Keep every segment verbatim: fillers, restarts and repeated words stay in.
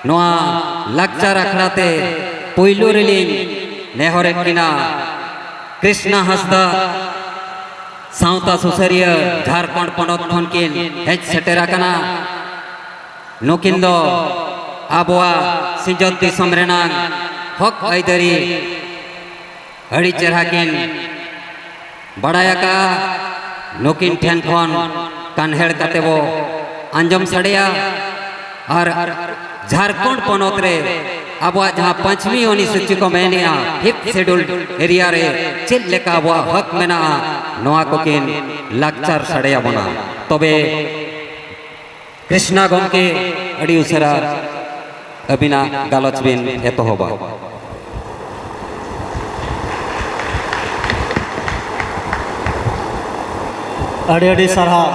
ᱱᱚᱣᱟ ᱞᱟᱠᱪᱟᱨ ᱟᱠᱷᱲᱟ ᱛᱮ ᱯᱩᱭᱞᱩ ᱨᱮᱞᱤᱧ ᱱᱮᱦᱚᱨᱮᱫ ᱠᱤᱱᱟ ᱠᱨᱤᱥᱱᱟ ᱦᱟᱸᱥᱫᱟ, ᱥᱟᱶᱛᱟ ᱥᱩᱥᱟᱹᱨᱤᱭᱟᱹ, ᱡᱷᱟᱲᱠᱷᱚᱸᱰ ᱯᱚᱱᱚᱛ ᱠᱷᱚᱱ ᱠᱤᱱ ᱦᱮᱡ ᱥᱮᱴᱮᱨ ᱟᱠᱟᱱᱟ᱾ ᱱᱩᱠᱤᱱ ᱫᱚ ᱟᱵᱚᱣᱟᱜ ᱥᱤᱧᱚᱛ ᱫᱤᱥᱚᱢ ᱨᱮᱱᱟᱜ ᱦᱚᱠ ᱟᱹᱭᱫᱟᱹᱨᱤ ᱟᱹᱰᱤ ᱪᱮᱦᱨᱟ ᱠᱤᱱ ᱵᱟᱲᱟᱭ ᱟᱠᱟᱫᱼᱟ᱾ ᱱᱩᱠᱤᱱ ᱴᱷᱮᱱ ᱠᱷᱚᱱ ᱠᱟᱱᱦᱮᱲ ᱠᱟᱛᱮ ᱵᱚ ᱟᱸᱡᱚᱢ ᱥᱟᱰᱮᱭᱟ᱾ ᱟᱨ ᱡᱷᱟᱲᱠᱷᱚᱸᱰ ᱯᱚᱱᱚᱛ ᱨᱮ ᱟᱵᱚᱣᱟᱜ ᱡᱟᱦᱟᱸ ᱯᱟᱸᱪᱢᱤ ᱚᱱᱩᱥᱩᱪᱤ ᱠᱚ ᱢᱮᱱᱮᱜᱼᱟ, ᱯᱷᱤᱯᱛᱷ ᱥᱮᱰᱩᱞ ᱮᱨᱤᱭᱟ ᱨᱮ ᱪᱮᱫ ᱞᱮᱠᱟ ᱟᱵᱚᱣᱟᱜ ᱦᱚᱠ ᱢᱮᱱᱟᱜᱼᱟ, ᱱᱚᱣᱟ ᱠᱚᱠᱤᱱ ᱞᱟᱠᱪᱟᱨ ᱥᱟᱰᱮᱭᱟᱵᱚᱱᱟ᱾ ᱛᱚᱵᱮ ᱠᱨᱤᱥᱱᱟ ᱜᱚᱢᱠᱮ, ᱟᱹᱰᱤ ᱩᱥᱟᱹᱨᱟ ᱟᱹᱵᱤᱱᱟᱜ ᱜᱟᱞᱚᱪ ᱵᱤᱱ ᱮᱛᱚᱦᱚᱵᱟ᱾ ᱟᱹᱰᱤ ᱟᱹᱰᱤ ᱥᱟᱨᱦᱟᱣ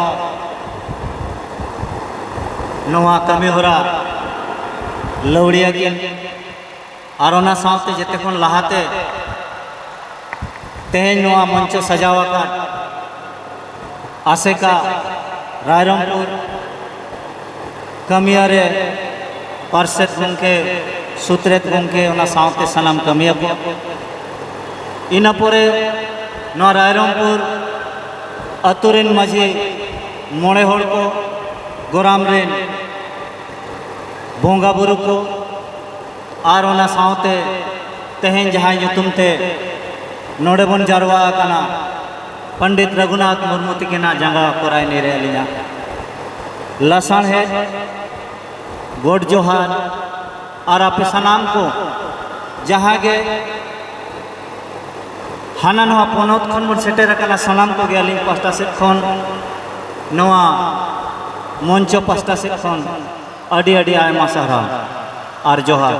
ᱱᱚᱣᱟ ᱠᱟᱹᱢᱤ ᱦᱚᱨᱟ ᱞᱟᱹᱣᱲᱤᱭᱟᱹ ᱜᱮ᱾ ᱟᱨ ᱚᱱᱟ ᱥᱟᱶᱛᱮ ᱡᱮᱛᱮ ᱠᱷᱚᱱ ᱞᱟᱦᱟᱛᱮ ᱛᱮᱦᱮᱧ ᱱᱚᱣᱟ ᱢᱚᱧᱪᱚ ᱥᱟᱡᱟᱣ ᱟᱠᱟᱫ ᱟᱥᱮᱠᱟ ᱨᱟᱭᱨᱚᱝᱯᱩᱨ ᱠᱟᱹᱢᱤᱭᱟᱹ ᱨᱮ ᱯᱟᱨᱥᱮᱛ ᱜᱚᱢᱠᱮ, ᱥᱩᱛᱨᱮᱛ ᱜᱚᱢᱠᱮ, ᱚᱱᱟ ᱥᱟᱶᱛᱮ ᱥᱟᱱᱟᱢ ᱠᱟᱹᱢᱤᱭᱟᱹ ᱠᱚ, ᱤᱱᱟᱹ ᱯᱚᱨᱮ ᱱᱚᱣᱟ ᱨᱟᱭᱨᱚᱝᱯᱩᱨ ᱟᱹᱛᱩ ᱨᱮᱱ ᱢᱟᱹᱡᱷᱤ ᱢᱚᱬᱮ ᱦᱚᱲ ᱠᱚ, ᱜᱚᱨᱟᱢ ᱨᱮᱱ ᱵᱚᱸᱜᱟ ᱵᱩᱨᱩ ᱠᱚ, ᱟᱨ ᱚᱱᱟ ᱥᱟᱶᱛᱮ ᱛᱮᱦᱮᱧ ᱡᱟᱦᱟᱸᱭ ᱧᱩᱛᱩᱢ ᱛᱮ ᱱᱚᱰᱮ ᱵᱚᱱ ᱡᱟᱨᱣᱟ ᱟᱠᱟᱱᱟ, ᱯᱚᱱᱰᱤᱛ ᱨᱚᱜᱷᱩᱱᱟᱛᱷ ᱢᱩᱨᱢᱩ ᱛᱤᱠᱤᱱᱟᱜ ᱡᱟᱸᱜᱟ ᱠᱚᱨᱟᱭᱱᱤ ᱨᱮ ᱟᱹᱞᱤᱧᱟᱜ ᱞᱟᱥᱟᱲᱦᱮᱫ ᱜᱚᱰ ᱡᱚᱦᱟᱨ᱾ ᱟᱨ ᱟᱯᱮ ᱥᱟᱱᱟᱢ ᱠᱚ ᱡᱟᱦᱟᱸ ᱜᱮ ᱦᱟᱱᱟ ᱱᱚᱣᱟ ᱯᱚᱱᱚᱛ ᱠᱷᱚᱱ ᱵᱚᱱ ᱥᱮᱴᱮᱨ ᱟᱠᱟᱱᱟ, ᱥᱟᱱᱟᱢ ᱠᱚᱜᱮ ᱟᱹᱞᱤᱧ ᱯᱟᱥᱴᱟ ᱥᱮᱫ ᱠᱷᱚᱱ, ᱱᱚᱣᱟ ᱢᱚᱧᱪᱚ ᱯᱟᱥᱴᱟ ᱥᱮᱫ ᱠᱷᱚᱱ ᱟᱹᱰᱤ ᱟᱹᱰᱤ ᱟᱭᱢᱟ ᱥᱟᱨᱦᱟᱣ ᱟᱨ ᱡᱚᱦᱟᱨ᱾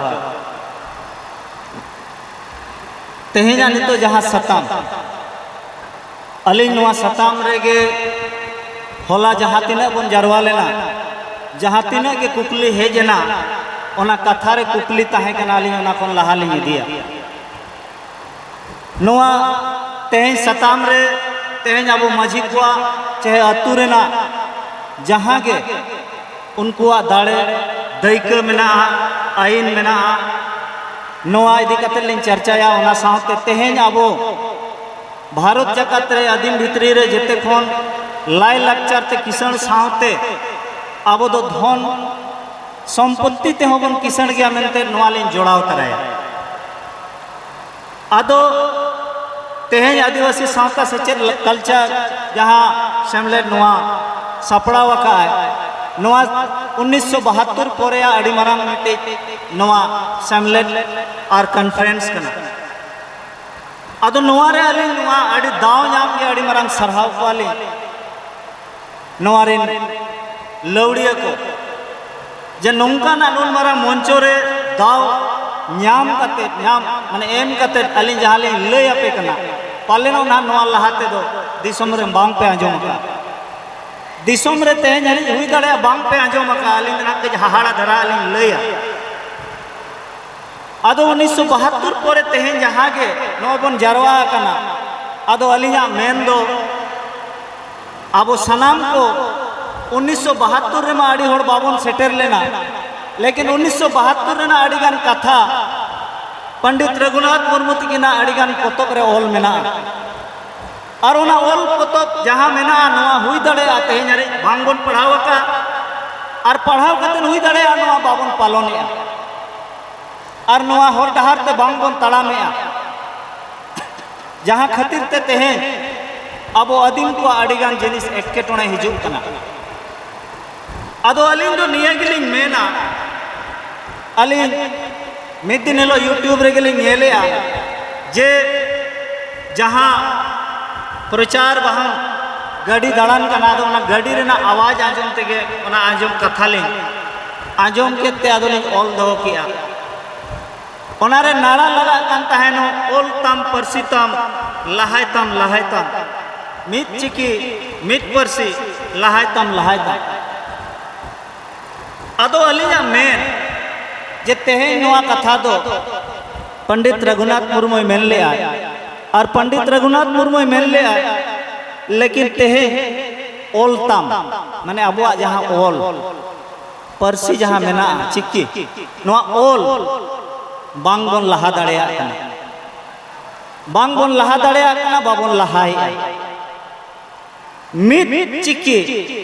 ᱛᱮᱦᱮᱧᱟᱜ ᱱᱤᱛᱚᱜ ᱡᱟᱦᱟᱸ ᱥᱟᱛᱟᱢ, ᱟᱹᱞᱤᱧ ᱱᱚᱣᱟ ᱥᱟᱛᱟᱢ ᱨᱮᱜᱮ ᱦᱚᱞᱟ ᱡᱟᱦᱟᱸ ᱛᱤᱱᱟᱹᱜ ᱵᱚᱱ ᱡᱟᱨᱣᱟ ᱞᱮᱱᱟ, ᱡᱟᱦᱟᱸ ᱛᱤᱱᱟᱹᱜ ᱜᱮ ᱠᱩᱠᱞᱤ ᱦᱮᱡ ᱮᱱᱟ, ᱚᱱᱟ ᱠᱟᱛᱷᱟ ᱨᱮ ᱠᱩᱠᱞᱤ ᱛᱟᱦᱮᱸ ᱠᱟᱱᱟ, ᱟᱹᱞᱤᱧ ᱚᱱᱟ ᱠᱷᱚᱱ ᱞᱟᱦᱟ ᱞᱤᱧ ᱤᱫᱤᱭᱟ᱾ ᱱᱚᱣᱟ ᱛᱮᱦᱮᱧ ᱥᱟᱛᱟᱢ ᱨᱮ, ᱛᱮᱦᱮᱧ ᱟᱵᱚ ᱢᱟᱹᱡᱷᱤ ᱠᱚᱣᱟᱜ ᱪᱟᱦᱮ ᱟᱹᱛᱩ ᱨᱮᱱᱟᱜ ᱡᱟᱦᱟᱸ ᱜᱮ ᱩᱱᱠᱩᱣᱟᱜ ᱫᱟᱲᱮ, ᱫᱟᱹᱭᱠᱟᱹ ᱢᱮᱱᱟᱜᱼᱟ, ᱟᱹᱭᱤᱱ ᱢᱮᱱᱟᱜᱼᱟ, ᱱᱚᱣᱟ ᱤᱫᱤ ᱠᱟᱛᱮ ᱞᱤᱧ ᱪᱟᱨᱪᱟᱭᱟ᱾ ᱚᱱᱟ ᱥᱟᱶᱛᱮ ᱛᱮᱦᱮᱧ ᱟᱵᱚ ᱵᱷᱟᱨᱚᱛ ᱡᱟᱠᱟᱛ ᱨᱮ ᱟᱹᱫᱤᱢ ᱵᱷᱤᱛᱨᱤ ᱨᱮ ᱡᱮᱛᱮ ᱠᱷᱚᱱ ᱞᱟᱭ ᱞᱟᱠᱪᱟᱨ ᱛᱮ ᱠᱤᱥᱟᱹᱬ ᱥᱟᱶᱛᱮ ᱟᱵᱚ ᱫᱚ ᱫᱷᱚᱱ ᱥᱚᱢᱯᱚᱛᱛᱤ ᱛᱮᱦᱚᱸ ᱵᱚᱱ ᱠᱤᱥᱟᱹᱬ ᱜᱮᱭᱟ ᱢᱮᱱᱛᱮ ᱱᱚᱣᱟ ᱞᱤᱧ ᱡᱚᱲᱟᱣ ᱛᱟᱨᱟᱭᱟ᱾ ᱟᱫᱚ ᱛᱮᱦᱮᱧ ᱟᱹᱫᱤᱵᱟᱹᱥᱤ ᱥᱟᱶᱛᱟ ᱥᱮᱪᱮᱫ ᱠᱟᱞᱪᱟᱨ ᱡᱟᱦᱟᱸ ᱥᱮᱢᱞᱮᱫ ᱱᱚᱣᱟ ᱥᱟᱯᱲᱟᱣ ᱟᱠᱟᱫᱼᱟᱭ, ᱱᱚᱣᱟ ᱩᱱᱤᱥᱥᱚ ᱵᱟᱦᱟᱛᱛᱳᱨ ᱯᱚᱨᱮᱭᱟᱜ ᱟᱹᱰᱤ ᱢᱟᱨᱟᱝ ᱢᱤᱫᱴᱤᱡ ᱱᱚᱣᱟ ᱥᱮᱢᱞᱮᱫ ᱟᱨ ᱠᱚᱱᱯᱷᱟᱨᱮᱱᱥ ᱠᱟᱱᱟ᱾ ᱟᱫᱚ ᱱᱚᱣᱟ ᱨᱮ ᱟᱹᱞᱤᱧ ᱱᱚᱣᱟ ᱟᱹᱰᱤ ᱫᱟᱣ ᱧᱟᱢ ᱜᱮ ᱟᱹᱰᱤ ᱢᱟᱨᱟᱝ ᱥᱟᱨᱦᱟᱣ ᱠᱚᱣᱟᱞᱤᱧ ᱱᱚᱣᱟ ᱨᱮᱱ ᱞᱟᱹᱣᱲᱤᱭᱟᱹ ᱠᱚ, ᱡᱮ ᱱᱚᱝᱠᱟᱱᱟᱜ ᱱᱩᱱ ᱢᱟᱨᱟᱝ ᱢᱚᱧᱪᱚ ᱨᱮ ᱫᱟᱣ ᱧᱟᱢ ᱠᱟᱛᱮ, ᱧᱟᱢ ᱢᱟᱱᱮ ᱮᱢ ᱠᱟᱛᱮ ᱟᱹᱞᱤᱧ ᱡᱟᱦᱟᱸ ᱞᱤᱧ ᱞᱟᱹᱭ ᱟᱯᱮ ᱠᱟᱱᱟ, ᱯᱟᱞᱮᱱᱚᱜ ᱱᱟᱦᱟᱜ ᱱᱚᱣᱟ ᱞᱟᱦᱟ ᱛᱮᱫᱚ ᱫᱤᱥᱚᱢ ᱨᱮ ᱵᱟᱝ ᱯᱮ ᱟᱸᱡᱚᱢ ᱟᱠᱟᱫᱼᱟ᱾ ᱫᱤᱥᱚᱢ ᱨᱮ ᱛᱮᱦᱮᱧ ᱦᱟᱹᱨᱤᱡ ᱦᱩᱭ ᱫᱟᱲᱮᱭᱟᱜᱼᱟ ᱵᱟᱝ ᱯᱮ ᱟᱸᱡᱚᱢ ᱟᱠᱟᱫᱼᱟ, ᱟᱹᱞᱤᱧ ᱫᱚ ᱱᱟᱦᱟᱜ ᱠᱟᱹᱡ ᱦᱟᱦᱟᱲᱟ ᱫᱷᱟᱨᱟ ᱞᱤᱧ ᱞᱟᱹᱭᱟ᱾ ᱟᱫᱚ ᱩᱱᱤᱥᱥᱚ ᱵᱟᱦᱟᱛᱛᱳᱨ ᱯᱚᱨᱮ ᱛᱮᱦᱮᱧ ᱡᱟᱦᱟᱸ ᱜᱮ ᱱᱚᱜᱼᱚᱭ ᱵᱚᱱ ᱡᱟᱨᱣᱟ ᱟᱠᱟᱱᱟ, ᱟᱫᱚ ᱟᱹᱞᱤᱧᱟᱜ ᱢᱮᱱ ᱫᱚ ᱟᱵᱚ ᱥᱟᱱᱟᱢ ᱠᱚ ᱩᱱᱤᱥᱥᱚ ᱵᱟᱦᱟᱛᱛᱳᱨ ᱨᱮᱢᱟ ᱟᱹᱰᱤ ᱦᱚᱲ ᱵᱟᱵᱚᱱ ᱥᱮᱴᱮᱨ ᱞᱮᱱᱟ, ᱞᱮᱠᱤᱱ ᱩᱱᱤᱥᱥᱚ ᱵᱟᱦᱟᱛᱛᱳᱨ ᱨᱮᱱᱟᱜ ᱟᱹᱰᱤ ᱜᱟᱱ ᱠᱟᱛᱷᱟ ᱯᱚᱱᱰᱤᱛ ᱨᱚᱜᱷᱩᱱᱟᱛᱷ ᱢᱩᱨᱢᱩ ᱛᱤᱠᱤᱱᱟᱜ ᱟᱹᱰᱤ ᱜᱟᱱ ᱯᱚᱛᱚᱵ ᱨᱮ ᱚᱞ ᱢᱮᱱᱟᱜᱼᱟ᱾ ᱟᱨ ᱚᱱᱟ ᱚᱞ ᱯᱚᱛᱚᱵ ᱡᱟᱦᱟᱸ ᱢᱮᱱᱟᱜᱼᱟ, ᱱᱚᱣᱟ ᱦᱩᱭ ᱫᱟᱲᱮᱭᱟᱜᱼᱟ ᱛᱮᱦᱮᱧ ᱦᱟᱹᱨᱤᱡ ᱵᱟᱝ ᱵᱚᱱ ᱯᱟᱲᱦᱟᱣ ᱟᱠᱟᱫ, ᱟᱨ ᱯᱟᱲᱦᱟᱣ ᱠᱟᱛᱮ ᱦᱩᱭ ᱫᱟᱲᱮᱭᱟᱜᱼᱟ ᱱᱚᱣᱟ ᱵᱟᱵᱚᱱ ᱯᱟᱞᱚᱱᱮᱜᱼᱟ, ᱟᱨ ᱱᱚᱣᱟ ᱦᱚᱨ ᱰᱟᱦᱟᱨ ᱛᱮ ᱵᱟᱝ ᱵᱚᱱ ᱛᱟᱲᱟᱢᱮᱜᱼᱟ, ᱡᱟᱦᱟᱸ ᱠᱷᱟᱹᱛᱤᱨ ᱛᱮ ᱛᱮᱦᱮᱧ ᱟᱵᱚ ᱟᱹᱫᱤᱢ ᱠᱚᱣᱟᱜ ᱟᱹᱰᱤ ᱜᱟᱱ ᱡᱤᱱᱤᱥ ᱮᱴᱠᱮᱴᱚᱬᱮ ᱦᱤᱡᱩᱜ ᱠᱟᱱᱟ᱾ ᱟᱫᱚ ᱟᱹᱞᱤᱧ ᱫᱚ ᱱᱤᱭᱟᱹ ᱜᱮᱞᱤᱧ ᱢᱮᱱᱟ, ᱟᱹᱞᱤᱧ ᱢᱤᱫ ᱫᱤᱱ ᱦᱤᱞᱳᱜ YouTube ᱨᱮᱜᱮᱞᱤᱧ ᱧᱮᱞᱮᱜᱼᱟ ᱡᱮ ᱡᱟᱦᱟᱸ ᱯᱨᱚᱪᱟᱨ ᱵᱟᱦᱚᱱ ᱜᱟᱹᱰᱤ ᱫᱟᱬᱟᱱ ᱠᱟᱱᱟ, ᱟᱫᱚ ᱚᱱᱟ ᱜᱟᱹᱰᱤ ᱨᱮᱱᱟᱜ ᱟᱣᱟᱡᱽ ᱟᱸᱡᱚᱢ ᱛᱮᱜᱮ, ᱚᱱᱟ ᱟᱸᱡᱚᱢ ᱠᱟᱛᱷᱟ ᱞᱤᱧ ᱟᱸᱡᱚᱢ ᱠᱮᱫ ᱛᱮ ᱟᱫᱚᱞᱤᱧ ᱚᱞ ᱫᱚᱦᱚ ᱠᱮᱜᱼᱟ᱾ ᱚᱱᱟᱨᱮ ᱱᱟᱲᱟ ᱞᱟᱜᱟᱜ ᱠᱟᱱ ᱛᱟᱦᱮᱱᱚᱜ, "ᱚᱞ ᱛᱟᱢ ᱯᱟᱹᱨᱥᱤ ᱛᱟᱢ ᱞᱟᱦᱟᱭ ᱛᱟᱢ ᱞᱟᱦᱟᱭ ᱛᱟᱢ, ᱢᱤᱫ ᱪᱤᱠᱤ ᱢᱤᱫ ᱯᱟᱹᱨᱥᱤ ᱞᱟᱦᱟᱭ ᱛᱟᱢ ᱞᱟᱦᱟᱭ ᱛᱟᱢ᱾" ᱟᱫᱚ ᱟᱹᱞᱤᱧᱟᱜ ᱢᱮᱱ ᱡᱮ ᱛᱮᱦᱮᱧ ᱱᱚᱣᱟ ᱠᱟᱛᱷᱟ ᱫᱚ ᱯᱚᱱᱰᱤᱛ ᱨᱚᱜᱷᱩᱱᱟᱛᱷ ᱢᱩᱨᱢᱩᱭ ᱢᱮᱱ ᱞᱮᱜᱼᱟ, ᱟᱨ ᱯᱚᱱᱰᱤᱛ ᱨᱚᱜᱷᱩᱱᱟᱛᱷ ᱢᱩᱨᱢᱩᱭ ᱢᱮᱱ ᱞᱮᱜᱼᱟ, ᱞᱮᱠᱤᱱ ᱛᱮᱦᱮᱧ ᱚᱞ ᱛᱟᱢ, ᱢᱟᱱᱮ ᱟᱵᱚᱣᱟᱜ ᱡᱟᱦᱟᱸ ᱚᱞ, ᱯᱟᱹᱨᱥᱤ ᱡᱟᱦᱟᱸ ᱢᱮᱱᱟᱜᱼᱟ, ᱪᱤᱠᱤ, ᱱᱚᱣᱟ ᱚᱞ ᱵᱟᱝ ᱵᱚᱱ ᱞᱟᱦᱟ ᱫᱟᱲᱮᱭᱟᱜ ᱠᱟᱱᱟ᱾ ᱵᱟᱝ ᱵᱚᱱ ᱞᱟᱦᱟ ᱫᱟᱲᱮᱭᱟᱜ ᱠᱟᱱᱟ, ᱵᱟᱵᱚᱱ ᱞᱟᱦᱟᱭᱮᱫᱼᱟ᱾ ᱢᱤᱫ ᱪᱤᱠᱤ,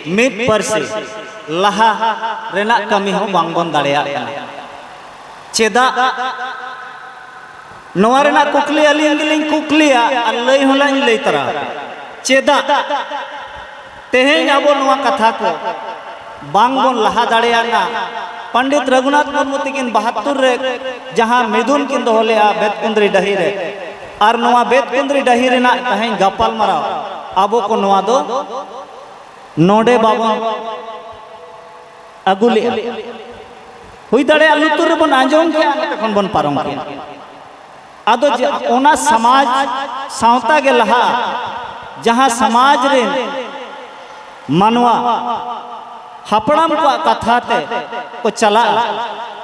ᱢᱤᱫ ᱯᱟᱹᱨᱥᱤ ᱞᱟᱦᱟ ᱨᱮᱱᱟᱜ ᱠᱟᱹᱢᱤ ᱦᱚᱸ ᱵᱟᱝ ᱵᱚᱱ ᱫᱟᱲᱮᱭᱟᱜ ᱠᱟᱱᱟ᱾ ᱪᱮᱫᱟᱜ? ᱱᱚᱣᱟ ᱨᱮᱱᱟᱜ ᱠᱩᱠᱞᱤ ᱟᱹᱞᱤᱧ ᱜᱮᱞᱤᱧ ᱠᱩᱠᱞᱤᱭᱟ ᱟᱨ ᱞᱟᱹᱭ ᱦᱚᱸᱞᱤᱧ ᱞᱟᱹᱭ ᱛᱚᱨᱟ᱾ ᱪᱮᱫᱟᱜ ᱛᱮᱦᱮᱧ ᱟᱵᱚ ᱱᱚᱣᱟ ᱠᱟᱛᱷᱟ ᱠᱚ ᱵᱟᱝ ᱵᱚᱱ ᱞᱟᱦᱟ ᱫᱟᱲᱮᱭᱟᱜᱼᱟ? ᱯᱚᱱᱰᱤᱛ ᱨᱚᱜᱷᱩᱱᱟᱛᱷ ᱢᱩᱨᱢᱩ ᱛᱟᱹᱠᱤᱱ ᱵᱟᱦᱟᱛᱛᱳᱨ ᱨᱮ ᱡᱟᱦᱟᱸ ᱢᱤᱫᱩᱱ ᱠᱤᱱ ᱫᱚᱦᱚ ᱞᱮᱫᱼᱟ ᱵᱮᱛᱠᱩᱸᱫᱽᱨᱤ ᱰᱟᱹᱦᱤ ᱨᱮ, ᱟᱨ ᱱᱚᱣᱟ ᱵᱮᱛᱠᱩᱸᱫᱽᱨᱤ ᱰᱟᱹᱦᱤ ᱨᱮᱱᱟᱜ ᱛᱮᱦᱮᱧ ᱜᱟᱯᱟᱞᱢᱟᱨᱟᱣ ᱟᱵᱚ ᱠᱚ ᱱᱚᱣᱟ ᱫᱚ ᱱᱚᱰᱮ ᱵᱟᱵᱚᱱ ᱟᱹᱜᱩ ᱞᱮᱫᱼᱟ᱾ ᱦᱩᱭ ᱫᱟᱲᱮᱭᱟᱜᱼᱟ ᱞᱩᱛᱩᱨ ᱨᱮᱵᱚᱱ ᱟᱸᱡᱚᱢ ᱠᱮᱜᱼᱟ, ᱱᱚᱛᱮ ᱠᱷᱚᱱ ᱵᱚᱱ ᱯᱟᱨᱚᱢ ᱠᱮᱜᱼᱟ᱾ ᱟᱫᱚ ᱡᱮ ᱚᱱᱟ ᱥᱚᱢᱟᱡᱽ ᱥᱟᱶᱛᱟ ᱜᱮ ᱞᱟᱦᱟᱜᱼᱟ, ᱡᱟᱦᱟᱸ ᱥᱚᱢᱟᱡᱽ ᱨᱮᱱ ᱢᱟᱱᱣᱟ ᱦᱟᱯᱲᱟᱢ ᱠᱚᱣᱟᱜ ᱠᱟᱛᱷᱟ ᱛᱮ ᱠᱚ ᱪᱟᱞᱟᱜᱼᱟ,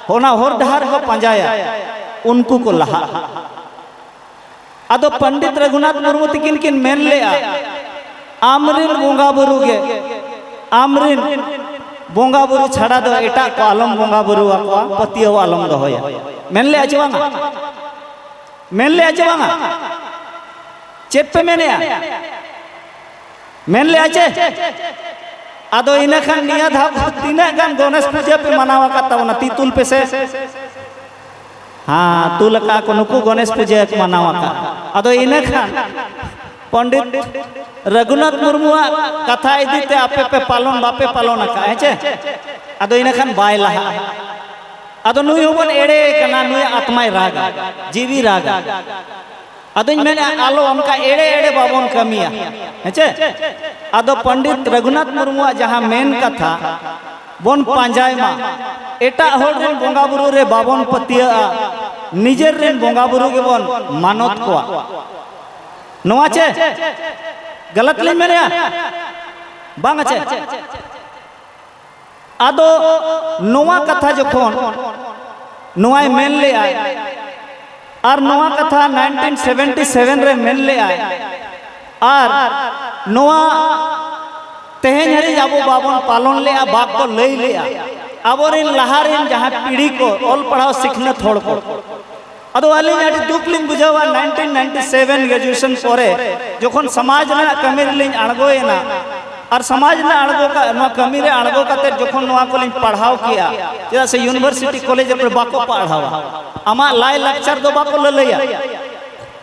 ᱚᱱᱟ ᱦᱚᱨ ᱰᱟᱦᱟᱨ ᱠᱚ ᱯᱟᱸᱡᱟᱭᱟ, ᱩᱱᱠᱩ ᱠᱚ ᱞᱟᱦᱟᱜᱼᱟ᱾ ᱟᱫᱚ ᱯᱚᱱᱰᱤᱛ ᱨᱚᱜᱷᱩᱱᱟᱛᱷ ᱢᱩᱨᱢᱩ ᱛᱟᱹᱠᱤᱱ ᱠᱤᱱ ᱢᱮᱱ ᱞᱮᱜᱼᱟ, "ᱟᱢᱨᱤᱱ ᱵᱚᱸᱜᱟ ᱵᱩᱨᱩ ᱜᱮ, ᱟᱢᱨᱤᱱ ᱵᱚᱸᱜᱟ ᱵᱩᱨᱩ ᱪᱷᱟᱲᱟ ᱫᱚ ᱮᱴᱟᱜ ᱠᱚ ᱟᱞᱚᱢ ᱵᱚᱸᱜᱟ ᱵᱩᱨᱩ ᱟᱠᱚᱣᱟ, ᱯᱟᱹᱛᱭᱟᱹᱣ ᱟᱞᱚᱢ ᱫᱚᱦᱚᱭᱟ᱾" ᱢᱮᱱ ᱞᱮᱜᱼᱟ ᱪᱮ ᱵᱟᱝᱟ? ᱢᱮᱱ ᱞᱮᱜᱼᱟ ᱪᱮ ᱵᱟᱝᱟ? ᱪᱮᱫ ᱯᱮ ᱢᱮᱱᱮᱜᱼᱟ? ᱢᱮᱱ ᱞᱮᱜᱼᱟ ᱪᱮ? ᱟᱫᱚ ᱤᱱᱟᱹ ᱠᱷᱟᱱ ᱱᱤᱭᱟᱹ ᱫᱷᱟᱣ ᱛᱤᱱᱟᱹᱜ ᱜᱟᱱ ᱜᱚᱱᱮᱥ ᱯᱩᱡᱟᱹ ᱯᱮ ᱢᱟᱱᱟᱣ ᱟᱠᱟᱫ ᱛᱟᱵᱚᱱᱟ? ᱛᱤ ᱛᱩᱞ ᱯᱮᱥᱮ᱾ ᱦᱮᱸ, ᱛᱩᱞ ᱟᱠᱟᱫ ᱠᱚ, ᱱᱩᱠᱩ ᱜᱚᱱᱮᱥ ᱯᱩᱡᱟᱹ ᱠᱚ ᱢᱟᱱᱟᱣ ᱟᱠᱟᱫ᱾ ᱟᱫᱚ ᱤᱱᱟᱹ ᱠᱷᱟᱱ ᱯᱚᱱᱰᱤᱛ ᱨᱚᱜᱷᱩᱱᱟᱛᱷ ᱢᱩᱨᱢᱩᱣᱟᱜ ᱠᱟᱛᱷᱟ ᱤᱫᱤ ᱛᱮ ᱟᱯᱮ ᱯᱮ ᱯᱟᱞᱚᱱ, ᱵᱟᱯᱮ ᱯᱟᱞᱚᱱ ᱟᱠᱟᱫ, ᱦᱮᱸ ᱪᱮ? ᱟᱫᱚ ᱤᱱᱟᱹ ᱠᱷᱟᱱ ᱵᱟᱭ ᱞᱟᱦᱟᱜᱼᱟ᱾ ᱟᱫᱚ ᱱᱩᱭ ᱦᱚᱸᱵᱚᱱ ᱮᱲᱮ ᱠᱟᱱᱟ, ᱱᱩᱭᱟᱜ ᱟᱛᱢᱟᱭ ᱨᱟᱜᱟ, ᱡᱤᱣᱤ ᱨᱟᱜᱟ᱾ ᱟᱫᱚᱧ ᱢᱮᱱᱮᱫᱼᱟ, ᱟᱞᱚ ᱚᱱᱠᱟ ᱮᱲᱮ ᱮᱲᱮ ᱵᱟᱵᱚᱱ ᱠᱟᱹᱢᱤᱭᱟ, ᱦᱮᱸ ᱪᱮ? ᱟᱫᱚ ᱯᱚᱱᱰᱤᱛ ᱨᱚᱜᱷᱩᱱᱟᱛᱷ ᱢᱩᱨᱢᱩᱣᱟᱜ ᱡᱟᱦᱟᱸ ᱢᱮᱱ ᱠᱟᱛᱷᱟ ᱵᱚᱱ ᱯᱟᱸᱡᱟᱭ ᱢᱟ, ᱮᱴᱟᱜ ᱦᱚᱲ ᱨᱮᱱ ᱵᱚᱸᱜᱟ ᱵᱩᱨᱩ ᱨᱮ ᱵᱟᱵᱚᱱ ᱯᱟᱹᱛᱭᱟᱹᱜᱼᱟ, ᱱᱤᱡᱮᱨ ᱨᱮᱱ ᱵᱚᱸᱜᱟ ᱵᱩᱨᱩ ᱜᱮᱵᱚᱱ ᱢᱟᱱᱚᱛ ᱠᱚᱣᱟ᱾ ᱱᱚᱣᱟ ᱪᱮ ᱜᱟᱞᱟᱛ ᱞᱤᱧ ᱢᱮᱱᱮᱫᱼᱟ? ᱵᱟᱝᱟ ᱪᱮ? ᱟᱫᱚ ᱱᱚᱣᱟ ᱠᱟᱛᱷᱟ ᱡᱚᱠᱷᱚᱱ ᱱᱚᱣᱟᱭ ᱢᱮᱱ ᱞᱮᱜᱼᱟᱭ, ᱟᱨ ᱱᱚᱣᱟ ᱠᱟᱛᱷᱟ nineteen seventy seven ᱨᱮ ᱢᱮᱱ ᱞᱮᱜᱼᱟᱭ, ᱟᱨ ᱱᱚᱣᱟ ᱛᱮᱦᱮᱧ ᱦᱟᱹᱨᱤᱡ ᱟᱵᱚ ᱵᱟᱵᱚᱱ ᱯᱟᱞᱚᱱ ᱞᱮᱜᱼᱟ, ᱵᱟᱠᱚ ᱞᱟᱹᱭ ᱞᱮᱜᱼᱟ, ᱟᱵᱚᱨᱮᱱ ᱞᱟᱦᱟᱨᱮᱱ ᱡᱟᱦᱟᱸ ᱯᱤᱲᱦᱤ ᱠᱚ, ᱚᱞ ᱯᱟᱲᱦᱟᱣ ᱥᱤᱠᱷᱱᱟᱹᱛ ᱦᱚᱲ ᱠᱚ, ᱟᱫᱚ ᱟᱹᱞᱤᱧ ᱟᱹᱰᱤ ᱫᱩᱠ ᱞᱤᱧ ᱵᱩᱡᱷᱟᱹᱣᱟ, nineteen ninety seven graduation ᱯᱚᱨᱮ ᱡᱚᱠᱷᱚᱱ ᱥᱚᱢᱟᱡᱽ ᱨᱮᱱᱟᱜ ᱠᱟᱹᱢᱤ ᱨᱮᱞᱤᱧ ᱟᱬᱜᱚᱭᱮᱱᱟ, ᱟᱨ ᱥᱚᱢᱟᱡᱽ ᱨᱮᱱᱟᱜ ᱟᱬᱜᱚ ᱠᱟ-, ᱱᱚᱣᱟ ᱠᱟᱹᱢᱤ ᱨᱮ ᱟᱬᱜᱚ ᱠᱟᱛᱮ ᱡᱚᱠᱷᱚᱱ ᱱᱚᱣᱟ ᱠᱚᱞᱤᱧ ᱯᱟᱲᱦᱟᱣ ᱠᱮᱜᱼᱟ, ᱪᱮᱫᱟᱜ ᱥᱮ university college ᱨᱮ ᱵᱟᱠᱚ ᱯᱟᱲᱦᱟᱣᱟ, ᱟᱢᱟᱜ ᱞᱟᱭ ᱞᱟᱠᱪᱟᱨ ᱫᱚ ᱵᱟᱠᱚ ᱞᱟᱹᱞᱟᱹᱭᱟ᱾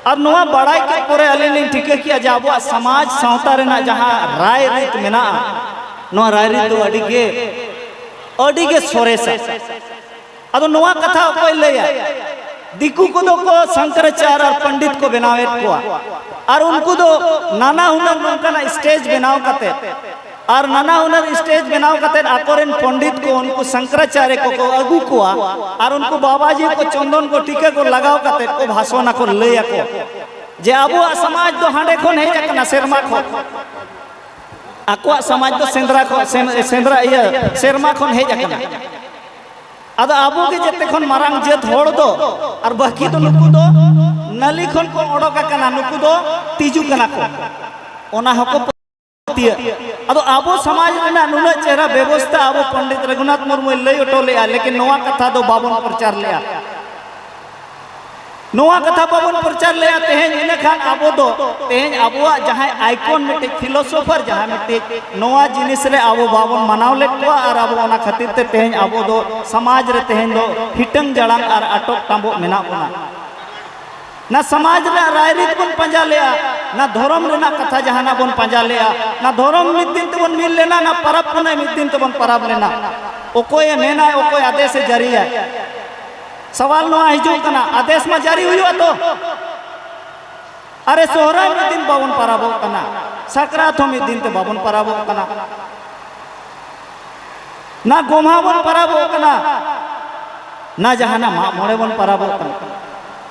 ᱟᱨ ᱱᱚᱣᱟ ᱵᱟᱲᱟᱭ ᱠᱮᱫ ᱯᱚᱨᱮ ᱟᱹᱞᱤᱧ ᱞᱤᱧ ᱴᱷᱤᱠᱟᱹ ᱠᱮᱜᱼᱟ ᱡᱮ ᱟᱵᱚᱣᱟᱜ ᱥᱚᱢᱟᱡᱽ ᱥᱟᱶᱛᱟ ᱨᱮᱱᱟᱜ ᱡᱟᱦᱟᱸ ᱨᱟᱭ ᱨᱤᱛ ᱢᱮᱱᱟᱜᱼᱟ, ᱱᱚᱣᱟ ᱨᱟᱭ ᱨᱤᱛ ᱫᱚ ᱟᱹᱰᱤ ᱜᱮ, ᱟᱹᱰᱤ ᱜᱮ ᱥᱚᱨᱮᱥᱟ᱾ ᱟᱫᱚ ᱱᱚᱣᱟ ᱠᱟᱛᱷᱟ ᱚᱠᱚᱭ ᱞᱟᱹᱭᱟ? ᱫᱤᱠᱩ ᱠᱚᱫᱚ ᱠᱚ ᱥᱚᱝᱠᱚᱨᱟᱪᱟᱨ ᱟᱨ ᱯᱚᱱᱰᱤᱛ ᱠᱚ ᱵᱮᱱᱟᱣᱮᱫ ᱠᱚᱣᱟ, ᱟᱨ ᱩᱱᱠᱩ ᱫᱚ ᱱᱟᱱᱟ ᱦᱩᱱᱟᱹᱨ ᱱᱚᱝᱠᱟᱱᱟᱜ stage ᱵᱮᱱᱟᱣ ᱠᱟᱛᱮ, ᱟᱨ ᱱᱟᱱᱟ ᱦᱩᱱᱟᱹᱨ stage ᱵᱮᱱᱟᱣ ᱠᱟᱛᱮ ᱟᱠᱚᱨᱮᱱ ᱯᱚᱱᱰᱤᱛ ᱠᱚ, ᱩᱱᱠᱩ ᱥᱚᱝᱠᱚᱨᱟᱪᱟᱨᱭᱚ ᱠᱚᱠᱚ ᱟᱹᱜᱩ ᱠᱚᱣᱟ, ᱟᱨ ᱩᱱᱠᱩ ᱵᱟᱵᱟᱡᱤ ᱠᱚ ᱪᱚᱱᱫᱚᱱ ᱠᱚ ᱴᱤᱠᱟᱹ ᱠᱚ ᱞᱟᱜᱟᱣ ᱠᱟᱛᱮ ᱠᱚ ᱵᱷᱟᱥᱚᱱ ᱟᱠᱚ, ᱞᱟᱹᱭ ᱟᱠᱚ ᱡᱮ ᱟᱵᱚᱣᱟᱜ ᱥᱚᱢᱟᱡᱽ ᱫᱚ ᱦᱟᱸᱰᱮ ᱠᱷᱚᱱ ᱦᱮᱡ ᱟᱠᱟᱱᱟ, ᱥᱮᱨᱢᱟ ᱠᱷᱚᱱ᱾ ᱟᱠᱚᱣᱟᱜ ᱥᱚᱢᱟᱡᱽ ᱫᱚ ᱥᱮᱸᱫᱽᱨᱟ ᱠᱷᱚᱱ, ᱥᱮᱸ-, ᱥᱮᱸᱫᱽᱨᱟ, ᱤᱭᱟᱹ, ᱥᱮᱨᱢᱟ ᱠᱷᱚᱱ ᱦᱮᱡ ᱟᱠᱟᱱᱟ᱾ ᱟᱫᱚ ᱟᱵᱚ ᱜᱮ ᱡᱮᱛᱮ ᱠᱷᱚᱱ ᱢᱟᱨᱟᱝ ᱡᱟᱹᱛ ᱦᱚᱲ ᱫᱚ, ᱟᱨ ᱵᱟᱹᱠᱤ ᱫᱚ ᱱᱩᱠᱩ ᱫᱚ ᱱᱟᱹᱞᱤ ᱠᱷᱚᱱ ᱠᱚ ᱚᱰᱚᱠ ᱟᱠᱟᱱᱟ, ᱱᱩᱠᱩ ᱫᱚ ᱛᱤᱡᱩ ᱠᱟᱱᱟ ᱠᱚ, ᱚᱱᱟ ᱦᱚᱸᱠᱚ ᱯᱟᱹᱛᱭᱟᱹᱜ᱾ ᱟᱫᱚ ᱟᱵᱚ ᱥᱚᱢᱟᱡᱽ ᱨᱮᱱᱟᱜ ᱱᱩᱱᱟᱹᱜ ᱪᱮᱦᱨᱟ ᱵᱮᱵᱚᱥᱛᱷᱟ ᱟᱵᱚ ᱯᱚᱱᱰᱤᱛ ᱨᱚᱜᱷᱩᱱᱟᱛᱷ ᱢᱩᱨᱢᱩᱭ ᱞᱟᱹᱭ ᱦᱚᱴᱚ ᱞᱮᱜᱼᱟ, ᱞᱮᱠᱤᱱ ᱱᱚᱣᱟ ᱠᱟᱛᱷᱟ ᱫᱚ ᱵᱟᱵᱚᱱ ᱯᱨᱚᱪᱟᱨ ᱞᱮᱜᱼᱟ᱾ ᱱᱚᱣᱟ ᱠᱟᱛᱷᱟ ᱵᱟᱵᱚᱱ ᱯᱨᱚᱪᱟᱨ ᱞᱮᱜᱼᱟ, ᱛᱮᱦᱮᱧ ᱤᱱᱟᱹ ᱠᱷᱟᱱ ᱟᱵᱚ ᱫᱚ, ᱛᱮᱦᱮᱧ ᱟᱵᱚᱣᱟᱜ ᱡᱟᱦᱟᱸᱭ icon, ᱢᱤᱫᱴᱤᱡ philosopher, ᱡᱟᱦᱟᱸ ᱢᱤᱫᱴᱤᱡ, ᱱᱚᱣᱟ ᱡᱤᱱᱤᱥ ᱨᱮ ᱟᱵᱚ ᱵᱟᱵᱚᱱ ᱢᱟᱱᱟᱣ ᱞᱮᱫ ᱠᱚᱣᱟ, ᱟᱨ ᱟᱵᱚ ᱚᱱᱟ ᱠᱷᱟᱹᱛᱤᱨ ᱛᱮ ᱛᱮᱦᱮᱧ ᱟᱵᱚ ᱫᱚ ᱥᱚᱢᱟᱡᱽ ᱨᱮ ᱛᱮᱦᱮᱧ ᱫᱚ ᱦᱤᱴᱟᱹᱝ ᱡᱟᱲᱟᱝ ᱟᱨ ᱟᱴᱚᱠ ᱴᱟᱸᱵᱚᱜ ᱢᱮᱱᱟᱜ ᱵᱚᱱᱟ᱾ ᱱᱟ ᱥᱚᱢᱟᱡᱽ ᱨᱮᱱᱟᱜ ᱨᱟᱭᱨᱤᱛ ᱵᱚᱱ ᱯᱟᱸᱡᱟ ᱞᱮᱜᱼᱟ, ᱱᱟ ᱫᱷᱚᱨᱚᱢ ᱨᱮᱱᱟᱜ ᱠᱟᱛᱷᱟ ᱡᱟᱦᱟᱱᱟᱜ ᱵᱚᱱ ᱯᱟᱸᱡᱟ ᱞᱮᱜᱼᱟ, ᱱᱟ ᱫᱷᱚᱨᱚᱢ ᱢᱤᱫ ᱫᱤᱱ ᱛᱮᱵᱚᱱ ᱢᱤᱫ ᱞᱮᱱᱟ, ᱱᱟ ᱯᱟᱨᱟᱵᱽ ᱯᱩᱱᱟᱹᱭ ᱢᱤᱫ ᱫᱤᱱ ᱛᱮᱵᱚᱱ ᱯᱟᱨᱟᱵᱽ ᱞᱮᱱᱟ᱾ ᱚᱠᱚᱭᱮ ᱢᱮᱱᱟ, ᱚᱠᱚᱭ ᱟᱫᱮᱥᱮ ᱡᱟᱹᱨᱤᱭᱟ? ᱥᱟᱣᱟᱞ ᱱᱚᱣᱟ ᱦᱤᱡᱩᱜ ᱠᱟᱱᱟ, ᱟᱫᱮᱥ ᱢᱟ ᱡᱟᱹᱨᱤ ᱦᱩᱭᱩᱜᱼᱟ ᱛᱚ᱾ ᱟᱨᱮ, ᱥᱚᱦᱨᱟᱭ ᱢᱤᱫ ᱫᱤᱱ ᱵᱟᱵᱚᱱ ᱯᱟᱨᱟᱵᱚᱜ ᱠᱟᱱᱟ, ᱥᱟᱠᱨᱟᱛ ᱦᱚᱸ ᱢᱤᱫ ᱫᱤᱱ ᱛᱮ ᱵᱟᱵᱚᱱ ᱯᱟᱨᱟᱵᱚᱜ ᱠᱟᱱᱟ, ᱱᱟ ᱜᱚᱢᱦᱟ ᱵᱚᱱ ᱯᱟᱨᱟᱵᱚᱜ ᱠᱟᱱᱟ, ᱱᱟ ᱡᱟᱦᱟᱱᱟᱜ ᱢᱟᱜ ᱢᱚᱬᱮ ᱵᱚᱱ ᱯᱟᱨᱟᱵᱚᱜ ᱠᱟᱱᱟ᱾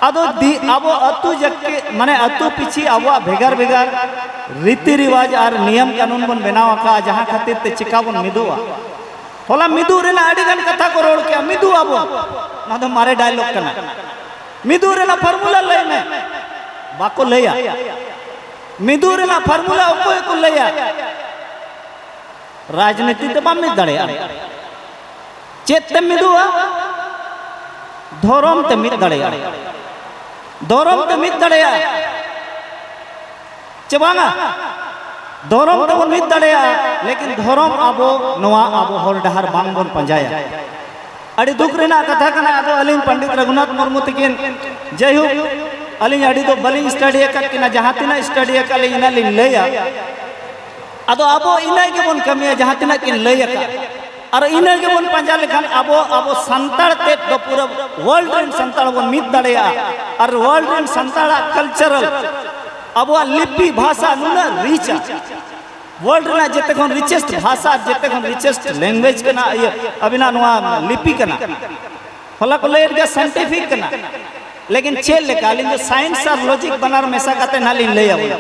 ᱟᱫᱚ ᱫᱤ-, ᱟᱵᱚ ᱟᱹᱛᱩ ᱡᱟᱹᱠᱮ, ᱢᱟᱱᱮ ᱟᱹᱛᱩ ᱯᱤᱪᱷᱤ ᱟᱵᱚᱣᱟᱜ ᱵᱷᱮᱜᱟᱨ ᱵᱷᱮᱜᱟᱨ ᱨᱤᱛᱤ ᱨᱤᱣᱟᱡᱽ ᱟᱨ ᱱᱤᱭᱚᱢ ᱠᱟᱹᱱᱩᱱ ᱵᱚᱱ ᱵᱮᱱᱟᱣ ᱟᱠᱟᱫᱼᱟ, ᱡᱟᱦᱟᱸ ᱠᱷᱟᱹᱛᱤᱨ ᱛᱮ ᱪᱤᱠᱟ ᱵᱚᱱ ᱢᱤᱫᱚᱜᱼᱟ᱾ ᱦᱚᱞᱟ ᱢᱤᱫᱩᱜ ᱨᱮᱱᱟᱜ ᱟᱹᱰᱤ ᱜᱟᱱ ᱠᱟᱛᱷᱟ ᱠᱚ ᱨᱚᱲ ᱠᱮᱜᱼᱟ, ᱢᱤᱫᱩᱜ ᱟᱵᱚ, ᱱᱚᱣᱟ ᱫᱚ ᱢᱟᱨᱮ dialogue ᱠᱟᱱᱟ᱾ ᱢᱤᱫᱩᱜ ᱨᱮᱱᱟᱜ formula ᱞᱟᱹᱭ ᱢᱮ, ᱵᱟᱠᱚ ᱞᱟᱹᱭᱟ᱾ ᱢᱤᱫᱩᱜ ᱨᱮᱱᱟᱜ formula ᱚᱠᱚᱭ ᱠᱚ ᱞᱟᱹᱭᱟ? ᱨᱟᱡᱽᱱᱤᱛᱤ ᱛᱮ ᱵᱟᱢ ᱢᱤᱫ ᱫᱟᱲᱮᱭᱟᱜᱼᱟ᱾ ᱪᱮᱫ ᱛᱮᱢ ᱢᱤᱫᱚᱜᱼᱟ? ᱫᱷᱚᱨᱚᱢ ᱛᱮ ᱢᱤᱫ ᱫᱟᱲᱮᱭᱟᱜᱼᱟ᱾ ᱫᱷᱚᱨᱚᱢ ᱛᱮ ᱢᱤᱫ ᱫᱟᱲᱮᱭᱟᱜᱼᱟ ᱪᱮ ᱵᱟᱝᱟ? ᱫᱷᱚᱨᱚᱢ ᱛᱮᱵᱚᱱ ᱢᱤᱫ ᱫᱟᱲᱮᱭᱟᱜᱼᱟ, ᱞᱮᱠᱤᱱ ᱫᱷᱚᱨᱚᱢ ᱟᱵᱚ ᱱᱚᱣᱟ ᱟᱵᱚ ᱦᱚᱨ ᱰᱟᱦᱟᱨ ᱵᱟᱝ ᱵᱚᱱ ᱯᱟᱸᱡᱟᱭᱟ᱾ ᱟᱹᱰᱤ ᱫᱩᱠ ᱨᱮᱱᱟᱜ ᱠᱟᱛᱷᱟ ᱠᱟᱱᱟ᱾ ᱟᱫᱚ ᱟᱹᱞᱤᱧ ᱯᱚᱱᱰᱤᱛ ᱨᱚᱜᱷᱩᱱᱟᱛᱷ ᱢᱩᱨᱢᱩ ᱛᱟᱹᱠᱤᱱ, ᱡᱟᱭᱦᱳᱠ, ᱟᱹᱞᱤᱧ ᱟᱹᱰᱤ ᱫᱚ ᱵᱟᱹᱞᱤᱧ ᱥᱴᱟᱰᱤ ᱟᱠᱟᱫ ᱠᱤᱱᱟ, ᱡᱟᱦᱟᱸ ᱛᱤᱱᱟᱹᱜ ᱥᱴᱟᱰᱤ ᱟᱠᱟᱫ ᱞᱤᱧ ᱤᱱᱟᱹᱜ ᱞᱤᱧ ᱞᱟᱹᱭᱟ᱾ ᱟᱫᱚ ᱟᱵᱚ ᱤᱱᱟᱹ ᱜᱮᱵᱚᱱ ᱠᱟᱹᱢᱤᱭᱟ ᱡᱟᱦᱟᱸ ᱛᱤᱱᱟᱹᱜ ᱠᱤᱱ ᱞᱟᱹᱭ ᱟᱠᱟᱫ, ᱟᱨ ᱤᱱᱟᱹ ᱜᱮᱵᱚᱱ ᱯᱟᱸᱡᱟ ᱞᱮᱠᱷᱟᱱ ᱟᱵᱚ, ᱟᱵᱚ ᱥᱟᱱᱛᱟᱲ ᱛᱮᱫ ᱫᱚ ᱯᱩᱨᱟᱹ ᱣᱟᱨᱞᱰ ᱨᱮᱱ ᱥᱟᱱᱛᱟᱲ ᱵᱚᱱ ᱢᱤᱫ ᱫᱟᱲᱮᱭᱟᱜᱼᱟ᱾ ᱟᱨ ᱣᱟᱨᱞᱰ ᱨᱮᱱ ᱥᱟᱱᱛᱟᱲᱟᱜ ᱠᱟᱞᱪᱟᱨᱟᱞ, ᱟᱵᱚᱣᱟᱜ ᱞᱤᱯᱤ ᱵᱷᱟᱥᱟ ᱱᱩᱱᱟᱹᱜ ᱨᱤᱪᱟ, ᱣᱟᱨᱞᱰ ᱨᱮᱱᱟᱜ ᱡᱮᱛᱮ ᱠᱷᱚᱱ ᱨᱤᱪᱮᱥᱴ ᱵᱷᱟᱥᱟ, ᱡᱮᱛᱮ ᱠᱷᱚᱱ ᱨᱤᱪᱮᱥᱴ ᱞᱮᱝᱜᱩᱭᱮᱡᱽ ᱠᱟᱱᱟ ᱤᱭᱟᱹ ᱟᱹᱵᱤᱱᱟᱜ ᱱᱚᱣᱟ ᱞᱤᱯᱤ ᱠᱟᱱᱟ᱾ ᱦᱚᱞᱟ ᱠᱚ ᱞᱟᱹᱭᱮᱫ ᱜᱮᱭᱟ ᱥᱟᱭᱮᱱᱴᱤᱯᱷᱤᱠ ᱠᱟᱱᱟ, ᱞᱮᱠᱤᱱ ᱪᱮᱫ ᱞᱮᱠᱟ? ᱟᱹᱞᱤᱧ ᱫᱚ ᱥᱟᱭᱮᱱᱥ ᱟᱨ ᱞᱚᱡᱤᱠ ᱵᱟᱱᱟᱨ ᱢᱮᱥᱟ ᱠᱟᱛᱮ ᱱᱟᱦᱟᱜ ᱞᱤᱧ ᱞᱟᱹᱭ ᱟᱵᱚᱱᱟ᱾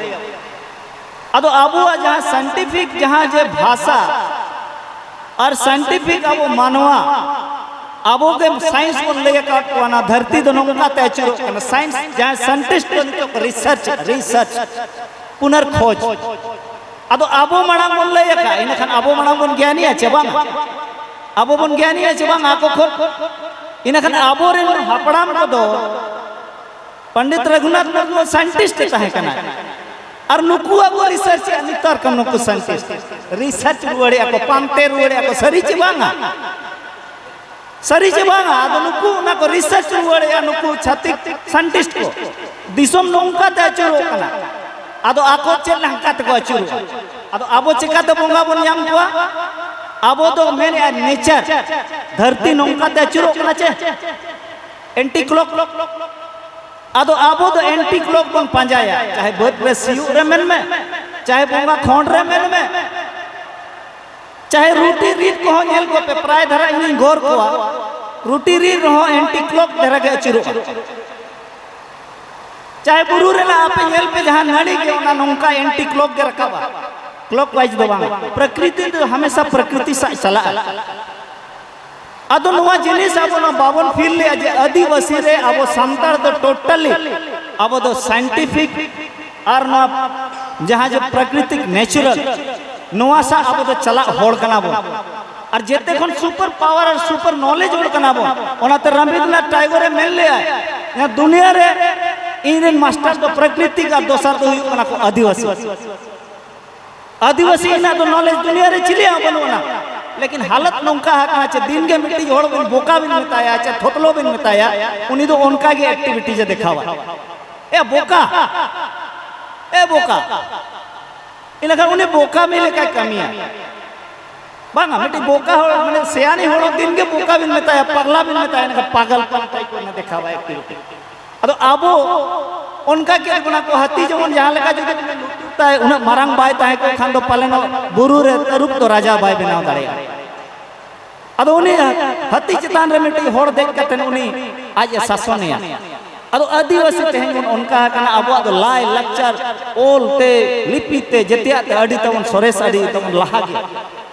ᱟᱫᱚ ᱟᱵᱚᱣᱟᱜ ᱡᱟᱦᱟᱸ ᱥᱟᱭᱮᱱᱴᱤᱯᱷᱤᱠ ᱡᱟᱦᱟᱸ ᱡᱮ ᱵᱷᱟᱥᱟ ᱟᱨ ᱥᱟᱭᱮᱱᱴᱤᱯᱷᱤᱠ ᱟᱵᱚ ᱢᱟᱱᱣᱟ, ᱟᱵᱚ ᱜᱮ ᱥᱟᱭᱮᱱᱥ ᱵᱚᱱ ᱞᱟᱹᱭ ᱟᱠᱟᱫ ᱠᱚᱣᱟ, ᱱᱚᱣᱟ ᱫᱷᱟᱹᱨᱛᱤ ᱫᱚ ᱱᱚᱝᱠᱟᱛᱮ ᱟᱹᱪᱩᱨᱚᱜ ᱠᱟᱱᱟ᱾ ᱥᱟᱭᱮᱱᱥ ᱡᱟᱦᱟᱸᱭ ᱥᱟᱭᱮᱱᱴᱤᱥᱴ ᱠᱚ ᱱᱤᱛᱚᱜ ᱠᱚ ᱨᱤᱥᱟᱨᱪ, ᱨᱤᱥᱟᱨᱪ, ᱯᱩᱱᱟᱨᱠᱷᱳᱡᱽ᱾ ᱟᱫᱚ ᱟᱵᱚ ᱢᱟᱲᱟᱝ ᱵᱚᱱ ᱞᱟᱹᱭ ᱟᱠᱟᱫ, ᱤᱱᱟᱹᱠᱷᱟᱱ ᱟᱵᱚ ᱢᱟᱲᱟᱝ ᱵᱚᱱ ᱜᱮᱭᱟᱱᱤᱭᱟ ᱪᱮ ᱵᱟᱝ? ᱟᱵᱚ ᱵᱚᱱ ᱜᱮᱭᱟᱱᱤᱭᱟ ᱪᱮ ᱵᱟᱝ ᱟᱠᱚ ᱠᱷᱚᱱ? ᱤᱱᱟᱹᱠᱷᱟᱱ ᱟᱵᱚᱨᱮᱱ ᱦᱟᱯᱲᱟᱢ ᱠᱚᱫᱚ ᱯᱚᱱᱰᱤᱛ ᱨᱚᱜᱷᱩᱱᱟᱛᱷ ᱢᱩᱨᱢᱩ ᱥᱟᱭᱮᱱᱴᱤᱥᱴ ᱮ ᱛᱟᱦᱮᱸ ᱠᱟᱱᱟ᱾ ᱟᱨ ᱱᱩᱠᱩᱣᱟᱜ ᱠᱚ ᱨᱤᱥᱟᱨᱪ ᱮᱫᱼᱟ, ᱱᱮᱛᱟᱨ ᱠᱚ ᱱᱩᱠᱩ ᱥᱟᱭᱮᱱᱴᱤᱥᱴ ᱨᱤᱥᱟᱨᱪ ᱨᱩᱣᱟᱹᱲᱮᱫᱼᱟ ᱠᱚ, ᱯᱟᱱᱛᱮ ᱨᱩᱣᱟᱹᱲᱮᱫᱼᱟ ᱠᱚ, ᱥᱟᱹᱨᱤ ᱪᱮ ᱵᱟᱝᱟ? ᱥᱟᱹᱨᱤ ᱪᱮ ᱵᱟᱝᱟ? ᱟᱫᱚ ᱱᱩᱠᱩ ᱚᱱᱟ ᱠᱚ ᱨᱤᱥᱟᱨᱪ ᱨᱩᱣᱟᱹᱲᱮᱫᱼᱟ, ᱱᱩᱠᱩ ᱪᱷᱟᱹᱛᱤᱠ ᱥᱟᱭᱮᱱᱴᱤᱥᱴ ᱠᱚ᱾ ᱫᱤᱥᱚᱢ ᱱᱚᱝᱠᱟ ᱛᱮ ᱟᱹᱪᱩᱨᱚᱜ ᱠᱟᱱᱟ, ᱟᱫᱚ ᱟᱠᱚ ᱪᱮᱫ ᱞᱮᱠᱟ ᱛᱮᱠᱚ ᱟᱹᱪᱩᱨᱚᱜᱼᱟ? ᱟᱫᱚ ᱟᱵᱚ ᱪᱮᱠᱟᱛᱮ ᱵᱚᱸᱜᱟ ᱵᱚᱱ ᱧᱟᱢ ᱠᱚᱣᱟ? ᱟᱵᱚ ᱫᱚ ᱢᱮᱱᱮᱫᱼᱟ ᱱᱮᱪᱟᱨ, ᱫᱷᱟᱹᱨᱛᱤ ᱱᱚᱝᱠᱟ ᱛᱮ ᱟᱹᱪᱩᱨᱚᱜ ᱠᱟᱱᱟ ᱪᱮ? Anti clock. ᱟᱫᱚ ᱟᱵᱚ ᱫᱚ ᱮᱱᱴᱤ ᱠᱞᱚᱠ ᱵᱚᱱ ᱯᱟᱸᱡᱟᱭᱟ, ᱪᱟᱦᱮ ᱵᱟᱹᱫᱽ ᱨᱮ ᱥᱤᱭᱳᱜ ᱨᱮ ᱢᱮᱱ ᱢᱮ, ᱪᱟᱦᱮ ᱵᱚᱸᱜᱟ ᱠᱷᱚᱸᱰ ᱨᱮ ᱢᱮᱱ ᱢᱮ, ᱪᱟᱦᱮ ᱨᱩᱴᱤ ᱨᱤᱫ ᱠᱚᱦᱚᱸ ᱧᱮᱞ ᱠᱚᱯᱮ, ᱯᱨᱟᱭ ᱫᱷᱟᱨᱟ ᱤᱧᱤᱧ ᱜᱚᱨ ᱠᱚᱣᱟ, ᱨᱩᱴᱤ ᱨᱤᱫ ᱨᱮᱦᱚᱸ ᱮᱱᱴᱤ ᱠᱞᱚᱠ ᱫᱷᱟᱨᱟ ᱜᱮ ᱟᱹᱪᱩᱨᱚᱜᱼᱟ᱾ ᱪᱟᱦᱮ ᱵᱩᱨᱩ ᱨᱮᱱᱟᱜ ᱟᱯᱮ ᱧᱮᱞ ᱯᱮ, ᱡᱟᱦᱟᱸ ᱱᱟᱹᱲᱤ ᱜᱮ ᱚᱱᱟ ᱱᱚᱝᱠᱟ ᱮᱱᱴᱤ ᱠᱞᱚᱠ ᱜᱮ ᱨᱟᱠᱟᱵᱼᱟ, ᱠᱞᱚᱠ ᱣᱟᱭᱤᱡ ᱫᱚ ᱵᱟᱝ᱾ ᱯᱨᱚᱠᱨᱤᱛᱤ ᱫᱚ ᱦᱟᱢᱮᱥᱟ ᱯᱨᱚᱠᱨᱤᱛᱤ ᱥᱟᱶ ᱪᱟᱞᱟᱜᱼᱟ᱾ ᱟᱫᱚ ᱱᱚᱣᱟ ᱡᱤᱱᱤᱥ ᱟᱵᱚ ᱱᱚᱣᱟ ᱵᱟᱵᱚᱱ ᱯᱷᱤᱞ ᱞᱮᱜᱼᱟ ᱡᱮ ᱟᱹᱫᱤᱵᱟᱹᱥᱤ ᱨᱮ ᱟᱵᱚ ᱥᱟᱱᱛᱟᱲ ᱫᱚ ᱴᱳᱴᱟᱞᱤ ᱟᱵᱚ ᱫᱚ ᱥᱟᱭᱮᱱᱴᱤᱯᱷᱤᱠ ᱟᱨ ᱱᱚᱣᱟ ᱡᱟᱦᱟᱸ ᱡᱮ ᱯᱨᱟᱠᱨᱤᱛᱤᱠ ᱱᱮᱪᱟᱨᱟᱞ, ᱱᱚᱣᱟ ᱥᱟᱶ ᱟᱵᱚ ᱫᱚ ᱪᱟᱞᱟᱜ ᱦᱚᱲ ᱠᱟᱱᱟ ᱵᱚᱱ᱾ ᱟᱨ ᱡᱮᱛᱮ ᱠᱷᱚᱱ ᱥᱩᱯᱟᱨ ᱯᱟᱣᱟᱨ ᱟᱨ ᱥᱩᱯᱟᱨ ᱱᱚᱞᱮᱡᱽ ᱦᱚᱲ ᱠᱟᱱᱟ ᱵᱚᱱ᱾ ᱚᱱᱟᱛᱮ ᱨᱚᱵᱤᱱᱫᱨᱚᱱᱟᱛᱷ ᱴᱟᱭᱜᱚᱨᱮ ᱢᱮᱱ ᱞᱮᱜᱼᱟ, ᱱᱚᱣᱟ ᱫᱩᱱᱤᱭᱟᱹ ᱨᱮ ᱤᱧ ᱨᱮᱱ ᱢᱟᱥᱴᱟᱨ ᱫᱚ ᱯᱨᱟᱠᱨᱤᱛᱤᱠ ᱟᱨ ᱫᱚᱥᱟᱨ ᱫᱚ ᱦᱩᱭᱩᱜ ᱠᱟᱱᱟ ᱠᱚ ᱟᱹᱫᱤᱵᱟᱹᱥᱤ᱾ ᱟᱹᱫᱤᱵᱟᱹᱥᱤ ᱨᱮᱱᱟᱜ ᱫᱚ ᱱᱚᱞᱮᱡᱽ ᱫᱩᱱᱤᱭᱟᱹ ᱨᱮ ᱪᱤᱞᱤᱭᱟᱜ ᱦᱚᱸ ᱵᱟᱹᱱᱩᱜ ᱟᱱᱟ᱾ ᱞᱮᱠᱤᱱ ᱦᱟᱞᱚᱛ ᱱᱚᱝᱠᱟ ᱟᱠᱟᱱᱟ ᱪᱮ ᱫᱤᱱ ᱜᱮ ᱢᱤᱫᱴᱤᱡ ᱦᱚᱲ ᱵᱤᱱ ᱵᱚᱠᱟ ᱵᱤᱱ ᱢᱮᱛᱟᱭᱟ ᱪᱮ ᱛᱷᱚᱛᱞᱚ ᱵᱤᱱ ᱢᱮᱛᱟᱭᱟ, ᱩᱱᱤ ᱫᱚ ᱚᱱᱠᱟ ᱜᱮ ᱮᱠᱴᱤᱵᱷᱤᱴᱤᱡᱽ ᱮ ᱫᱮᱠᱷᱟᱣᱟ᱾ ᱮ ᱵᱚᱠᱟ, ᱮ ᱵᱚᱠᱟ, ᱤᱱᱟᱹᱠᱷᱟᱱ ᱩᱱᱤ ᱵᱚᱠᱟ ᱢᱤ ᱞᱮᱠᱟᱭ ᱠᱟᱹᱢᱤᱭᱟ᱾ ᱵᱟᱝᱟ, ᱢᱤᱫᱴᱤᱡ ᱵᱚᱠᱟ ᱦᱚᱲ, ᱢᱟᱱᱮ ᱥᱮᱭᱟᱱᱤ ᱦᱚᱲ ᱫᱤᱱ ᱜᱮ ᱵᱚᱠᱟ ᱵᱤᱱ ᱢᱮᱛᱟᱭᱟ, ᱯᱟᱜᱽᱞᱟ ᱵᱤᱱ ᱢᱮᱛᱟᱭᱟ, ᱮᱱᱠᱷᱟᱱ ᱯᱟᱜᱚᱞ ᱯᱟᱱ ᱴᱟᱭᱤᱯ ᱠᱚ ᱫᱮᱠᱷᱟᱣᱟ ᱮᱠᱴᱤᱵᱷᱤᱴᱤ᱾ ᱟᱫᱚ ᱟᱵᱚ ᱚᱱᱠᱟ ᱠᱮᱫ ᱵᱚᱱᱟ ᱠᱚ, ᱦᱟᱹᱛᱤ ᱡᱮᱢᱚᱱ ᱡᱟᱦᱟᱸ ᱞᱮᱠᱟ ᱡᱩᱫᱤ ᱵᱤᱱ ᱞᱩᱴᱩᱨ ᱛᱟᱭ, ᱩᱱᱟᱹᱜ ᱢᱟᱨᱟᱝ ᱵᱟᱭ ᱛᱟᱦᱮᱸ ᱠᱚᱜ ᱠᱷᱟᱱ ᱫᱚ ᱯᱟᱞᱮᱱ ᱵᱩᱨᱩ ᱨᱮ ᱛᱟᱹᱨᱩᱵ ᱫᱚ ᱨᱟᱡᱟ ᱵᱟᱭ ᱵᱮᱱᱟᱣ ᱫᱟᱲᱮᱭᱟᱜᱼᱟ᱾ ᱟᱫᱚ ᱩᱱᱤ ᱦᱟᱹᱛᱤ ᱪᱮᱛᱟᱱ ᱨᱮ ᱢᱤᱫᱴᱤᱡ ᱦᱚᱲ ᱫᱮᱡ ᱠᱟᱛᱮ ᱩᱱᱤ ᱟᱡ ᱮ ᱥᱟᱥᱚᱱᱮᱭᱟ᱾ ᱟᱫᱚ ᱟᱹᱫᱤᱵᱟᱹᱥᱤ ᱛᱮᱦᱮᱧ ᱵᱚᱱ ᱚᱱᱠᱟ ᱟᱠᱟᱱᱟ, ᱟᱵᱚᱣᱟᱜ ᱫᱚ ᱞᱟᱭ ᱞᱟᱠᱪᱟᱨ, ᱚᱞ ᱛᱮ, ᱞᱤᱯᱤ ᱛᱮ, ᱡᱮᱛᱮᱭᱟᱜ ᱛᱮ ᱟᱹᱰᱤ ᱛᱟᱵᱚᱱ ᱥᱚᱨᱮᱥ, ᱟᱹᱰᱤ ᱛᱟᱵᱚᱱ ᱞᱟᱦᱟ ᱜᱮᱭᱟ᱾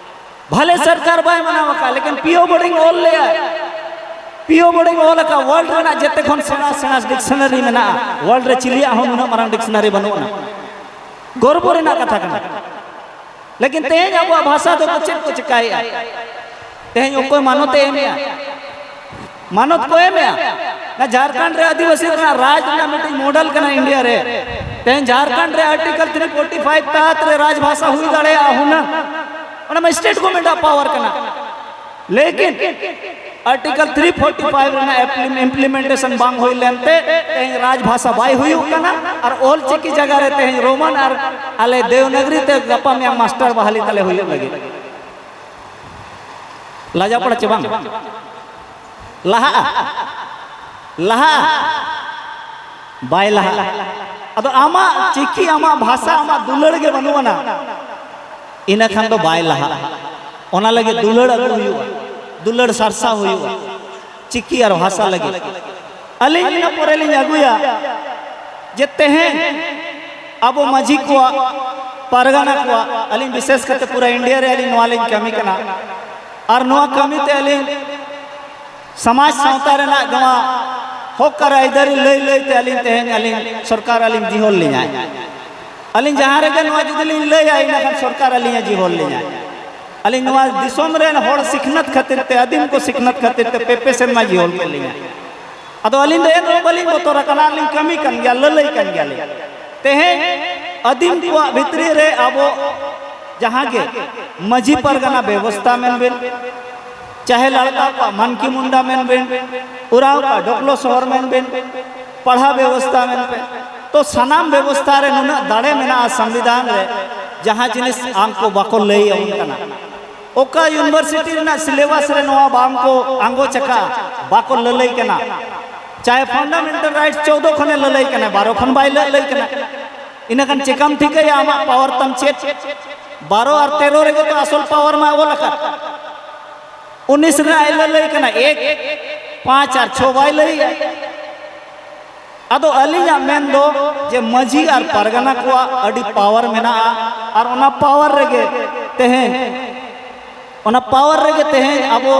ᱵᱷᱟᱞᱮ ᱥᱚᱨᱠᱟᱨ ᱵᱟᱭ ᱢᱟᱱᱟᱣ ᱟᱠᱟᱫ, ᱞᱮᱠᱤᱱ ᱯᱤ ᱳ ᱵᱳᱨᱰᱤᱝ ᱚᱞ ᱞᱮᱜᱼᱟ᱾ ᱯᱤ ᱳ ᱵᱳᱨᱰᱤᱝ ᱚᱞ ᱟᱠᱟᱫ, ᱣᱟᱨᱞᱰ ᱨᱮᱱᱟᱜ ᱡᱮᱛᱮ ᱠᱷᱚᱱ ᱥᱮᱬᱟ ᱥᱮᱬᱟ ᱰᱤᱠᱥᱚᱱᱟᱨᱤ ᱢᱮᱱᱟᱜᱼᱟ᱾ ᱣᱟᱨᱞᱰ ᱨᱮ ᱪᱤᱞᱤᱭᱟᱜ ᱦᱚᱸ ᱱᱩᱱᱟᱹᱜ ᱢᱟᱨᱟᱝ ᱰᱤᱠᱥᱚᱱᱟᱨᱤ ᱵᱟᱹᱱᱩᱜ ᱟᱱᱟ᱾ ᱜᱚᱨᱵᱚ ᱨᱮᱱᱟᱜ ᱠᱟᱛᱷᱟ ᱠᱟᱱᱟ᱾ ᱞᱮᱠᱤᱱ ᱛᱮᱦᱮᱧ ᱟᱵᱚᱣᱟᱜ ᱵᱷᱟᱥᱟ ᱫᱚ ᱪᱮᱫ ᱠᱚ ᱪᱤᱠᱟᱭᱮᱫᱼᱟ? ᱛᱮᱦᱮᱧ ᱚᱠᱚᱭ ᱢᱟᱱᱚᱛ ᱮ ᱮᱢᱮᱜᱼᱟ? ᱢᱟᱱᱚᱛ ᱠᱚ ᱮᱢᱮᱜᱼᱟ᱾ ᱚᱱᱟ ᱡᱷᱟᱲᱠᱷᱚᱸᱰ ᱨᱮ ᱟᱹᱫᱤᱵᱟᱹᱥᱤ ᱨᱮᱱᱟᱜ ᱨᱟᱡᱽ ᱨᱮᱱᱟᱜ ᱢᱤᱫᱴᱤᱡ ᱢᱚᱰᱮᱞ ᱠᱟᱱᱟ ᱤᱱᱰᱤᱭᱟ ᱨᱮ᱾ ᱛᱮᱦᱮᱧ ᱡᱷᱟᱲᱠᱷᱚᱸᱰ ᱨᱮ ᱟᱨᱴᱤᱠᱚᱞ ᱛᱷᱨᱤ ᱯᱷᱳᱨᱴᱤ ᱯᱷᱟᱭᱤᱵᱷ ᱛᱟᱦᱟᱛ ᱨᱮ ᱨᱟᱡᱽ ᱵᱷᱟᱥᱟ ᱦᱩᱭ ᱫᱟᱲᱮᱭᱟᱜᱼᱟ ᱦᱩᱱᱟᱹᱝ᱾ ᱚᱱᱟ ᱢᱟ ᱥᱴᱮᱴ ᱜᱚᱵᱷᱚᱨᱱᱢᱮᱱᱴ ᱟᱜ ᱯᱟᱣᱟᱨ ᱠᱟᱱᱟ᱾ ᱞᱮᱠᱤᱱ ᱟᱨᱴᱤᱠᱚᱞ ᱛᱷᱨᱤ ᱯᱷᱳᱨᱴᱤ ᱯᱷᱟᱭᱤᱵᱷ ᱨᱮᱱᱟᱜ ᱤᱢᱯᱞᱤᱢᱮᱱᱴᱮᱥᱚᱱ ᱵᱟᱝ ᱦᱩᱭ ᱞᱮᱱᱛᱮ ᱛᱮᱦᱮᱧ ᱨᱟᱡᱽ ᱵᱷᱟᱥᱟ ᱵᱟᱭ ᱦᱩᱭᱩᱜ ᱠᱟᱱᱟ᱾ ᱟᱨ ᱚᱞ ᱪᱤᱠᱤ ᱡᱟᱭᱜᱟ ᱨᱮ ᱛᱮᱦᱮᱧ ᱨᱳᱢᱟᱱ ᱟᱨ ᱟᱞᱮ ᱫᱮᱣᱱᱟᱜᱽᱨᱤ ᱛᱮ ᱜᱟᱯᱟ ᱢᱮᱭᱟᱝ ᱢᱟᱥᱴᱟᱨ ᱵᱟᱦᱟᱞᱤ ᱛᱟᱞᱮ ᱦᱩᱭᱩᱜ ᱞᱟᱹᱜᱤᱫ᱾ ᱞᱟᱡᱟᱣ ᱯᱟᱲᱟ ᱪᱮ ᱵᱟᱝ? ᱞᱟᱦᱟᱜᱼᱟ, ᱞᱟᱦᱟᱜᱼᱟ, ᱵᱟᱭ ᱞᱟᱦᱟᱜᱼᱟ᱾ ᱟᱫᱚ ᱟᱢᱟᱜ ᱪᱤᱠᱤ, ᱟᱢᱟᱜ ᱵᱷᱟᱥᱟ, ᱟᱢᱟᱜ ᱫᱩᱞᱟᱹᱲ ᱜᱮ ᱵᱟᱹᱱᱩᱜ ᱟᱱᱟ, ᱤᱱᱟᱹ ᱠᱷᱟᱱ ᱫᱚ ᱵᱟᱭ ᱞᱟᱦᱟᱜᱼᱟ᱾ ᱚᱱᱟ ᱞᱟᱹᱜᱤᱫ ᱫᱩᱞᱟᱹᱲ ᱟᱹᱜᱩ ᱦᱩᱭᱩᱜᱼᱟ, ᱫᱩᱞᱟᱹᱲ ᱥᱟᱨᱥᱟᱣ ᱦᱩᱭᱩᱜᱼᱟ ᱪᱤᱠᱤ ᱟᱨ ᱵᱷᱟᱥᱟ ᱞᱟᱹᱜᱤᱫ᱾ ᱟᱹᱞᱤᱧ ᱤᱱᱟᱹ ᱯᱚᱨᱮ ᱞᱤᱧ ᱟᱹᱜᱩᱭᱟ ᱡᱮ ᱛᱮᱦᱮᱧ ᱟᱵᱚ ᱢᱟᱹᱡᱷᱤ ᱠᱚᱣᱟᱜ, ᱯᱟᱨᱜᱟᱱᱟ ᱠᱚᱣᱟᱜ, ᱟᱹᱞᱤᱧ ᱵᱤᱥᱮᱥ ᱠᱟᱛᱮ ᱯᱩᱨᱟᱹ ᱤᱱᱰᱤᱭᱟ ᱨᱮ ᱟᱹᱞᱤᱧ ᱱᱚᱣᱟ ᱞᱤᱧ ᱠᱟᱹᱢᱤ ᱠᱟᱱᱟ᱾ ᱟᱨ ᱱᱚᱣᱟ ᱠᱟᱹᱢᱤ ᱛᱮ ᱟᱹᱞᱤᱧ ᱥᱚᱢᱟᱡᱽ ᱥᱟᱶᱛᱟ ᱨᱮᱱᱟᱜ ᱱᱚᱣᱟ ᱦᱚᱠ ᱟᱨ ᱟᱹᱭᱫᱟᱹᱨᱤ ᱞᱟᱹᱭ ᱞᱟᱹᱭ ᱛᱮ ᱟᱹᱞᱤᱧ ᱛᱮᱦᱮᱧ ᱟᱹᱞᱤᱧ ᱥᱚᱨᱠᱟᱨ ᱟᱹᱞᱤᱧ ᱡᱤᱦᱚᱞ ᱞᱤᱧᱟᱭ᱾ ᱟᱹᱞᱤᱧ ᱡᱟᱦᱟᱸ ᱨᱮᱜᱮ ᱱᱚᱣᱟ ᱡᱩᱫᱤ ᱞᱤᱧ ᱞᱟᱹᱭᱟ, ᱤᱱᱟᱹ ᱠᱷᱟᱱ ᱥᱚᱨᱠᱟᱨ ᱟᱹᱞᱤᱧᱮ ᱡᱤᱦᱚᱞ ᱞᱤᱧᱟᱭ᱾ ᱟᱹᱞᱤᱧ ᱱᱚᱣᱟ ᱫᱤᱥᱚᱢ ᱨᱮᱱ ᱦᱚᱲ ᱥᱤᱠᱷᱱᱟᱹᱛ ᱠᱷᱟᱹᱛᱤᱨ ᱛᱮ, ᱟᱹᱫᱤᱢ ᱠᱚ ᱥᱤᱠᱷᱱᱟᱹᱛ ᱠᱷᱟᱹᱛᱤᱨ ᱛᱮ ᱯᱮ ᱯᱮ ᱥᱮᱨᱢᱟ ᱡᱤᱦᱚᱞ ᱠᱮᱫ ᱞᱤᱧᱟ᱾ ᱟᱫᱚ ᱟᱹᱞᱤᱧ ᱫᱚ ᱮᱱ ᱨᱮᱦᱚᱸ ᱵᱟᱹᱞᱤᱧ ᱵᱚᱛᱚᱨ ᱟᱠᱟᱱᱟ, ᱟᱹᱞᱤᱧ ᱠᱟᱹᱢᱤ ᱠᱟᱱ ᱜᱮᱭᱟ, ᱞᱟᱹᱞᱟᱹᱭ ᱠᱟᱱ ᱜᱮᱭᱟᱞᱤᱧ᱾ ᱛᱮᱦᱮᱧ ᱟᱹᱫᱤᱢ ᱠᱚᱣᱟᱜ ᱵᱷᱤᱛᱨᱤ ᱨᱮ ᱟᱵᱚ ᱡᱟᱦᱟᱸ ᱜᱮ ᱢᱟᱹᱡᱷᱤ ᱯᱟᱨᱜᱟᱱᱟ ᱵᱮᱵᱚᱥᱛᱷᱟ ᱢᱮᱱ ᱵᱮᱱ, ᱪᱟᱦᱮ ᱞᱟᱲᱠᱟ ᱠᱚᱣᱟᱜ ᱢᱟᱱᱠᱤ ᱢᱩᱱᱰᱟ ᱢᱮᱱ ᱵᱮᱱ, ᱩᱨᱟᱣ ᱠᱚᱣᱟᱜ ᱰᱚᱠᱞᱚ ᱥᱚᱦᱚᱨ ᱢᱮᱱ ᱵᱮᱱ, ᱯᱟᱲᱦᱟᱣ ᱵᱮᱵᱚᱥᱛᱷᱟ ᱢᱮᱱ ᱵᱮᱱ, ᱛᱚ ᱥᱟᱱᱟᱢ ᱵᱮᱵᱚᱥᱛᱷᱟ ᱨᱮ ᱱᱩᱱᱟᱹᱜ ᱫᱟᱲᱮ ᱢᱮᱱᱟᱜᱼᱟ ᱥᱚᱝᱵᱤᱫᱷᱟᱱ ᱨᱮ, ᱡᱟᱦᱟᱸ ᱡᱤᱱᱤᱥ ᱟᱢ ᱠᱚ ᱵᱟᱠᱚ ᱞᱟᱹᱭ ᱟᱵᱚᱱ ᱠᱟᱱᱟ᱾ ᱚᱠᱟ ᱤᱭᱩᱱᱤᱵᱷᱟᱨᱥᱤᱴᱤ ᱨᱮᱱᱟᱜ ᱥᱤᱞᱮᱵᱟᱥ ᱨᱮ ᱱᱚᱣᱟ ᱵᱟᱝ ᱠᱚ ᱟᱸᱜᱚᱪ ᱟᱠᱟᱫᱼᱟ, ᱵᱟᱠᱚ ᱞᱟᱹᱞᱟᱹᱭ ᱠᱟᱱᱟ᱾ ᱪᱟᱦᱮ ᱯᱷᱟᱱᱰᱟᱢᱮᱱᱴᱟᱞ ᱨᱟᱭᱤᱴᱥ ᱪᱳᱫᱚ ᱠᱷᱚᱱᱮ ᱞᱟᱹᱞᱟᱹᱭ ᱠᱟᱱᱟ, ᱵᱟᱨᱚ ᱠᱷᱚᱱ ᱵᱟᱭ ᱞᱟᱹᱞᱟᱹᱭ ᱠᱟᱱᱟ᱾ ᱤᱱᱟᱹᱠᱷᱟᱱ ᱪᱮᱠᱟᱢ ᱴᱷᱤᱠᱟᱹᱭᱟ ᱟᱢᱟᱜ ᱯᱟᱣᱟᱨ ᱛᱟᱢ ᱪᱮᱫ? ᱵᱟᱨᱚ ᱟᱨ ᱛᱮᱨᱚ ᱨᱮᱜᱮ ᱛᱚ ᱟᱥᱚᱞ ᱯᱟᱣᱟᱨ ᱢᱟ ᱚᱞ ᱟᱠᱟᱫ᱾ ᱩᱱᱤᱥ ᱨᱮᱱᱟᱜ ᱮ ᱞᱟᱹᱞᱟᱹᱭ ᱠᱟᱱᱟ, ᱮᱠ, ᱯᱟᱸᱪ ᱟᱨ ᱪᱷᱚ ᱵᱟᱭ ᱞᱟᱹᱭᱮᱜᱼᱟ᱾ ᱟᱫᱚ ᱟᱹᱞᱤᱧᱟᱜ ᱢᱮᱱ ᱫᱚ ᱡᱮ ᱢᱟᱹᱡᱷᱤ ᱟᱨ ᱯᱟᱨᱜᱟᱱᱟ ᱠᱚᱣᱟᱜ ᱟᱹᱰᱤ ᱯᱟᱣᱟᱨ ᱢᱮᱱᱟᱜᱼᱟ, ᱟᱨ ᱚᱱᱟ ᱯᱟᱣᱟᱨ ᱨᱮᱜᱮ ᱛᱮᱦᱮᱧ, ᱚᱱᱟ ᱯᱟᱣᱟᱨ ᱨᱮᱜᱮ ᱛᱮᱦᱮᱧ ᱟᱵᱚ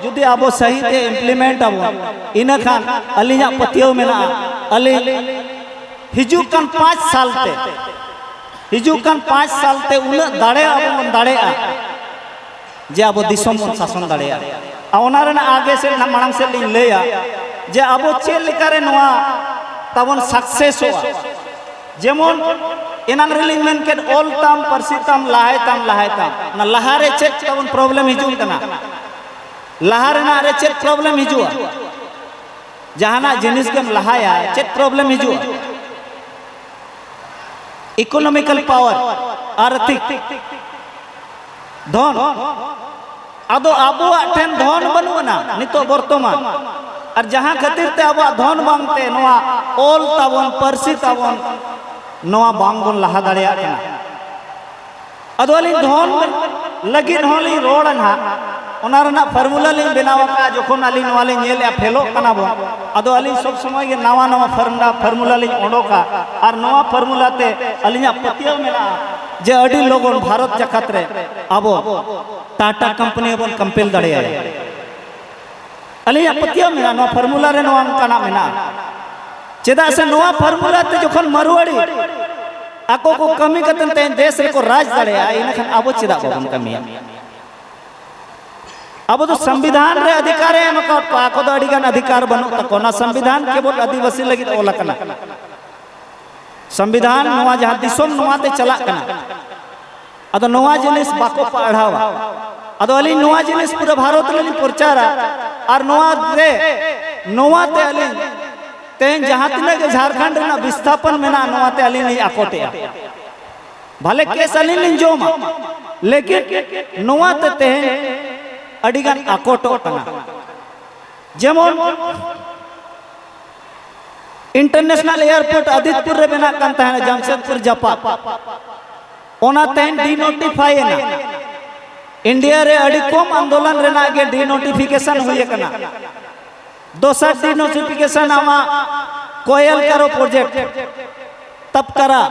ᱡᱩᱫᱤ ᱟᱵᱚ ᱥᱟᱹᱦᱤ ᱛᱮ ᱤᱢᱯᱞᱤᱢᱮᱱᱴ ᱟᱵᱚᱱ, ᱤᱱᱟᱹᱠᱷᱟᱱ ᱟᱹᱞᱤᱧᱟᱜ ᱯᱟᱹᱛᱭᱟᱹᱣ ᱢᱮᱱᱟᱜᱼᱟ, ᱟᱹᱞᱤᱧ ᱦᱤᱡᱩᱜ ᱠᱟᱱ ᱯᱟᱸᱪ ᱥᱟᱞ ᱛᱮ, ᱦᱤᱡᱩᱜ ᱠᱟᱱ ᱯᱟᱸᱪ ᱥᱟᱞ ᱛᱮ ᱩᱱᱟᱹᱜ ᱫᱟᱲᱮ ᱟᱵᱚ ᱵᱚᱱ ᱫᱟᱲᱮᱭᱟᱜᱼᱟ ᱡᱮ ᱟᱵᱚ ᱫᱤᱥᱚᱢ ᱵᱚᱱ ᱥᱟᱥᱚᱱ ᱫᱟᱲᱮᱭᱟᱜᱼᱟ᱾ ᱟᱨ ᱚᱱᱟ ᱨᱮᱱᱟᱜ ᱟᱜᱮ ᱥᱮᱫ ᱢᱟᱲᱟᱝ ᱥᱮᱫ ᱞᱤᱧ ᱞᱟᱹᱭᱟ ᱡᱮ ᱟᱵᱚ ᱪᱮᱫ ᱞᱮᱠᱟᱨᱮ ᱱᱚᱣᱟ ᱛᱟᱵᱚᱱ ᱥᱟᱠᱥᱮᱥᱚᱜᱼᱟ᱾ ᱡᱮᱢᱚᱱ ᱮᱱᱟᱝ ᱨᱮᱞᱤᱧ ᱢᱮᱱ ᱠᱮᱫ, ᱚᱞ ᱛᱟᱢ, ᱯᱟᱹᱨᱥᱤ ᱛᱟᱢ, ᱞᱟᱦᱟᱭ ᱛᱟᱢ, ᱞᱟᱦᱟᱭ ᱛᱟᱢ᱾ ᱚᱱᱟ ᱞᱟᱦᱟ ᱨᱮ ᱪᱮᱫ ᱛᱟᱵᱚᱱ ᱯᱨᱚᱵᱞᱮᱢ ᱦᱤᱡᱩᱜ ᱠᱟᱱᱟ? ᱞᱟᱦᱟ ᱨᱮᱱᱟᱜ ᱨᱮ ᱪᱮᱫ ᱯᱨᱚᱵᱞᱮᱢ ᱦᱤᱡᱩᱜᱼᱟ? ᱡᱟᱦᱟᱱᱟᱜ ᱡᱤᱱᱤᱥ ᱜᱮᱢ ᱞᱟᱦᱟᱭᱟ, ᱪᱮᱫ ᱯᱨᱚᱵᱞᱮᱢ ᱦᱤᱡᱩᱜᱼᱟ? ᱤᱠᱳᱱᱚᱢᱤᱠᱟᱞ ᱯᱟᱣᱟᱨ, ᱟᱨᱛᱷᱤᱠ ᱫᱷᱚᱱ᱾ ᱟᱫᱚ ᱟᱵᱚᱣᱟᱜ ᱴᱷᱮᱱ ᱫᱷᱚᱱ ᱵᱟᱹᱱᱩᱜ ᱟᱱᱟ ᱱᱤᱛᱚᱜ ᱵᱚᱨᱛᱚᱢᱟᱱ᱾ ᱟᱨ ᱡᱟᱦᱟᱸ ᱠᱷᱟᱹᱛᱤᱨ ᱛᱮ ᱟᱵᱚᱣᱟᱜ ᱫᱷᱚᱱ ᱵᱟᱝᱛᱮ ᱱᱚᱣᱟ ᱚᱞ ᱛᱟᱵᱚᱱ, ᱯᱟᱹᱨᱥᱤ ᱛᱟᱵᱚᱱ, ᱱᱚᱣᱟ ᱵᱟᱝ ᱵᱚᱱ ᱞᱟᱦᱟ ᱫᱟᱲᱮᱭᱟᱜ ᱠᱟᱱᱟ᱾ ᱟᱫᱚ ᱟᱹᱞᱤᱧ ᱫᱷᱚᱱ ᱞᱟᱹᱜᱤᱫ ᱦᱚᱸᱞᱤᱧ ᱨᱚᱲᱟ ᱱᱟᱦᱟᱜ, ᱚᱱᱟ ᱨᱮᱱᱟᱜ ᱯᱷᱚᱨᱢᱩᱞᱟ ᱞᱤᱧ ᱵᱮᱱᱟᱣ ᱟᱠᱟᱫᱼᱟ᱾ ᱡᱚᱠᱷᱚᱱ ᱟᱹᱞᱤᱧ ᱱᱚᱣᱟ ᱞᱤᱧ ᱧᱮᱞᱮᱫᱼᱟ, ᱯᱷᱮᱞᱚᱜ ᱠᱟᱱᱟ ᱵᱚᱱ, ᱟᱫᱚ ᱟᱹᱞᱤᱧ ᱥᱚᱵᱽ ᱥᱚᱢᱚᱭ ᱜᱮ ᱱᱟᱣᱟ ᱱᱟᱣᱟ ᱯᱷᱚᱨᱢᱩᱞᱟ, ᱯᱷᱚᱨᱢᱩᱞᱟ ᱞᱤᱧ ᱚᱰᱚᱠᱟ᱾ ᱟᱨ ᱱᱚᱣᱟ ᱯᱷᱚᱨᱢᱩᱞᱟ ᱛᱮ ᱟᱹᱞᱤᱧᱟᱜ ᱯᱟᱹᱛᱭᱟᱹᱣ ᱢᱮᱱᱟᱜᱼᱟ ᱡᱮ ᱟᱹᱰᱤ ᱞᱚᱜᱚᱱ ᱵᱷᱟᱨᱚᱛ ᱡᱟᱠᱟᱛ ᱨᱮ ᱟᱵᱚ ᱴᱟᱴᱟ ᱠᱳᱢᱯᱟᱱᱤ ᱵᱚᱱ ᱠᱚᱢᱯᱮᱞ ᱫᱟᱲᱮᱭᱟᱭᱟ᱾ ᱟᱹᱞᱤᱧᱟᱜ ᱯᱟᱹᱛᱭᱟᱹᱣ ᱢᱮᱱᱟᱜᱼᱟ, ᱱᱚᱣᱟ ᱯᱷᱚᱨᱢᱩᱞᱟ ᱨᱮ ᱱᱚᱣᱟ ᱚᱱᱠᱟᱱᱟᱜ ᱢᱮᱱᱟᱜᱼᱟ᱾ ᱪᱮᱫᱟᱜ ᱥᱮ ᱱᱚᱣᱟ ᱯᱷᱚᱨᱢᱩᱞᱟ ᱛᱮ ᱡᱚᱠᱷᱚᱱ ᱢᱟᱨᱣᱟᱲᱤ ᱟᱠᱚ ᱠᱚ ᱠᱟᱹᱢᱤ ᱠᱟᱛᱮ ᱛᱮᱦᱮᱧ ᱫᱮᱥ ᱨᱮᱠᱚ ᱨᱟᱡᱽ ᱫᱟᱲᱮᱭᱟᱜᱼᱟ, ᱤᱱᱟᱹᱠᱷᱟᱱ ᱟᱵᱚ ᱪᱮᱫᱟᱜ ᱵᱟᱵᱚᱱ ᱠᱟᱹᱢᱤᱭᱟ? ᱟᱵᱚ ᱫᱚ ᱥᱚᱝᱵᱤᱫᱷᱟᱱ ᱨᱮ ᱚᱫᱷᱤᱠᱟᱨ ᱮ ᱮᱢ ᱟᱠᱟᱫ ᱠᱚᱣᱟ, ᱟᱠᱚ ᱫᱚ ᱟᱹᱰᱤ ᱜᱟᱱ ᱚᱫᱷᱤᱠᱟᱨ ᱵᱟᱹᱱᱩᱜ ᱛᱟᱠᱚᱣᱟ᱾ ᱚᱱᱟ ᱥᱚᱝᱵᱤᱫᱷᱟᱱ ᱠᱮᱵᱚᱞ ᱟᱹᱫᱤᱵᱟᱹᱥᱤ ᱞᱟᱹᱜᱤᱫ ᱚᱞ ᱟᱠᱟᱱᱟ᱾ ᱥᱚᱝᱵᱤᱫᱷᱟᱱ ᱱᱚᱣᱟ ᱡᱟᱦᱟᱸ ᱫᱤᱥᱚᱢ ᱱᱚᱣᱟ ᱛᱮ ᱪᱟᱞᱟᱜ ᱠᱟᱱᱟ, ᱟᱫᱚ ᱱᱚᱣᱟ ᱡᱤᱱᱤᱥ ᱵᱟᱠᱚ ᱯᱟᱲᱦᱟᱣᱟ᱾ ᱟᱫᱚ ᱟᱹᱞᱤᱧ ᱱᱚᱣᱟ ᱡᱤᱱᱤᱥ ᱯᱩᱨᱟᱹ ᱵᱷᱟᱨᱚᱛ ᱨᱮᱞᱤᱧ ᱯᱨᱚᱪᱟᱨᱟ, ᱟᱨ ᱱᱚᱣᱟ ᱨᱮ, ᱱᱚᱣᱟ ᱛᱮ ᱟᱹᱞᱤᱧ ᱛᱮᱦᱮᱧ ᱡᱟᱦᱟᱸ ᱛᱤᱱᱟᱹᱜ ᱜᱮ ᱡᱷᱟᱲᱠᱷᱚᱸᱰ ᱨᱮᱱᱟᱜ ᱵᱤᱥᱛᱷᱟᱯᱚᱱ ᱢᱮᱱᱟᱜᱼᱟ, ᱱᱚᱣᱟ ᱛᱮ ᱟᱹᱞᱤᱧ ᱞᱤᱧ ᱟᱠᱚᱴᱮᱜᱼᱟ᱾ ᱵᱷᱟᱞᱮ ᱠᱮᱥ ᱟᱹᱞᱤᱧ ᱞᱤᱧ ᱡᱚᱢᱟ, ᱞᱮᱠᱤᱱ ᱱᱚᱣᱟ ᱛᱮ ᱛᱮᱦᱮᱧ ᱟᱹᱰᱤᱜᱟᱱ ᱟᱠᱚᱴᱚᱜ ᱠᱟᱱᱟ᱾ ᱡᱮᱢᱚᱱ ᱤᱱᱴᱟᱨᱱᱮᱥᱱᱟᱞ ᱮᱭᱟᱨᱯᱳᱨᱴ ᱟᱫᱤᱛᱯᱩᱨ ᱨᱮ ᱵᱮᱱᱟᱜ ᱠᱟᱱ ᱛᱟᱦᱮᱱᱟ, ᱡᱟᱢᱥᱮᱫᱽᱯᱩᱨ ᱡᱟᱯᱟᱜ, ᱚᱱᱟ ᱛᱮᱦᱮᱧ ᱰᱤᱱᱳᱴᱤᱯᱷᱟᱭ ᱮᱱᱟ᱾ ᱤᱱᱰᱤᱭᱟ ᱨᱮ ᱟᱹᱰᱤ ᱠᱚᱢ ᱟᱱᱫᱳᱞᱚᱱ ᱨᱮᱱᱟᱜ ᱜᱮ ᱰᱤᱱᱳᱴᱤᱯᱷᱤᱠᱮᱥᱚᱱ ᱦᱩᱭ ᱟᱠᱟᱱᱟ᱾ ᱫᱚᱥᱟᱨ ᱰᱤᱱᱳᱴᱤᱯᱷᱤᱠᱮᱥᱚᱱ ᱟᱢᱟᱜ ᱠᱚᱭᱮᱞ ᱠᱟᱨᱚ ᱯᱨᱚᱡᱮᱠᱴ, ᱛᱟᱯᱠᱟᱨᱟ,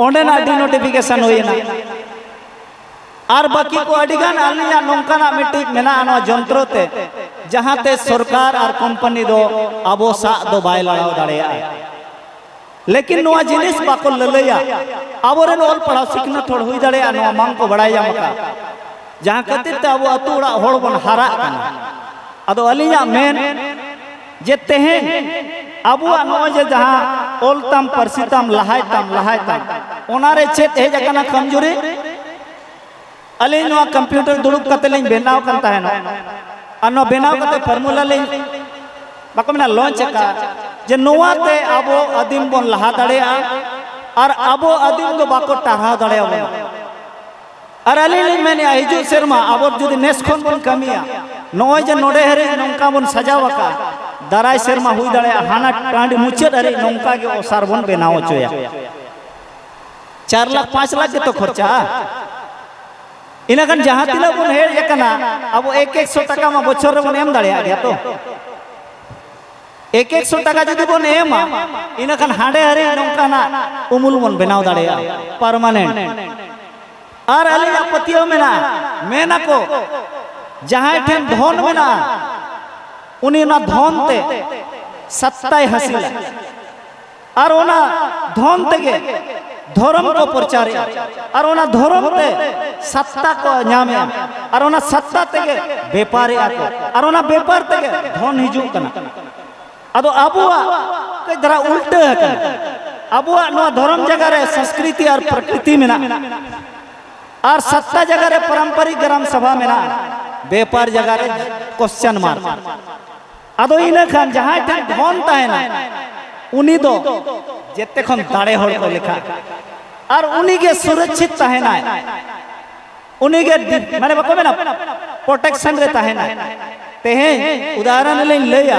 ᱚᱸᱰᱮᱱᱟᱜ ᱰᱤᱱᱳᱴᱤᱯᱷᱤᱠᱮᱥᱚᱱ ᱦᱩᱭᱮᱱᱟ᱾ ᱟᱨ ᱵᱟᱹᱠᱤ ᱠᱚ ᱟᱹᱰᱤᱜᱟᱱ ᱟᱹᱞᱤᱧᱟᱜ ᱱᱚᱝᱠᱟᱱᱟᱜ ᱢᱤᱫᱴᱤᱡ ᱢᱮᱱᱟᱜᱼᱟ ᱱᱚᱣᱟ ᱡᱚᱱᱛᱨᱚ ᱛᱮ, ᱡᱟᱦᱟᱸᱛᱮ ᱥᱚᱨᱠᱟᱨ ᱟᱨ ᱠᱳᱢᱯᱟᱱᱤ ᱫᱚ ᱟᱵᱚ ᱥᱟᱜ ᱫᱚ ᱵᱟᱭ ᱞᱟᱲᱟᱣ ᱫᱟᱲᱮᱭᱟᱜᱼᱟ᱾ ᱞᱮᱠᱤᱱ ᱱᱚᱣᱟ ᱡᱤᱱᱤᱥ ᱵᱟᱠᱚ ᱞᱟᱹᱞᱟᱹᱭᱟ᱾ ᱟᱵᱚᱨᱮᱱ ᱚᱞ ᱯᱟᱲᱦᱟᱣ ᱥᱤᱠᱷᱱᱟᱹᱛ ᱦᱚᱲ ᱦᱩᱭ ᱫᱟᱲᱮᱭᱟᱜᱼᱟ, ᱱᱚᱣᱟ ᱵᱟᱝ ᱠᱚ ᱵᱟᱲᱟᱭ ᱧᱟᱢ ᱟᱠᱟᱫ, ᱡᱟᱦᱟᱸ ᱠᱷᱟᱹᱛᱤᱨ ᱛᱮ ᱟᱵᱚ ᱟᱹᱛᱩ ᱚᱲᱟᱜ ᱦᱚᱲ ᱵᱚᱱ ᱦᱟᱨᱟᱜ ᱠᱟᱱᱟ᱾ ᱟᱫᱚ ᱟᱹᱞᱤᱧᱟᱜ ᱢᱮᱱ ᱡᱮ ᱛᱮᱦᱮᱧ ᱟᱵᱚᱣᱟᱜ ᱱᱚᱜᱼᱚᱭ ᱡᱮ ᱡᱟᱦᱟᱸ ᱚᱞ ᱛᱟᱢ, ᱯᱟᱹᱨᱥᱤ ᱛᱟᱢ, ᱞᱟᱦᱟᱭ ᱛᱟᱢ, ᱞᱟᱦᱟᱭ ᱛᱟᱢ, ᱚᱱᱟᱨᱮ ᱪᱮᱫ ᱦᱮᱡ ᱟᱠᱟᱱᱟ ᱠᱚᱢᱡᱩᱨᱤ? ᱟᱹᱞᱤᱧ ᱱᱚᱣᱟ ᱠᱚᱢᱯᱤᱭᱩᱴᱟᱨ ᱫᱩᱲᱩᱵ ᱠᱟᱛᱮ ᱞᱤᱧ ᱵᱮᱱᱟᱣ ᱠᱟᱱ ᱛᱟᱦᱮᱱᱚᱜ, ᱟᱨ ᱱᱚᱣᱟ ᱵᱮᱱᱟᱣ ᱠᱟᱛᱮ ᱯᱷᱚᱨᱢᱩᱞᱟ ᱞᱤᱧ, ᱵᱟᱠᱚ ᱢᱮᱱᱟ, ᱞᱚᱧᱪ ᱟᱠᱟᱫ, ᱡᱮ ᱱᱚᱣᱟ ᱛᱮ ᱟᱵᱚ ᱟᱹᱫᱤᱢ ᱵᱚᱱ ᱞᱟᱦᱟ ᱫᱟᱲᱮᱭᱟᱜᱼᱟ ᱟᱨ ᱟᱵᱚ ᱟᱹᱫᱤᱢ ᱫᱚ ᱵᱟᱠᱚ ᱴᱟᱨᱦᱟᱣ ᱫᱟᱲᱮᱭᱟᱵᱚᱱᱟ᱾ ᱟᱨ ᱟᱹᱞᱤᱧ ᱞᱤᱧ ᱢᱮᱱᱮᱫᱼᱟ, ᱦᱤᱡᱩᱜ ᱥᱮᱨᱢᱟ ᱟᱵᱚ ᱡᱩᱫᱤ ᱱᱮᱥ ᱠᱷᱚᱱ ᱵᱚᱱ ᱠᱟᱹᱢᱤᱭᱟ, ᱱᱚᱜᱼᱚᱭ ᱡᱮ ᱱᱚᱰᱮ ᱦᱟᱹᱨᱤᱡ ᱱᱚᱝᱠᱟ ᱵᱚᱱ ᱥᱟᱡᱟᱣ ᱟᱠᱟᱫ, ᱫᱟᱨᱟᱭ ᱥᱮᱨᱢᱟ ᱦᱩᱭ ᱫᱟᱲᱮᱭᱟᱜᱼᱟ ᱦᱟᱱᱟ ᱴᱟᱺᱰᱤ ᱢᱩᱪᱟᱹᱫ ᱦᱟᱹᱨᱤᱡ ᱱᱚᱝᱠᱟ ᱜᱮ ᱚᱥᱟᱨ ᱵᱚᱱ ᱵᱮᱱᱟᱣ ᱦᱚᱪᱚᱭᱟ᱾ ᱪᱟᱨ ᱞᱟᱠᱷ ᱯᱟᱸᱪ ᱞᱟᱠᱷ ᱜᱮᱛᱚ ᱠᱷᱚᱨᱪᱟᱜᱼᱟ᱾ ᱤᱱᱟᱹᱠᱷᱟᱱ ᱡᱟᱦᱟᱸ ᱛᱤᱱᱟᱹᱜ ᱵᱚᱱ ᱦᱮᱡ ᱟᱠᱟᱱᱟ, ᱟᱵᱚ ᱮᱠ ᱮᱠᱥᱚ ᱴᱟᱠᱟ ᱢᱟ ᱵᱚᱪᱷᱚᱨ ᱨᱮᱵᱚᱱ ᱮᱢ ᱫᱟᱲᱮᱭᱟᱜ ᱜᱮᱭᱟ ᱛᱚ᱾ ᱮᱠ ᱮᱠᱥᱚ ᱴᱟᱠᱟ ᱡᱩᱫᱤ ᱵᱚᱱ ᱮᱢᱟ, ᱤᱱᱟᱹᱠᱷᱟᱱ ᱦᱟᱸᱰᱮ ᱦᱟᱹᱨᱤᱡ ᱱᱚᱝᱠᱟᱱᱟᱜ ᱩᱢᱩᱞ ᱵᱚᱱ ᱵᱮᱱᱟᱣ ᱫᱟᱲᱮᱭᱟᱜᱼᱟ, ᱯᱟᱨᱢᱟᱱᱮᱱᱴ᱾ ᱟᱨ ᱟᱹᱞᱤᱧᱟᱜ ᱯᱟᱹᱛᱭᱟᱹᱣ ᱢᱮᱱᱟᱜᱼᱟ, ᱢᱮᱱᱟᱠᱚ, ᱡᱟᱦᱟᱸᱭ ᱴᱷᱮᱱ ᱫᱷᱚᱱ ᱢᱮᱱᱟᱜᱼᱟ, ᱩᱱᱤ ᱚᱱᱟ ᱫᱷᱚᱱ ᱛᱮ ᱥᱟᱛᱛᱟᱭ ᱦᱟᱹᱥᱤᱞᱟ᱾ ᱟᱨ ᱚᱱᱟ ᱫᱷᱚᱱ ᱛᱮᱜᱮ ᱫᱷᱚᱨᱚᱢ ᱠᱚ ᱯᱨᱚᱪᱟᱨᱮᱜᱼᱟ, ᱟᱨ ᱚᱱᱟ ᱫᱷᱚᱨᱚᱢ ᱛᱮ ᱥᱟᱛᱛᱟ ᱠᱚ ᱧᱟᱢᱮᱜᱼᱟ, ᱟᱨ ᱚᱱᱟ ᱥᱟᱛᱛᱟ ᱛᱮᱜᱮ ᱵᱮᱯᱟᱨᱮᱜᱼᱟ ᱠᱚ, ᱟᱨ ᱚᱱᱟ ᱵᱮᱯᱟᱨ ᱛᱮᱜᱮ ᱫᱷᱚᱱ ᱦᱤᱡᱩᱜ ᱠᱟᱱᱟ᱾ ᱟᱫᱚ ᱟᱵᱚᱣᱟᱜ ᱠᱟᱹᱡ ᱫᱷᱟᱨᱟ ᱩᱞᱴᱟᱹ ᱟᱠᱟᱱᱟ᱾ ᱟᱵᱚᱣᱟᱜ ᱱᱚᱣᱟ ᱫᱷᱚᱨᱚᱢ ᱡᱟᱭᱜᱟ ᱨᱮ ᱥᱚᱝᱥᱠᱨᱤᱛᱤ ᱟᱨ ᱯᱨᱚᱠᱨᱤᱛᱤ ᱢᱮᱱᱟᱜᱼᱟ, ᱟᱨ ᱥᱟᱛᱛᱟ ᱡᱟᱭᱜᱟ ᱨᱮ ᱯᱟᱨᱟᱢᱯᱟᱨᱤᱠ ᱜᱨᱟᱢ ᱥᱟᱵᱷᱟ ᱢᱮᱱᱟᱜᱼᱟ, ᱵᱮᱯᱟᱨ ᱡᱟᱭᱜᱟ ᱨᱮ ᱠᱚᱥᱪᱟᱱ ᱢᱟᱨᱠ᱾ ᱟᱫᱚ ᱤᱱᱟᱹ ᱠᱷᱟᱱ ᱡᱟᱦᱟᱸᱭ ᱴᱷᱮᱱ ᱫᱷᱚᱱ ᱛᱟᱦᱮᱱᱟ, ᱩᱱᱤ ᱫᱚ ᱡᱮᱛᱮ ᱠᱷᱚᱱ ᱫᱟᱲᱮ ᱦᱚᱲ ᱠᱚ ᱞᱮᱠᱷᱟᱜᱼᱟ, ᱟᱨ ᱩᱱᱤ ᱜᱮ ᱥᱩᱨᱚᱠᱪᱷᱤᱛ ᱛᱟᱦᱮᱱᱟᱭ, ᱩᱱᱤ ᱜᱮ ᱰᱤ-, ᱢᱟᱱᱮ ᱵᱟᱠᱚ ᱢᱮᱱᱟ ᱯᱨᱚᱴᱮᱠᱥᱚᱱ ᱨᱮ ᱛᱟᱦᱮᱱᱟᱭ᱾ ᱛᱮᱦᱮᱧ ᱩᱫᱟᱦᱚᱨᱚᱱ ᱞᱤᱧ ᱞᱟᱹᱭᱟ,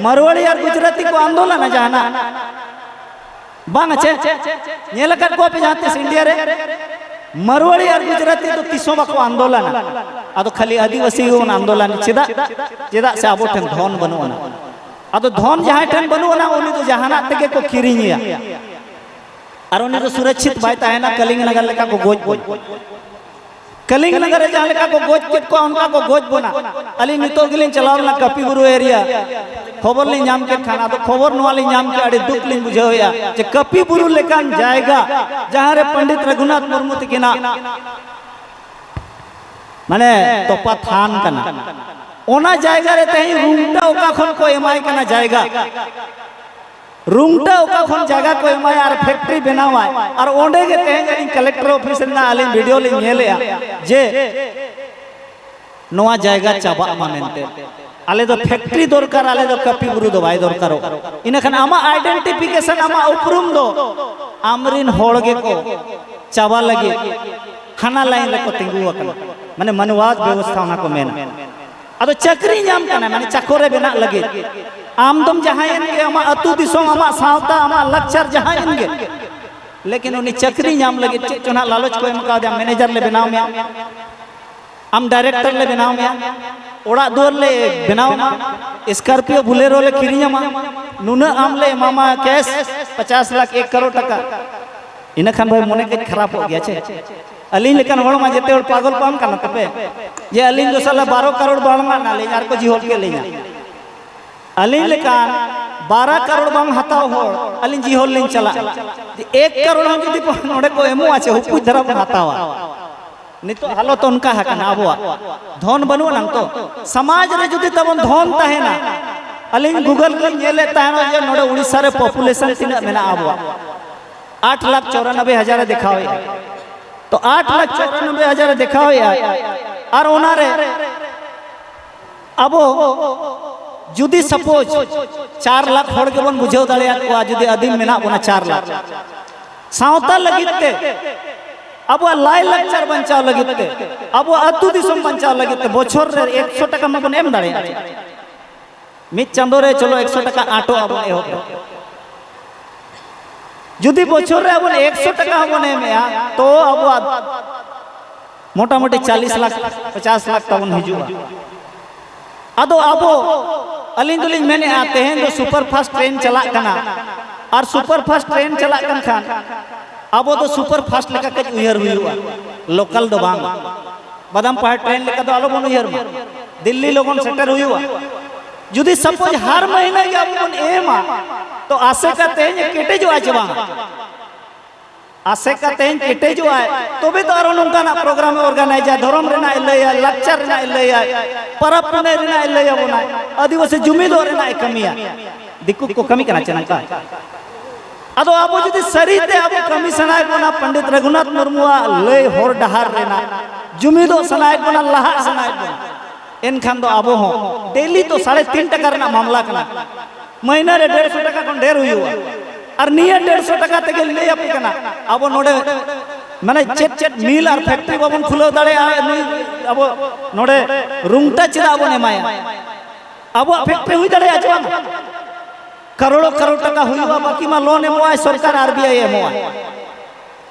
ᱢᱟᱨᱣᱟᱲᱤ ᱟᱨ ᱜᱩᱡᱽᱨᱟᱛᱤ ᱠᱚ ᱟᱱᱫᱳᱞᱚᱱᱟ ᱡᱟᱦᱟᱱᱟᱜ, ᱵᱟᱝ ᱟᱪᱮ? ᱧᱮᱞ ᱟᱠᱟᱫ ᱠᱚᱣᱟ ᱯᱮ ᱡᱟᱦᱟᱸ ᱛᱤᱥ ᱤᱱᱰᱤᱭᱟ ᱨᱮ? ᱢᱟᱨᱣᱟᱲᱤ ᱟᱨ ᱜᱩᱡᱽᱨᱟᱛᱤ ᱫᱚ ᱛᱤᱥ ᱦᱚᱸ ᱵᱟᱠᱚ ᱟᱱᱫᱳᱞᱚᱱᱟ᱾ ᱟᱫᱚ ᱠᱷᱟᱹᱞᱤ ᱟᱹᱫᱤᱵᱟᱹᱥᱤ ᱜᱮᱵᱚᱱ ᱟᱱᱫᱳᱞᱚᱱ᱾ ᱪᱮᱫᱟᱜ? ᱪᱮᱫᱟᱜ ᱥᱮ ᱟᱵᱚ ᱴᱷᱮᱱ ᱫᱷᱚᱱ ᱵᱟᱹᱱᱩᱜ ᱟᱱᱟ᱾ ᱟᱫᱚ ᱫᱷᱚᱱ ᱡᱟᱦᱟᱸᱭ ᱴᱷᱮᱱ ᱵᱟᱹᱱᱩᱜ ᱟᱱᱟ, ᱩᱱᱤ ᱫᱚ ᱡᱟᱦᱟᱱᱟᱜ ᱛᱮᱜᱮ ᱠᱚ ᱠᱤᱨᱤᱧᱮᱭᱟ, ᱟᱨ ᱩᱱᱤ ᱫᱚ ᱥᱩᱨᱚᱠᱪᱷᱤᱛ ᱵᱟᱭ ᱛᱟᱦᱮᱱᱟ᱾ ᱠᱟᱞᱤᱝᱜ ᱱᱟᱜᱟᱨ ᱞᱮᱠᱟ ᱠᱚ ᱜᱚᱡ ᱵᱚᱱᱟ᱾ ᱠᱟᱞᱤᱝᱜ ᱱᱟᱜᱟᱨ ᱨᱮ ᱡᱟᱦᱟᱸ ᱞᱮᱠᱟ ᱠᱚ ᱜᱚᱡ ᱠᱮᱫ ᱠᱚᱣᱟ, ᱚᱱᱠᱟ ᱠᱚ ᱜᱚᱡ ᱵᱚᱱᱟ᱾ ᱟᱹᱞᱤᱧ ᱱᱤᱛᱚᱜ ᱜᱮᱞᱤᱧ ᱪᱟᱞᱟᱣ ᱞᱮᱱᱟ ᱠᱟᱹᱯᱤ ᱵᱩᱨᱩ ᱮᱨᱤᱭᱟ, ᱠᱷᱚᱵᱚᱨ ᱞᱤᱧ ᱧᱟᱢ ᱠᱮᱫ ᱠᱷᱟᱱ, ᱟᱫᱚ ᱠᱷᱚᱵᱚᱨ ᱱᱚᱣᱟ ᱞᱤᱧ ᱧᱟᱢ ᱠᱮᱫᱟ, ᱟᱹᱰᱤ ᱫᱩᱠ ᱞᱤᱧ ᱵᱩᱡᱷᱟᱹᱣᱮᱫᱼᱟ ᱡᱮ ᱠᱟᱹᱯᱤ ᱵᱩᱨᱩ ᱞᱮᱠᱟᱱ ᱡᱟᱭᱜᱟ, ᱡᱟᱦᱟᱸ ᱨᱮ ᱯᱚᱱᱰᱤᱛ ᱨᱚᱜᱷᱩᱱᱟᱛᱷ ᱢᱩᱨᱢᱩ ᱛᱟᱹᱠᱤᱱᱟᱜ ᱢᱟᱱᱮ ᱛᱚᱯᱟ ᱛᱷᱟᱱ ᱠᱟᱱᱟ, ᱚᱱᱟ ᱡᱟᱭᱜᱟ ᱨᱮ ᱛᱮᱦᱮᱧ ᱨᱩᱝᱴᱟ ᱚᱠᱟ ᱠᱷᱚᱱ ᱠᱚ ᱮᱢᱟᱭ ᱠᱟᱱᱟ ᱡᱟᱭᱜᱟ? ᱨᱩᱝᱴᱟ ᱚᱠᱟ ᱠᱷᱚᱱ ᱡᱟᱭᱜᱟ ᱠᱚ ᱮᱢᱟᱭᱟ ᱟᱨ ᱯᱷᱮᱠᱴᱨᱤ ᱵᱮᱱᱟᱣᱟᱭ? ᱟᱨ ᱚᱸᱰᱮ ᱜᱮ ᱛᱮᱦᱮᱧ ᱟᱹᱞᱤᱧ ᱠᱟᱞᱮᱠᱴᱚᱨ ᱚᱯᱷᱤᱥ ᱨᱮᱱᱟᱜ ᱟᱹᱞᱤᱧ ᱵᱷᱤᱰᱤᱭᱳ ᱞᱤᱧ ᱧᱮᱞᱮᱜᱼᱟ ᱡᱮ ᱱᱚᱣᱟ ᱡᱟᱭᱜᱟ ᱪᱟᱵᱟᱜ ᱢᱟ ᱢᱮᱱᱛᱮ᱾ ᱟᱞᱮ ᱫᱚ ᱯᱷᱮᱠᱴᱨᱤ ᱫᱚᱨᱠᱟᱨ, ᱟᱞᱮ ᱫᱚ ᱠᱟᱹᱯᱤ ᱵᱩᱨᱩ ᱫᱚ ᱵᱟᱭ ᱫᱚᱨᱠᱟᱨᱚᱜ᱾ ᱤᱱᱟᱹᱠᱷᱟᱱ ᱟᱢᱟᱜ ᱟᱭᱰᱮᱱᱴᱤᱯᱷᱤᱠᱮᱥᱚᱱ, ᱟᱢᱟᱜ ᱩᱯᱨᱩᱢ ᱫᱚ ᱟᱢᱨᱤᱱ ᱦᱚᱲ ᱜᱮᱠᱚ ᱪᱟᱵᱟ ᱞᱟᱹᱜᱤᱫ ᱦᱟᱱᱟ ᱞᱟᱭᱤᱱ ᱨᱮᱠᱚ ᱛᱤᱸᱜᱩ ᱟᱠᱟᱱᱟ, ᱢᱟᱱᱮ ᱢᱟᱱᱣᱟᱫ ᱵᱮᱵᱚᱥᱛᱷᱟ ᱚᱱᱟ ᱠᱚ ᱢᱮᱱᱟ᱾ ᱟᱫᱚ ᱪᱟᱹᱠᱨᱤ ᱧᱟᱢ ᱠᱟᱱᱟ, ᱢᱟᱱᱮ ᱪᱟᱠᱚᱨᱮ ᱵᱮᱱᱟᱜ ᱞᱟᱹᱜᱤᱫ᱾ ᱟᱢ ᱫᱚᱢ ᱡᱟᱦᱟᱸᱭᱮᱱ ᱜᱮ, ᱟᱢᱟᱜ ᱟᱹᱛᱩ ᱫᱤᱥᱚᱢ, ᱟᱢᱟᱜ ᱥᱟᱶᱛᱟ, ᱟᱢᱟᱜ ᱞᱟᱠᱪᱟᱨ ᱡᱟᱦᱟᱸᱭᱮᱱ ᱜᱮ, ᱞᱮᱠᱤᱱ ᱩᱱᱤ ᱪᱟᱹᱠᱨᱤ ᱧᱟᱢ ᱞᱟᱹᱜᱤᱫ ᱪᱮᱫ ᱪᱚ ᱱᱟᱦᱟᱜ ᱞᱟᱞᱚᱪ ᱠᱚ ᱮᱢ ᱠᱟᱣᱫᱮᱭᱟ, ᱢᱮᱱᱮᱡᱟᱨ ᱞᱮ ᱵᱮᱱᱟᱣ ᱢᱮᱭᱟ, ᱟᱢ ᱰᱟᱭᱨᱮᱠᱴᱚᱨ ᱞᱮ ᱵᱮᱱᱟᱣ ᱢᱮᱭᱟ, ᱚᱲᱟᱜ ᱫᱩᱣᱟᱹᱨ ᱞᱮ ᱵᱮᱱᱟᱣ ᱟᱢᱟ, ᱥᱠᱚᱨᱯᱤᱭᱳ ᱵᱩᱞᱮᱨᱳ ᱞᱮ ᱠᱤᱨᱤᱧ ᱟᱢᱟ, ᱱᱩᱱᱟᱹᱜ ᱟᱢ ᱞᱮ ᱮᱢᱟᱢᱟ ᱠᱮᱥ, ᱯᱚᱪᱟᱥ ᱞᱟᱠᱷ, ᱮᱠ ᱠᱟᱨᱳᱲ ᱴᱟᱠᱟ᱾ ᱤᱱᱟᱹ ᱠᱷᱟᱱ ᱵᱷᱟᱭ ᱢᱚᱱᱮ ᱠᱟᱹᱡ ᱠᱷᱟᱨᱟᱯᱚᱜ ᱜᱮᱭᱟ ᱪᱮ? ᱟᱹᱞᱤᱧ ᱞᱮᱠᱟᱱ ᱦᱚᱲ ᱢᱟ ᱡᱮᱛᱮ ᱦᱚᱲ ᱯᱟᱜᱚᱞ ᱵᱟᱝ ᱠᱟᱱᱟ ᱛᱟᱯᱮ, ᱡᱮ ᱟᱹᱞᱤᱧ ᱫᱚ ᱥᱟᱞᱟ ᱵᱟᱨᱚ ᱠᱟᱨᱳᱲ ᱵᱟᱝ ᱠᱟᱱᱟᱞᱤᱧ ᱟᱨ ᱠᱚ ᱡᱤᱦᱚᱞ ᱠᱮᱫ ᱞᱤᱧᱟ᱾ ᱟᱹᱞᱤᱧ ᱞᱮᱠᱟᱱ ᱵᱟᱨᱟ ᱠᱟᱨᱳᱲ ᱵᱟᱝ ᱦᱟᱛᱟᱣ ᱦᱚᱲ, ᱟᱹᱞᱤᱧ ᱡᱤᱦᱚᱞ ᱞᱤᱧ ᱪᱟᱞᱟᱜᱼᱟ᱾ ᱮᱠ ᱠᱟᱨᱳᱲ ᱦᱚᱸ ᱡᱩᱫᱤ ᱱᱚᱰᱮ ᱠᱚ ᱮᱢᱚᱜᱼᱟ, ᱪᱮ ᱦᱩᱯᱩᱡ ᱫᱷᱟᱨᱟ ᱵᱚᱱ ᱦᱟᱛᱟᱣᱟ᱾ ᱱᱤᱛᱚᱜ ᱦᱟᱞᱚᱛ ᱚᱱᱠᱟ ᱟᱠᱟᱱᱟ ᱟᱵᱚᱣᱟᱜ᱾ ᱫᱷᱚᱱ ᱵᱟᱹᱱᱩᱜ ᱟᱱᱟᱝ ᱛᱚ᱾ ᱥᱚᱢᱟᱡᱽ ᱨᱮ ᱡᱩᱫᱤ ᱛᱟᱵᱚᱱ ᱫᱷᱚᱱ ᱛᱟᱦᱮᱱᱟ, ᱟᱹᱞᱤᱧ ᱜᱩᱜᱚᱞ ᱨᱮᱞᱤᱧ ᱧᱮᱞᱮᱫ ᱛᱟᱦᱮᱱᱟ ᱡᱮ ᱱᱚᱰᱮ ᱩᱲᱤᱥᱥᱟ ᱨᱮ ᱯᱚᱯᱩᱞᱮᱥᱚᱱ ᱛᱤᱱᱟᱹᱜ ᱢᱮᱱᱟᱜᱼᱟ ᱟᱵᱚᱣᱟᱜ, ᱟᱴ ᱞᱟᱠᱷ ᱪᱚᱨᱟᱱᱚᱵᱵᱳᱭ ᱦᱟᱡᱟᱨ ᱮ ᱫᱮᱠᱷᱟᱣᱮᱫᱼᱟ᱾ ᱛᱚ ᱟᱴ ᱞᱟᱠᱷ ᱪᱚᱨᱟᱱᱚᱵᱵᱳᱭ ᱦᱟᱡᱟᱨ ᱮ ᱫᱮᱠᱷᱟᱣᱮᱫᱼᱟ, ᱟᱨ ᱚᱱᱟᱨᱮ ᱟᱵᱚ ᱡᱩᱫᱤ ᱥᱟᱯᱳᱡᱽ ᱪᱟᱨ ᱞᱟᱠᱷ ᱦᱚᱲ ᱜᱮᱵᱚᱱ ᱵᱩᱡᱷᱟᱹᱣ ᱫᱟᱲᱮᱭᱟᱜ ᱠᱚᱣᱟ, ᱡᱩᱫᱤ ᱟᱹᱫᱤᱢ ᱢᱮᱱᱟᱜ ᱵᱚᱱᱟ ᱪᱟᱨ ᱞᱟᱠᱷ, ᱥᱟᱶᱛᱟ ᱞᱟᱹᱜᱤᱫ ᱛᱮ, ᱟᱵᱚᱣᱟᱜ ᱞᱟᱭ ᱞᱟᱠᱪᱟᱨ ᱵᱟᱧᱪᱟᱣ ᱞᱟᱹᱜᱤᱫ ᱛᱮ, ᱟᱵᱚᱣᱟᱜ ᱟᱹᱛᱩ ᱫᱤᱥᱚᱢ ᱵᱟᱧᱪᱟᱣ ᱞᱟᱹᱜᱤᱫ ᱛᱮ ᱵᱚᱪᱷᱚᱨ ᱨᱮ ᱮᱠᱥᱚ ᱴᱟᱠᱟ ᱢᱟᱵᱚᱱ ᱮᱢ ᱫᱟᱲᱮᱭᱟᱜᱼᱟ᱾ ᱢᱤᱫ ᱪᱟᱸᱫᱳ ᱨᱮ ᱪᱚᱞᱚ ᱮᱠᱥᱚ ᱴᱟᱠᱟ ᱟᱸᱴᱚᱜ ᱟᱵᱚᱱ ᱮᱦᱚᱵ ᱨᱮ᱾ ᱡᱩᱫᱤ ᱵᱚᱪᱷᱚᱨ ᱨᱮ ᱟᱵᱚ ᱮᱠᱥᱚ ᱴᱟᱠᱟ ᱦᱚᱸᱵᱚᱱ ᱮᱢᱮᱜᱼᱟ, ᱛᱚ ᱟᱵᱚᱣᱟᱜ ᱢᱚᱴᱟᱢᱩᱴᱤ ᱪᱟᱞᱤᱥ ᱞᱟᱠᱷ, ᱯᱚᱪᱟᱥ ᱞᱟᱠᱷ ᱛᱟᱵᱚᱱ ᱦᱤᱡᱩᱜᱼᱟ᱾ ᱟᱫᱚ ᱟᱵᱚ, ᱟᱹᱞᱤᱧ ᱫᱚᱞᱤᱧ ᱢᱮᱱᱮᱜᱼᱟ, ᱛᱮᱦᱮᱧ ᱫᱚ ᱥᱩᱯᱟᱨ ᱯᱷᱟᱥᱴ ᱴᱨᱮᱱ ᱪᱟᱞᱟᱜ ᱠᱟᱱᱟ, ᱟᱨ ᱥᱩᱯᱟᱨ ᱯᱷᱟᱥᱴ ᱴᱨᱮᱱ ᱪᱟᱞᱟᱜ ᱠᱟᱱ ᱠᱷᱟᱱ ᱟᱵᱚ ᱫᱚ ᱥᱩᱯᱟᱨ ᱯᱷᱟᱥᱴ ᱞᱮᱠᱟ ᱠᱟᱹᱡ ᱩᱭᱦᱟᱹᱨ ᱦᱩᱭᱩᱜᱼᱟ, ᱞᱳᱠᱟᱞ ᱫᱚ ᱵᱟᱝ᱾ ᱵᱟᱫᱟᱢ ᱯᱟᱦᱟᱲ ᱴᱨᱮᱱ ᱞᱮᱠᱟ ᱫᱚ ᱟᱞᱚᱵᱚᱱ ᱩᱭᱦᱟᱹᱨ ᱢᱟ, ᱫᱤᱞᱞᱤ ᱞᱚᱜᱚᱱ ᱥᱮᱴᱮᱨ ᱦᱩᱭᱩᱜᱼᱟ᱾ ᱡᱩᱫᱤ ᱥᱟᱯᱳᱡᱽ ᱦᱟᱨ ᱢᱟᱹᱦᱤᱱᱟᱹ ᱜᱮ ᱟᱵᱚ ᱵᱚᱱ ᱮᱢᱟ, ᱛᱚ ᱟᱥᱮᱠᱟ ᱛᱮᱦᱮᱧ ᱠᱮᱴᱮᱡᱚᱜᱼᱟ ᱪᱮ ᱵᱟᱝ? ᱟᱥᱮᱠᱟ ᱛᱮᱦᱮᱧ ᱠᱮᱴᱮᱡᱚᱜᱼᱟᱭ, ᱛᱚᱵᱮ ᱛᱚ ᱟᱨᱚ ᱱᱚᱝᱠᱟᱱᱟᱜ ᱯᱨᱳᱜᱨᱟᱢ ᱮ ᱚᱨᱜᱟᱱᱟᱭᱤᱡᱟ, ᱫᱷᱚᱨᱚᱢ ᱨᱮᱱᱟᱜ ᱮ ᱞᱟᱹᱭᱟ, ᱞᱟᱠᱪᱟᱨ ᱨᱮᱱᱟᱜ ᱮ ᱞᱟᱹᱭᱟ, ᱯᱟᱨᱟᱵᱽ ᱯᱩᱱᱟᱹᱭ ᱨᱮᱱᱟᱜ ᱮ ᱞᱟᱹᱭ ᱟᱵᱚᱱᱟᱭ, ᱟᱹᱫᱤᱵᱟᱹᱥᱤ ᱡᱩᱢᱤᱫᱚᱜ ᱨᱮᱱᱟᱜ ᱮ ᱠᱟᱹᱢᱤᱭᱟ᱾ ᱫᱤᱠᱩ ᱠᱚ ᱠᱟᱹᱢᱤ ᱠᱟᱱᱟ ᱪᱮ ᱱᱚᱝᱠᱟ? ᱟᱫᱚ ᱟᱵᱚ ᱡᱩᱫᱤ ᱥᱟᱹᱨᱤᱛᱮ ᱟᱵᱚ ᱠᱟᱹᱢᱤ ᱥᱟᱱᱟᱭᱮᱫ ᱵᱚᱱᱟ ᱯᱚᱱᱰᱤᱛ ᱨᱚᱜᱷᱩᱱᱟᱛᱷ ᱢᱩᱨᱢᱩᱣᱟᱜ ᱞᱟᱹᱭ ᱦᱚᱨ ᱰᱟᱦᱟᱨ ᱨᱮᱱᱟᱜ, ᱡᱩᱢᱤᱫᱚᱜ ᱥᱟᱱᱟᱭᱮᱫ ᱵᱚᱱᱟ, ᱞᱟᱦᱟᱜ ᱥᱟᱱᱟᱭᱮᱫ ᱵᱚᱱᱟ, ᱮᱱᱠᱷᱟᱱ ᱫᱚ ᱟᱵᱚ ᱦᱚᱸ ᱰᱮᱞᱤ ᱫᱚ ᱥᱟᱲᱮ ᱛᱤᱱ ᱴᱟᱠᱟ ᱨᱮᱱᱟᱜ ᱢᱟᱢᱞᱟ ᱠᱟᱱᱟ, ᱢᱟᱹᱦᱱᱟᱹ ᱨᱮ ᱰᱮᱲᱥᱚ ᱴᱟᱠᱟ ᱠᱷᱚᱱ ᱰᱷᱮᱨ ᱦᱩᱭᱩᱜᱼᱟ᱾ ᱟᱨ ᱱᱤᱭᱟᱹ ᱰᱮᱲᱥᱚ ᱴᱟᱠᱟ ᱛᱮᱜᱮ ᱞᱟᱹᱭ ᱟᱯᱮ ᱠᱟᱱᱟ, ᱟᱵᱚ ᱱᱚᱰᱮ ᱢᱟᱱᱮ ᱪᱮᱫ ᱪᱮᱫ ᱢᱤᱞ ᱟᱨ ᱯᱷᱮᱠᱴᱨᱤ ᱵᱟᱵᱚᱱ ᱠᱷᱩᱞᱟᱹᱣ ᱫᱟᱲᱮᱭᱟᱜᱼᱟ, ᱱᱩᱭ ᱟᱵᱚ ᱱᱚᱰᱮ ᱨᱩᱝᱴᱟ ᱪᱮᱫᱟᱜ ᱵᱚᱱ ᱮᱢᱟᱭᱟ? ᱟᱵᱚᱣᱟᱜ ᱯᱷᱮᱠᱴᱨᱤ ᱦᱩᱭ ᱫᱟᱲᱮᱭᱟᱜᱼᱟ ᱪᱮ ᱵᱟᱝ? ᱠᱟᱨᱳᱲ ᱠᱟᱨᱳᱲ ᱴᱟᱠᱟ ᱦᱩᱭᱩᱜᱼᱟ, ᱵᱟᱹᱠᱤ ᱢᱟ ᱞᱳᱱ ᱮᱢᱚᱜᱼᱟᱭ ᱥᱚᱨᱠᱟᱨ, ᱟᱨ ᱵᱤ ᱟᱭ ᱮᱢᱚᱜᱼᱟᱭ᱾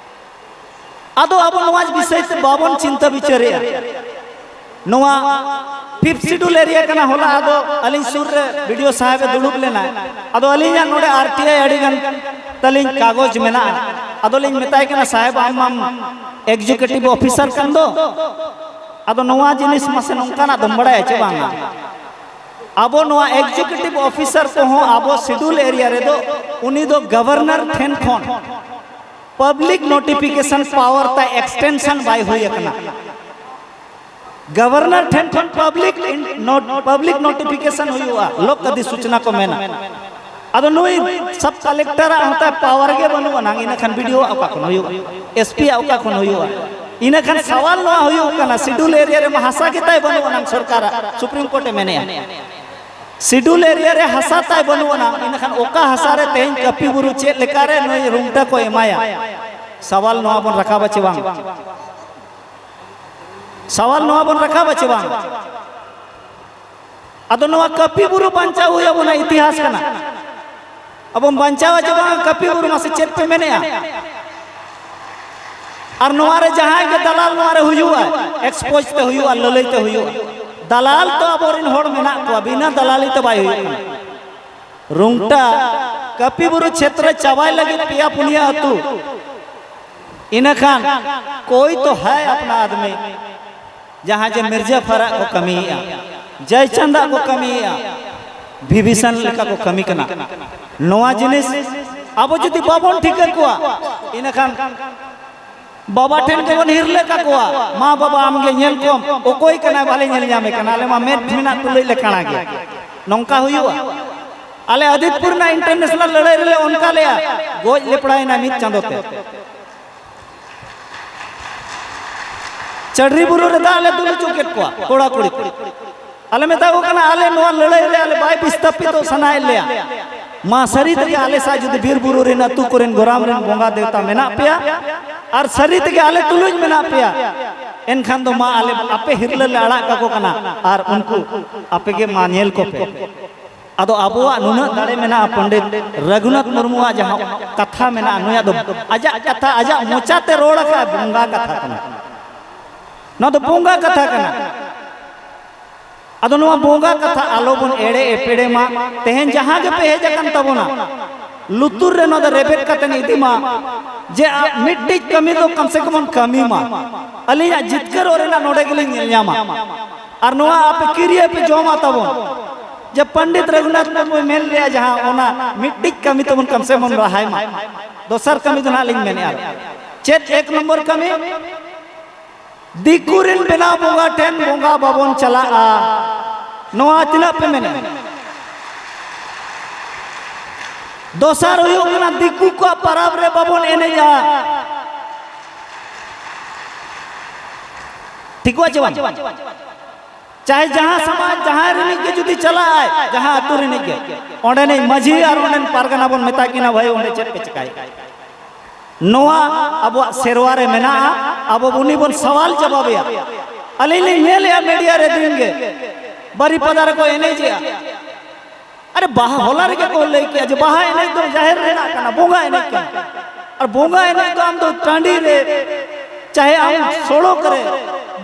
ᱟᱫᱚ ᱟᱵᱚ ᱱᱚᱣᱟ ᱵᱤᱥᱚᱭ ᱛᱮ ᱵᱟᱵᱚᱱ ᱪᱤᱱᱛᱟᱹ ᱵᱤᱪᱟᱹᱨᱮᱜᱼᱟ᱾ ᱱᱚᱣᱟ ᱯᱷᱤᱯᱛᱷ ᱥᱤᱰᱩᱞ ᱮᱨᱤᱭᱟ ᱠᱟᱱᱟ᱾ ᱦᱚᱞᱟ ᱟᱫᱚ ᱟᱹᱞᱤᱧ ᱥᱩᱨ ᱨᱮ ᱵᱤ ᱰᱤ ᱳ ᱥᱟᱦᱮᱵ ᱮ ᱫᱩᱲᱩᱵ ᱞᱮᱱᱟ᱾ ᱟᱫᱚ ᱟᱹᱞᱤᱧᱟᱜ ᱱᱚᱰᱮ ᱟᱨ ᱴᱤ ᱟᱭ ᱟᱹᱰᱤ ᱜᱟᱱ ᱛᱟᱹᱞᱤᱧ ᱠᱟᱜᱚᱡᱽ ᱢᱮᱱᱟᱜᱼᱟ᱾ ᱟᱫᱚ ᱞᱤᱧ ᱢᱮᱛᱟᱭ ᱠᱟᱱᱟ, "ᱥᱟᱦᱮᱵ, ᱟᱢ ᱢᱟᱢ ᱮᱠᱡᱤᱠᱤᱭᱩᱴᱤᱵᱷ ᱚᱯᱷᱤᱥᱟᱨ ᱠᱟᱱ ᱫᱚ, ᱟᱫᱚ ᱱᱚᱣᱟ ᱡᱤᱱᱤᱥ ᱢᱟᱥᱮ ᱱᱚᱝᱠᱟᱱᱟᱜ ᱫᱚᱢ ᱵᱟᱲᱟᱭᱟ ᱪᱮ ᱵᱟᱝᱟ?" ᱟᱵᱚ ᱱᱚᱣᱟ ᱮᱠᱡᱤᱠᱤᱭᱩᱴᱤᱵᱷ ᱚᱯᱷᱤᱥᱟᱨ ᱠᱚᱦᱚᱸ ᱟᱵᱚ ᱥᱤᱰᱩᱞ ᱮᱨᱤᱭᱟ ᱨᱮᱫᱚ ᱩᱱᱤ ᱫᱚ ᱜᱚᱵᱷᱚᱨᱱᱚᱨ ᱴᱷᱮᱱ ᱠᱷᱚᱱ ᱯᱟᱵᱽᱞᱤᱠ ᱱᱳᱴᱤᱯᱷᱤᱠᱮᱥᱚᱱ ᱯᱟᱣᱟᱨ ᱛᱟᱭ ᱮᱠᱥᱴᱮᱱᱥᱚᱱ ᱵᱟᱭ ᱦᱩᱭ ᱟᱠᱟᱱᱟ᱾ ᱜᱚᱵᱷᱚᱨᱱᱚᱨ ᱴᱷᱮᱱ ᱠᱷᱚᱱ ᱯᱟᱵᱽᱞᱤᱠ ᱯᱟᱵᱽᱞᱤᱠ ᱱᱳᱴᱤᱯᱷᱤᱠᱮᱥᱚᱱ ᱦᱩᱭᱩᱜᱼᱟ, ᱞᱳᱠ ᱚᱫᱷᱤᱥᱩᱪᱚᱱᱟ ᱠᱚ ᱢᱮᱱᱟ᱾ ᱟᱫᱚ ᱱᱩᱭ ᱥᱟᱵ ᱠᱟᱞᱮᱠᱴᱚᱨᱟᱜ ᱦᱚᱸ ᱛᱟᱭ ᱯᱟᱣᱟᱨ ᱜᱮ ᱵᱟᱹᱱᱩᱜ ᱟᱱᱟᱝ, ᱤᱱᱟᱹ ᱠᱷᱟᱱ ᱵᱤᱰᱤᱳ ᱟᱜ ᱚᱠᱟ ᱠᱷᱚᱱ ᱦᱩᱭᱩᱜᱼᱟ? ᱮᱥᱯᱤ ᱟᱜ ᱚᱠᱟ ᱠᱷᱚᱱ ᱦᱩᱭᱩᱜᱼᱟ? ᱤᱱᱟᱹ ᱠᱷᱟᱱ ᱥᱟᱣᱟᱞ ᱱᱚᱣᱟ ᱦᱩᱭᱩᱜ ᱠᱟᱱᱟ, ᱥᱤᱰᱩᱞ ᱮᱨᱤᱭᱟ ᱨᱮᱢᱟ ᱦᱟᱥᱟ ᱜᱮ ᱛᱟᱭ ᱵᱟᱹᱱᱩᱜ ᱟᱱᱟᱝ, ᱥᱚᱨᱠᱟᱨᱟᱜ, ᱥᱩᱯᱨᱤᱢ ᱠᱳᱨᱴ ᱮ ᱢᱮᱱᱮᱜᱼᱟ᱾ ᱥᱤᱰᱩᱞ ᱮᱨᱤᱭᱟ ᱨᱮ ᱦᱟᱥᱟ ᱛᱟᱭ ᱵᱟᱹᱱᱩᱜ ᱟᱱᱟᱝ, ᱤᱱᱟᱹ ᱠᱷᱟᱱ ᱚᱠᱟ ᱦᱟᱥᱟ ᱨᱮ ᱛᱮᱦᱮᱧ ᱠᱟᱹᱯᱤ ᱵᱩᱨᱩ ᱪᱮᱫ ᱞᱮᱠᱟ ᱨᱮ ᱱᱩᱭ ᱨᱩᱝᱴᱟ ᱠᱚ ᱮᱢᱟᱭᱟ? ᱥᱟᱣᱟᱞ ᱱᱚᱣᱟ ᱵᱚᱱ ᱨᱟᱠᱟᱵᱟ ᱪᱮ ᱵᱟᱝ? ᱥᱟᱣᱟᱞ ᱱᱚᱣᱟ ᱵᱚᱱ ᱨᱟᱠᱟᱵᱟ ᱪᱮ ᱵᱟᱝ? ᱟᱫᱚ ᱱᱚᱣᱟ ᱠᱟᱹᱯᱤ ᱵᱩᱨᱩ ᱵᱟᱧᱪᱟᱣ ᱦᱩᱭ ᱟᱵᱚᱱᱟ, ᱤᱛᱤᱦᱟᱥ ᱠᱟᱱᱟ᱾ ᱟᱵᱚ ᱵᱟᱧᱪᱟᱣᱟ ᱪᱮ ᱵᱟᱝ ᱠᱟᱹᱯᱤ ᱵᱩᱨᱩ, ᱢᱟᱥᱮ ᱪᱮᱫ ᱯᱮ ᱢᱮᱱᱮᱜᱼᱟ? ᱟᱨ ᱱᱚᱣᱟ ᱨᱮ ᱡᱟᱦᱟᱸᱭ ᱜᱮ ᱫᱟᱞᱟᱞ ᱱᱚᱣᱟ ᱨᱮ ᱦᱩᱭᱩᱜᱼᱟ, ᱮᱠᱥᱯᱳᱡᱽ ᱛᱮ ᱦᱩᱭᱩᱜᱼᱟ, ᱞᱟᱹᱞᱟᱹᱭ ᱛᱮ ᱦᱩᱭᱩᱜᱼᱟ᱾ ᱫᱟᱞᱟᱞ ᱛᱚ ᱟᱵᱚᱨᱮᱱ ᱦᱚᱲ ᱢᱮᱱᱟᱜ ᱠᱚᱣᱟ, ᱵᱤᱱᱟᱹ ᱫᱟᱞᱟᱞᱤ ᱛᱮ ᱵᱟᱭ ᱦᱩᱭᱩᱜ ᱠᱟᱱᱟ᱾ ᱨᱩᱝᱴᱟ ᱠᱟᱹᱯᱤ ᱵᱩᱨᱩ ᱪᱷᱮᱛᱨᱚ ᱪᱟᱵᱟᱭ ᱞᱟᱹᱜᱤᱫ ᱯᱮᱭᱟ ᱯᱩᱱᱭᱟᱹ ᱟᱹᱛᱩ, ᱤᱱᱟᱹ ᱠᱷᱟᱱ ᱠᱳᱭ ᱛᱚ ᱦᱟᱭ ᱟᱯᱱᱟ ᱟᱫᱢᱤ, ᱡᱟᱦᱟᱸ ᱡᱮ ᱢᱤᱨᱡᱟ ᱯᱷᱟᱨᱟᱜ ᱠᱚ ᱠᱟᱹᱢᱤᱭᱮᱜᱼᱟ, ᱡᱚᱭᱪᱟᱸᱫᱟᱜ ᱠᱚ ᱠᱟᱹᱢᱤᱭᱮᱜᱼᱟ, ᱵᱤᱵᱷᱤᱥᱟᱱ ᱞᱮᱠᱟ ᱠᱚ ᱠᱟᱹᱢᱤ ᱠᱟᱱᱟ᱾ ᱱᱚᱣᱟ ᱡᱤᱱᱤᱥ ᱟᱵᱚ ᱡᱩᱫᱤ ᱵᱟᱵᱚᱱ ᱴᱷᱤᱠᱟᱹ ᱠᱚᱣᱟ, ᱤᱱᱟᱹᱠᱷᱟᱱ ᱵᱟᱵᱟ ᱴᱷᱮᱱ ᱜᱮᱵᱚᱱ ᱦᱤᱨᱞᱟᱹ ᱠᱟᱠᱚᱣᱟ, "ᱢᱟ ᱵᱟᱵᱟ, ᱟᱢᱜᱮ ᱧᱮᱞ ᱠᱚᱢ, ᱚᱠᱚᱭ ᱠᱟᱱᱟᱭ ᱵᱟᱞᱮ ᱧᱮᱞ ᱧᱟᱢᱮ ᱠᱟᱱᱟ, ᱟᱞᱮ ᱢᱟ ᱢᱮᱫ ᱢᱮᱱᱟᱜ ᱛᱩᱞᱩᱡ ᱞᱮ ᱠᱟᱬᱟ ᱜᱮᱭᱟ᱾" ᱱᱚᱝᱠᱟ ᱦᱩᱭᱩᱜᱼᱟ? ᱟᱞᱮ ᱟᱫᱤᱛᱯᱩᱨ ᱨᱮᱱᱟᱜ ᱤᱱᱴᱟᱨᱱᱮᱥᱱᱟᱞ ᱞᱟᱹᱲᱦᱟᱹᱭ ᱨᱮᱞᱮ ᱚᱱᱠᱟ ᱞᱮᱜᱼᱟ, ᱜᱚᱡ ᱞᱮᱯᱲᱟᱭᱮᱱᱟ ᱢᱤᱫ ᱪᱟᱸᱫᱚ ᱛᱮ᱾ ᱪᱟᱹᱰᱨᱤ ᱵᱩᱨᱩ ᱨᱮ ᱫᱟᱜ ᱞᱮ ᱫᱩᱞ ᱦᱚᱪᱚ ᱠᱮᱫ ᱠᱚᱣᱟ ᱠᱚᱲᱟ ᱠᱩᱲᱤ ᱠᱚ᱾ ᱟᱞᱮ ᱢᱮᱛᱟ ᱠᱚ ᱠᱟᱱᱟ, ᱟᱞᱮ ᱱᱚᱣᱟ ᱞᱟᱹᱲᱦᱟᱹᱭ ᱨᱮ ᱟᱞᱮ ᱵᱟᱭ ᱵᱤᱥᱛᱟᱯᱤᱛᱚᱜ ᱥᱟᱱᱟᱭᱮᱫ ᱞᱮᱭᱟ᱾ ᱢᱟ ᱥᱟᱹᱨᱤ ᱛᱮᱜᱮ ᱟᱞᱮ ᱥᱟᱶ ᱡᱩᱫᱤ ᱵᱤᱨ ᱵᱩᱨᱩ ᱨᱮᱱ ᱟᱹᱛᱩ ᱠᱚᱨᱮᱱ ᱜᱚᱨᱟᱢ ᱨᱮᱱ ᱵᱚᱸᱜᱟ ᱫᱮᱣᱛᱟ ᱢᱮᱱᱟᱜ ᱯᱮᱭᱟ ᱟᱨ ᱥᱟᱹᱨᱤ ᱛᱮᱜᱮ ᱟᱞᱮ ᱛᱩᱞᱩᱡ ᱢᱮᱱᱟᱜ ᱯᱮᱭᱟ, ᱮᱱᱠᱷᱟᱱ ᱫᱚ ᱢᱟ ᱟᱞᱮ ᱟᱯᱮ ᱦᱤᱨᱞᱟᱹ ᱞᱮ ᱟᱲᱟᱜ ᱠᱟᱠᱚ ᱠᱟᱱᱟ ᱟᱨ ᱩᱱᱠᱩ ᱟᱯᱮ ᱜᱮ ᱢᱟ ᱧᱮᱞ ᱠᱚᱯᱮ᱾ ᱟᱫᱚ ᱟᱵᱚᱣᱟᱜ ᱱᱩᱱᱟᱹᱜ ᱫᱟᱲᱮ ᱢᱮᱱᱟᱜᱼᱟ, ᱯᱚᱱᱰᱤᱛ ᱨᱟᱹᱜᱷᱩᱱᱟᱛᱷ ᱢᱩᱨᱢᱩᱣᱟᱜ ᱡᱟᱦᱟᱸ ᱠᱟᱛᱷᱟ ᱢᱮᱱᱟᱜᱼᱟ, ᱱᱩᱭᱟᱜ ᱫᱚ ᱟᱡᱟᱜ ᱠᱟᱛᱷᱟ, ᱟᱡᱟᱜ ᱢᱚᱪᱟᱛᱮ ᱨᱚᱲ ᱟᱠᱟᱫ ᱵᱚᱸᱜᱟ ᱠᱟᱛᱷᱟ ᱠᱟᱱᱟ᱾ ᱱᱚᱣᱟ ᱫᱚ ᱵᱚᱸᱜᱟ ᱠᱟᱛᱷᱟ ᱠᱟᱱᱟ᱾ ᱟᱫᱚ ᱱᱚᱣᱟ ᱵᱚᱸᱜᱟ ᱠᱟᱛᱷᱟ ᱟᱞᱚ ᱵᱚᱱ ᱮᱲᱮ ᱮᱯᱮᱲᱮ ᱢᱟ᱾ ᱛᱮᱦᱮᱧ ᱡᱟᱦᱟᱸ ᱜᱮᱯᱮ ᱦᱮᱡ ᱟᱠᱟᱱ ᱛᱟᱵᱚᱱᱟ, ᱞᱩᱛᱩᱨ ᱨᱮ ᱱᱚᱣᱟ ᱫᱚ ᱨᱮᱵᱮᱫ ᱠᱟᱛᱮ ᱤᱫᱤ ᱢᱟ, ᱡᱮ ᱟ-, ᱢᱤᱫᱴᱤᱡ ᱠᱟᱹᱢᱤ ᱫᱚ ᱠᱚᱢ ᱥᱮ ᱠᱚᱢ ᱵᱚᱱ ᱠᱟᱹᱢᱤ ᱢᱟ᱾ ᱟᱹᱞᱤᱧᱟᱜ ᱡᱤᱛᱠᱟᱹᱨᱚᱜ ᱨᱮᱱᱟᱜ ᱱᱚᱰᱮ ᱜᱮᱞᱤᱧ ᱧᱮᱞ ᱧᱟᱢᱟ᱾ ᱟᱨ ᱱᱚᱣᱟ ᱟᱯᱮ ᱠᱤᱨᱤᱭᱟᱹ ᱯᱮ ᱡᱚᱢᱟ ᱛᱟᱵᱚᱱ᱾ ᱡᱮ ᱯᱚᱱᱰᱤᱛ ᱨᱚᱜᱷᱩᱱᱟᱛᱷ ᱢᱩᱨᱢᱩᱭ ᱢᱮᱱ ᱞᱮᱜᱼᱟ, ᱡᱟᱦᱟᱸ ᱚᱱᱟ ᱢᱤᱫᱴᱤᱡ ᱠᱟᱹᱢᱤ ᱛᱟᱵᱚᱱ ᱠᱚᱢ ᱥᱮ ᱠᱚᱢ ᱞᱟᱦᱟᱭ ᱢᱟ᱾ ᱫᱚᱥᱟᱨ ᱠᱟᱹᱢᱤ ᱫᱚ ᱱᱟᱦᱟᱜ ᱞᱤᱧ ᱢᱮᱱᱮᱜᱼᱟ, ᱪᱮᱫ ᱮᱠ ᱱᱚᱢᱵᱚᱨ ᱠᱟᱹᱢᱤ? ᱫᱤᱠᱩ ᱨᱮᱱ ᱵᱮᱱᱟᱣ ᱵᱚᱸᱜᱟ ᱴᱷᱮᱱ ᱵᱚᱸᱜᱟ ᱵᱟᱵᱚᱱ ᱪᱟᱞᱟᱜᱼᱟ᱾ ᱱᱚᱣᱟ ᱛᱤᱱᱟᱹᱜ ᱯᱮ ᱢᱮᱱᱮᱜᱼᱟ? ᱫᱚᱥᱟᱨ ᱦᱩᱭᱩᱜ ᱠᱟᱱᱟ, ᱫᱤᱠᱩ ᱠᱚᱣᱟᱜ ᱯᱟᱨᱟᱵᱽ ᱨᱮ ᱵᱟᱵᱚᱱ ᱮᱱᱮᱡᱼᱟ᱾ ᱴᱷᱤᱠᱚᱜᱼᱟ ᱪᱮ ᱵᱟᱝ? ᱪᱟᱦᱮ ᱡᱟᱦᱟᱸ ᱥᱚᱢᱟᱡᱽ, ᱡᱟᱦᱟᱸᱭ ᱨᱤᱱᱤᱡ ᱜᱮ ᱡᱩᱫᱤ ᱪᱟᱞᱟᱜ ᱟᱭ, ᱡᱟᱦᱟᱸ ᱟᱹᱛᱩ ᱨᱤᱱᱤᱡ ᱜᱮ, ᱚᱸᱰᱮᱱᱤᱡ ᱢᱟᱹᱡᱷᱤ ᱟᱨ ᱚᱸᱰᱮᱱ ᱯᱟᱨᱜᱟᱱᱟ ᱵᱚᱱ ᱢᱮᱛᱟ ᱠᱤᱱᱟ, "ᱵᱷᱟᱹᱭ, ᱚᱸᱰᱮ ᱪᱮᱫ ᱯᱮ ᱪᱮᱠᱟᱭᱮᱫ?" ᱱᱚᱣᱟ ᱟᱵᱚᱣᱟᱜ ᱥᱮᱨᱣᱟ ᱨᱮ ᱢᱮᱱᱟᱜᱼᱟ᱾ ᱟᱵᱚ ᱩᱱᱤ ᱵᱚᱱ ᱥᱟᱣᱟᱞ ᱡᱟᱵᱟᱵᱮᱭᱟ᱾ ᱟᱹᱞᱤᱧ ᱞᱤᱧ ᱧᱮᱞᱮᱜᱼᱟ ᱢᱤᱰᱤᱭᱟ ᱨᱮ ᱫᱤᱱ ᱜᱮ, ᱵᱟᱹᱨᱤᱯᱟᱫᱟ ᱨᱮᱠᱚ ᱮᱱᱮᱡᱮᱜᱼᱟ᱾ ᱟᱨᱮ, ᱵᱟᱦᱟ, ᱦᱚᱞᱟ ᱨᱮᱜᱮ ᱠᱚ ᱞᱟᱹᱭ ᱠᱮᱜᱼᱟ ᱡᱮ ᱵᱟᱦᱟ ᱮᱱᱮᱡ ᱫᱚ ᱡᱟᱦᱮᱨ ᱨᱮᱱᱟᱜ ᱠᱟᱱᱟ, ᱵᱚᱸᱜᱟ ᱮᱱᱮᱡ ᱠᱟᱱᱟ᱾ ᱟᱨ ᱵᱚᱸᱜᱟ ᱮᱱᱮᱡ ᱫᱚ ᱟᱢ ᱫᱚ ᱴᱟᱺᱰᱤ ᱨᱮ, ᱪᱟᱦᱮ ᱟᱢ ᱥᱚᱲᱚᱠ ᱨᱮ,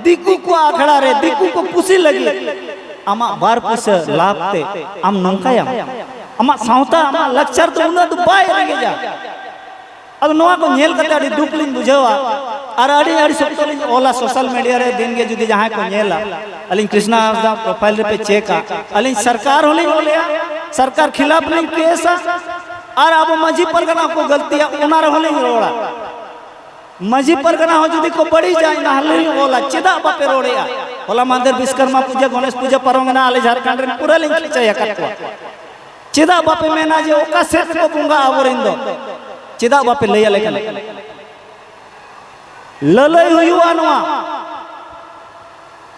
ᱫᱤᱠᱩ ᱠᱚ ᱟᱠᱷᱲᱟ ᱨᱮ, ᱫᱤᱠᱩ ᱠᱚ ᱠᱩᱥᱤ ᱞᱟᱹᱜᱤᱫ ᱟᱢᱟᱜ ᱵᱟᱨ ᱯᱩᱭᱥᱟᱹ ᱞᱟᱵᱷ ᱛᱮ ᱟᱢ ᱱᱚᱝᱠᱟᱭᱟᱢ? ᱟᱢᱟᱜ ᱥᱟᱶᱛᱟ, ᱟᱢᱟᱜ ᱞᱟᱠᱪᱟᱨ ᱫᱚ ᱩᱱᱟᱹᱜ ᱫᱚ ᱵᱟᱭ ᱨᱮᱸᱜᱮᱡᱟ᱾ ᱟᱫᱚ ᱱᱚᱣᱟ ᱠᱚ ᱧᱮᱞ ᱠᱟᱛᱮ ᱟᱹᱰᱤ ᱫᱩᱠ ᱞᱤᱧ ᱵᱩᱡᱷᱟᱹᱣᱟ᱾ ᱟᱨ ᱟᱹᱰᱤ, ᱟᱹᱰᱤ ᱥᱚᱠᱛᱚ ᱞᱤᱧ ᱚᱞᱟ ᱥᱳᱥᱟᱞ ᱢᱤᱰᱤᱭᱟ ᱨᱮ, ᱫᱤᱱ ᱜᱮ ᱡᱩᱫᱤ ᱡᱟᱦᱟᱸᱭ ᱠᱚ ᱧᱮᱞᱟ, ᱟᱹᱞᱤᱧ ᱠᱨᱤᱥᱱᱟ ᱦᱟᱸᱥᱫᱟ ᱯᱨᱚᱯᱷᱟᱭᱤᱞ ᱨᱮᱯᱮ ᱪᱮᱠᱟ, ᱟᱹᱞᱤᱧ ᱥᱚᱨᱠᱟᱨ ᱦᱚᱸᱞᱤᱧ ᱚᱞᱮᱜᱼᱟ, ᱥᱚᱨᱠᱟᱨ ᱠᱷᱤᱞᱟᱯ ᱞᱤᱧ ᱠᱮᱥᱟ᱾ ᱟᱨ ᱟᱵᱚ ᱢᱟᱹᱡᱷᱤ ᱯᱟᱨᱜᱟᱱᱟ ᱠᱚ ᱜᱟᱹᱞᱛᱤᱭᱟ, ᱚᱱᱟ ᱨᱮᱦᱚᱸ ᱞᱤᱧ ᱨᱚᱲᱟ᱾ ᱢᱟᱹᱡᱷᱤ ᱯᱟᱨᱜᱟᱱᱟ ᱦᱚᱸ ᱡᱩᱫᱤ ᱠᱚ ᱵᱟᱹᱲᱤᱡᱟ, ᱚᱱᱟ ᱦᱚᱸ ᱞᱤᱧ ᱚᱞᱟ, ᱪᱮᱫᱟᱜ ᱵᱟᱯᱮ ᱨᱚᱲᱮᱜᱼᱟ? ᱦᱚᱞᱟ ᱢᱟᱦᱫᱮᱨ ᱵᱤᱥᱠᱚᱨᱢᱟ ᱯᱩᱡᱟᱹ, ᱜᱚᱱᱮᱥ ᱯᱩᱡᱟᱹ ᱯᱟᱨᱚᱢ ᱮᱱᱟ, ᱟᱞᱮ ᱡᱷᱟᱲᱠᱷᱚᱸᱰ ᱨᱮᱱ ᱯᱩᱨᱟᱹ ᱞᱤᱧ ᱠᱷᱤᱪᱟᱹᱭ ᱟᱠᱟᱫ ᱠᱚᱣᱟ᱾ ᱪᱮᱫᱟᱜ ᱵᱟᱯᱮ ᱢᱮᱱᱟ ᱡᱮ ᱚᱠᱟ ᱥᱮᱫ ᱨᱮᱠᱚ ᱵᱚᱸᱜᱟ ᱟᱵᱚᱨᱮᱱ ᱫᱚ? ᱪᱮᱫᱟᱜ ᱵᱟᱯᱮ ᱞᱟᱹᱭ ᱟᱞᱮ ᱠᱟᱱᱟ? ᱞᱟᱹᱞᱟᱹᱭ ᱦᱩᱭᱩᱜᱼᱟ ᱱᱚᱣᱟ᱾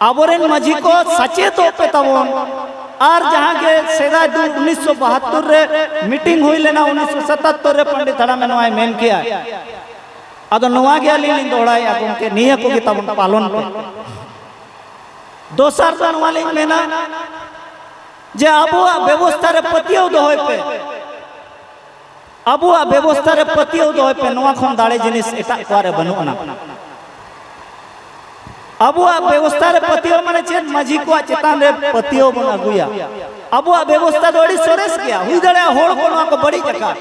ᱟᱵᱚᱨᱮᱱ ᱢᱟᱹᱡᱷᱤ ᱠᱚ ᱥᱟᱪᱮᱛᱚᱜ ᱯᱮ ᱛᱟᱵᱚᱱ᱾ ᱟᱨ ᱡᱟᱦᱟᱸ ᱜᱮ ᱥᱮᱫᱟᱭ ᱫᱚ ᱩᱱᱤᱥᱥᱚ ᱵᱟᱦᱟᱛᱛᱳᱨ ᱨᱮ ᱢᱤᱴᱤᱝ ᱦᱩᱭ ᱞᱮᱱᱟ, ᱩᱱᱤᱥᱥᱚ ᱥᱟᱛᱟᱛᱛᱳᱨ ᱨᱮ ᱯᱚᱱᱰᱤᱛ ᱦᱟᱲᱟᱢᱮ ᱱᱚᱣᱟᱭ ᱢᱮᱱ ᱠᱮᱜᱼᱟ᱾ ᱟᱫᱚ ᱱᱚᱣᱟ ᱜᱮ ᱟᱹᱞᱤᱧ ᱞᱤᱧ ᱫᱚᱦᱲᱟᱭᱮᱫᱼᱟ ᱜᱚᱢᱠᱮ, ᱱᱤᱭᱟᱹ ᱠᱚᱜᱮ ᱛᱟᱵᱚᱱ ᱯᱟᱞᱚᱱ ᱯᱮ᱾ ᱫᱚᱥᱟᱨ ᱫᱚ ᱱᱚᱣᱟ ᱞᱤᱧ ᱢᱮᱱᱟ ᱡᱮ ᱟᱵᱚᱣᱟᱜ ᱵᱮᱵᱚᱥᱛᱷᱟ ᱨᱮ ᱯᱟᱹᱛᱭᱟᱹᱣ ᱫᱚᱦᱚᱭ ᱯᱮ᱾ ᱟᱵᱚᱣᱟᱜ ᱵᱮᱵᱚᱥᱛᱷᱟ ᱨᱮ ᱯᱟᱹᱛᱭᱟᱹᱣ ᱫᱚᱦᱚᱭ ᱯᱮ, ᱱᱚᱣᱟ ᱠᱷᱚᱱ ᱫᱟᱲᱮ ᱡᱤᱱᱤᱥ ᱮᱴᱟᱜ ᱠᱚᱣᱟᱜ ᱨᱮ ᱵᱟᱹᱱᱩᱜ ᱟᱱᱟ᱾ ᱟᱵᱚᱣᱟᱜ ᱵᱮᱵᱚᱥᱛᱷᱟ ᱨᱮ ᱯᱟᱹᱛᱭᱟᱹᱣ ᱢᱟᱱᱮ ᱪᱮᱫ? ᱢᱟᱹᱡᱷᱤ ᱠᱚᱣᱟᱜ ᱪᱮᱛᱟᱱ ᱨᱮ ᱯᱟᱹᱛᱭᱟᱹᱣ ᱵᱚᱱ ᱟᱹᱜᱩᱭᱟ᱾ ᱟᱵᱚᱣᱟᱜ ᱵᱮᱵᱚᱥᱛᱷᱟ ᱫᱚ ᱟᱹᱰᱤ ᱥᱚᱨᱮᱥ ᱜᱮᱭᱟ, ᱦᱩᱭ ᱫᱟᱲᱮᱭᱟᱜᱼᱟ ᱦᱚᱲ ᱠᱚ ᱱᱚᱣᱟ ᱠᱚ ᱵᱟᱹᱲᱤᱡ ᱟᱠᱟᱫ᱾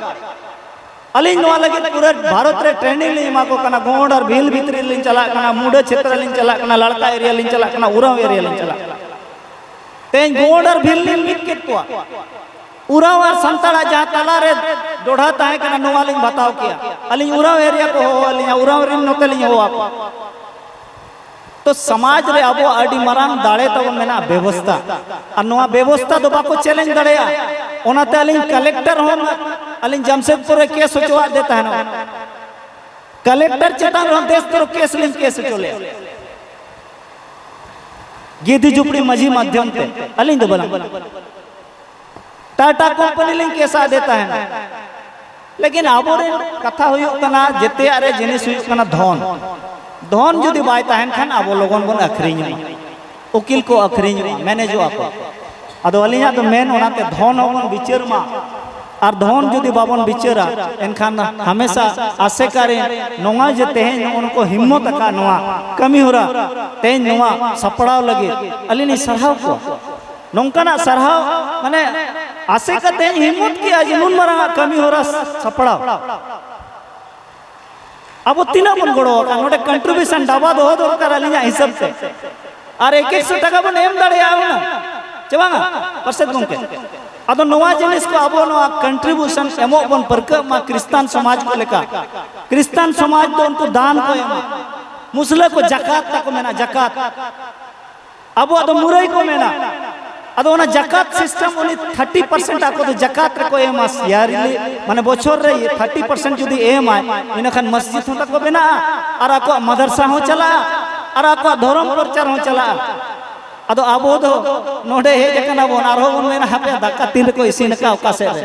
ᱟᱹᱞᱤᱧ ᱱᱚᱣᱟ ᱞᱟᱹᱜᱤᱫ ᱯᱩᱨᱟᱹ ᱵᱷᱟᱨᱚᱛ ᱨᱮ ᱴᱨᱮᱱᱤᱝ ᱞᱤᱧ ᱮᱢᱟ ᱠᱚ ᱠᱟᱱᱟ, ᱜᱚᱸᱰ ᱟᱨ ᱵᱷᱤᱞ ᱵᱷᱤᱛᱨᱤ ᱞᱤᱧ ᱪᱟᱞᱟᱜ ᱠᱟᱱᱟ, ᱢᱩᱰᱟᱹ ᱪᱷᱮᱛᱨᱚ ᱞᱤᱧ ᱪᱟᱞᱟᱜ ᱠᱟᱱᱟ, ᱞᱟᱲᱠᱟ ᱮᱨᱤᱭᱟ ᱞᱤᱧ ᱪᱟᱞᱟᱜ ᱠᱟᱱᱟ, ᱩᱨᱟᱸᱣ ᱮᱨᱤᱭᱟ ᱞᱤᱧ ᱪᱟᱞᱟᱜ ᱠᱟᱱᱟ᱾ ᱛᱮᱦᱮᱧ ᱜᱳᱸᱰ ᱟᱨ ᱵᱷᱤᱞ ᱞᱤᱧ ᱢᱤᱫ ᱠᱮᱫ ᱠᱚᱣᱟ᱾ ᱩᱨᱟᱣ ᱟᱨ ᱥᱟᱱᱛᱟᱲᱟᱜ ᱡᱟᱦᱟᱸ ᱛᱟᱞᱟᱨᱮ ᱰᱚᱰᱷᱟ ᱛᱟᱦᱮᱸ ᱠᱟᱱᱟ, ᱱᱚᱣᱟ ᱞᱤᱧ ᱵᱟᱛᱟᱣ ᱠᱮᱭᱟ᱾ ᱟᱹᱞᱤᱧ ᱩᱨᱟᱣ ᱮᱨᱤᱭᱟ ᱠᱚ ᱦᱚᱦᱚ ᱟᱹᱞᱤᱧᱟ, ᱩᱨᱟᱣ ᱨᱤᱱ ᱱᱚᱛᱮ ᱞᱤᱧ ᱦᱚᱦᱚ ᱟᱠᱚᱣᱟ᱾ ᱛᱚ ᱥᱚᱢᱟᱡᱽ ᱨᱮ ᱟᱵᱚᱣᱟᱜ ᱟᱹᱰᱤ ᱢᱟᱨᱟᱝ ᱫᱟᱲᱮ ᱛᱟᱵᱚᱱ ᱢᱮᱱᱟᱜᱼᱟ, ᱵᱮᱵᱚᱥᱛᱟ᱾ ᱟᱨ ᱱᱚᱣᱟ ᱵᱮᱵᱚᱥᱛᱟ ᱫᱚ ᱵᱟᱠᱚ ᱪᱮᱞᱮᱧᱡᱽ ᱫᱟᱲᱮᱭᱟᱜᱼᱟ᱾ ᱚᱱᱟᱛᱮ ᱟᱹᱞᱤᱧ ᱠᱟᱞᱮᱠᱴᱚᱨ ᱦᱚᱸ, ᱟᱹᱞᱤᱧ ᱡᱟᱢᱥᱮᱫᱽᱯᱩᱨ ᱨᱮ ᱠᱮᱥ ᱦᱚᱪᱚᱣᱟᱫ ᱫᱮ ᱛᱟᱦᱮᱱᱟ᱾ ᱠᱟᱞᱮᱠᱴᱚᱨ ᱪᱮᱛᱟᱱ ᱨᱮᱦᱚᱸ ᱫᱮᱥ ᱛᱚᱨᱚᱯ ᱠᱮᱥ ᱞᱤᱧ ᱠᱮᱥ ᱦᱚᱪᱚ ᱞᱮᱫᱼᱟ᱾ ᱜᱤᱫᱤ ᱡᱩᱯᱲᱤ ᱢᱟᱹᱡᱷᱤ ᱢᱟᱫᱽᱫᱷᱚᱢ ᱛᱮ, ᱟᱹᱞᱤᱧ ᱫᱚ ᱵᱟᱞᱟᱝ, ᱴᱟᱴᱟ ᱠᱳᱢᱯᱟᱱᱤ ᱞᱤᱧ ᱠᱮᱥ ᱟᱫᱮ ᱛᱟᱦᱮᱱᱟ᱾ ᱞᱮᱠᱤᱱ ᱟᱵᱚᱨᱮᱱ ᱠᱟᱛᱷᱟ ᱦᱩᱭᱩᱜ ᱠᱟᱱᱟ, ᱡᱮᱛᱮᱭᱟᱜ ᱨᱮ ᱡᱤᱱᱤᱥ ᱦᱩᱭᱩᱜ ᱠᱟᱱᱟ ᱫᱷᱚᱱ᱾ ᱫᱷᱚᱱ ᱡᱩᱫᱤ ᱵᱟᱭ ᱛᱟᱦᱮᱱ ᱠᱷᱟᱱ ᱟᱵᱚ ᱞᱚᱜᱚᱱ ᱵᱚᱱ ᱟᱹᱠᱷᱨᱤᱧᱚᱜᱼᱟ, ᱩᱠᱤᱞ ᱠᱚ ᱟᱹᱠᱷᱨᱤᱧᱚᱜᱼᱟ, ᱢᱮᱱᱮᱡᱚᱜᱼᱟ ᱠᱚ᱾ ᱟᱫᱚ ᱟᱹᱞᱤᱧᱟᱜ ᱫᱚ ᱢᱮᱱ ᱚᱱᱟᱛᱮ ᱫᱷᱚᱱ ᱦᱚᱸᱵᱚᱱ ᱵᱤᱪᱟᱹᱨ ᱢᱟ, ᱟᱨ ᱫᱷᱚᱱ ᱡᱩᱫᱤ ᱵᱟᱵᱚᱱ ᱵᱤᱪᱟᱹᱨᱟ, ᱮᱱᱠᱷᱟᱱ ᱦᱟᱢᱮᱥᱟ ᱟᱥᱮᱠᱟ ᱨᱮᱱ ᱱᱚᱣᱟ ᱡᱮ ᱛᱮᱦᱮᱧ ᱱᱚᱜᱼᱚ ᱱᱩᱠᱩ ᱦᱤᱢᱢᱚᱛ ᱟᱠᱟᱫ ᱱᱚᱣᱟ ᱠᱟᱹᱢᱤ ᱦᱚᱨᱟ, ᱛᱮᱦᱮᱧ ᱱᱚᱣᱟ ᱥᱟᱯᱲᱟᱣ ᱞᱟᱹᱜᱤᱫ ᱟᱹᱞᱤᱧ ᱞᱤᱧ ᱥᱟᱨᱦᱟᱣ ᱠᱚᱣᱟ᱾ ᱱᱚᱝᱠᱟᱱᱟᱜ ᱥᱟᱨᱦᱟᱣ, ᱢᱟᱱᱮ, ᱟᱥᱮᱠᱟ ᱛᱮᱦᱮᱧ ᱦᱤᱢᱢᱚᱛ ᱠᱮᱜᱼᱟ ᱡᱮ ᱱᱩᱱ ᱢᱟᱨᱟᱝ ᱟᱜ ᱠᱟᱹᱢᱤ ᱦᱚᱨᱟ ᱥᱟᱯᱲᱟᱣ᱾ ᱟᱵᱚ ᱛᱤᱱᱟᱹᱜ ᱵᱚᱱ ᱜᱚᱲᱚ ᱟᱠᱟᱫ, ᱱᱚᱰᱮ ᱠᱚᱱᱴᱨᱤᱵᱤᱭᱩᱥᱚᱱ ᱰᱟᱵᱟ ᱫᱚᱦᱚ ᱫᱚᱨᱠᱟᱨ ᱟᱹᱞᱤᱧᱟᱜ ᱦᱤᱥᱟᱹᱵ ᱛᱮ᱾ ᱟᱨ ᱮᱠ ᱮᱠᱥᱚ ᱴᱟᱠᱟ ᱵᱚᱱ ᱮᱢ ᱫᱟᱲᱮᱭᱟᱜᱼᱟ ᱦᱩᱱᱟᱹᱝ, ᱪᱮ ᱵᱟᱝᱟ, ᱯᱟᱨᱥᱮᱫ ᱜᱚᱢᱠᱮ? ᱟᱫᱚ ᱱᱚᱣᱟ ᱡᱤᱱᱤᱥ ᱠᱚ ᱟᱵᱚ ᱱᱚᱣᱟ ᱠᱚᱱᱴᱨᱤᱵᱤᱭᱩᱥᱚᱱ ᱮᱢᱚᱜ ᱵᱚᱱ ᱯᱟᱹᱨᱠᱟᱹᱜ ᱢᱟ ᱠᱷᱨᱤᱥᱴᱟᱱ ᱥᱚᱢᱟᱡᱽ ᱠᱚ ᱞᱮᱠᱟ᱾ ᱠᱷᱨᱤᱥᱴᱟᱱ ᱥᱚᱢᱟᱡᱽ ᱫᱚ ᱩᱱᱠᱩ ᱫᱟᱱ ᱠᱚ ᱮᱢᱟ, ᱢᱩᱥᱞᱟᱹ ᱠᱚ ᱡᱟᱠᱟᱛ ᱛᱟᱠᱚ ᱢᱮᱱᱟ, ᱡᱟᱠᱟᱛ᱾ ᱟᱵᱚᱣᱟᱜ ᱫᱚ ᱢᱩᱨᱟᱹᱭ ᱠᱚ ᱢᱮᱱᱟ᱾ ᱟᱫᱚ ᱚᱱᱟ ᱡᱟᱠᱟᱛ ᱥᱤᱥᱴᱮᱢ, ᱩᱱᱤ ᱛᱷᱟᱨᱴᱤ ᱯᱟᱨᱥᱮᱱᱴ ᱟᱠᱚ ᱫᱚ ᱡᱟᱠᱟᱛ ᱨᱮᱠᱚ ᱮᱢᱟ, ᱤᱭᱟᱨᱞᱤ, ᱢᱟᱱᱮ ᱵᱚᱪᱷᱚᱨ ᱨᱮ ᱛᱷᱟᱨᱴᱤ ᱯᱟᱨᱥᱮᱱᱴ ᱡᱩᱫᱤ ᱮᱢᱟᱭ, ᱤᱱᱟᱹᱠᱷᱟᱱ ᱢᱚᱥᱡᱤᱫ ᱦᱚᱸ ᱛᱟᱠᱚ ᱵᱮᱱᱟᱜᱼᱟ ᱟᱨ ᱟᱠᱚᱣᱟᱜ ᱢᱟᱫᱟᱨᱥᱟ ᱦᱚᱸ ᱪᱟᱞᱟᱜᱼᱟ ᱟᱨ ᱟᱠᱚᱣᱟᱜ ᱫᱷᱚᱨᱚᱢ ᱯᱨᱚᱪᱟᱨ ᱦᱚᱸ ᱪᱟᱞᱟᱜᱼᱟ᱾ ᱟᱫᱚ ᱟᱵᱚ ᱫᱚ ᱱᱚᱰᱮ ᱦᱮᱡ ᱟᱠᱟᱱᱟ ᱵᱚᱱ, ᱟᱨᱦᱚᱸ ᱵᱚᱱ ᱢᱮᱱᱟ, "ᱦᱟᱯᱮ, ᱫᱟᱠᱟ ᱛᱤᱱ ᱨᱮᱠᱚ ᱤᱥᱤᱱ ᱟᱠᱟᱫ, ᱚᱠᱟ ᱥᱮᱫ ᱨᱮ?"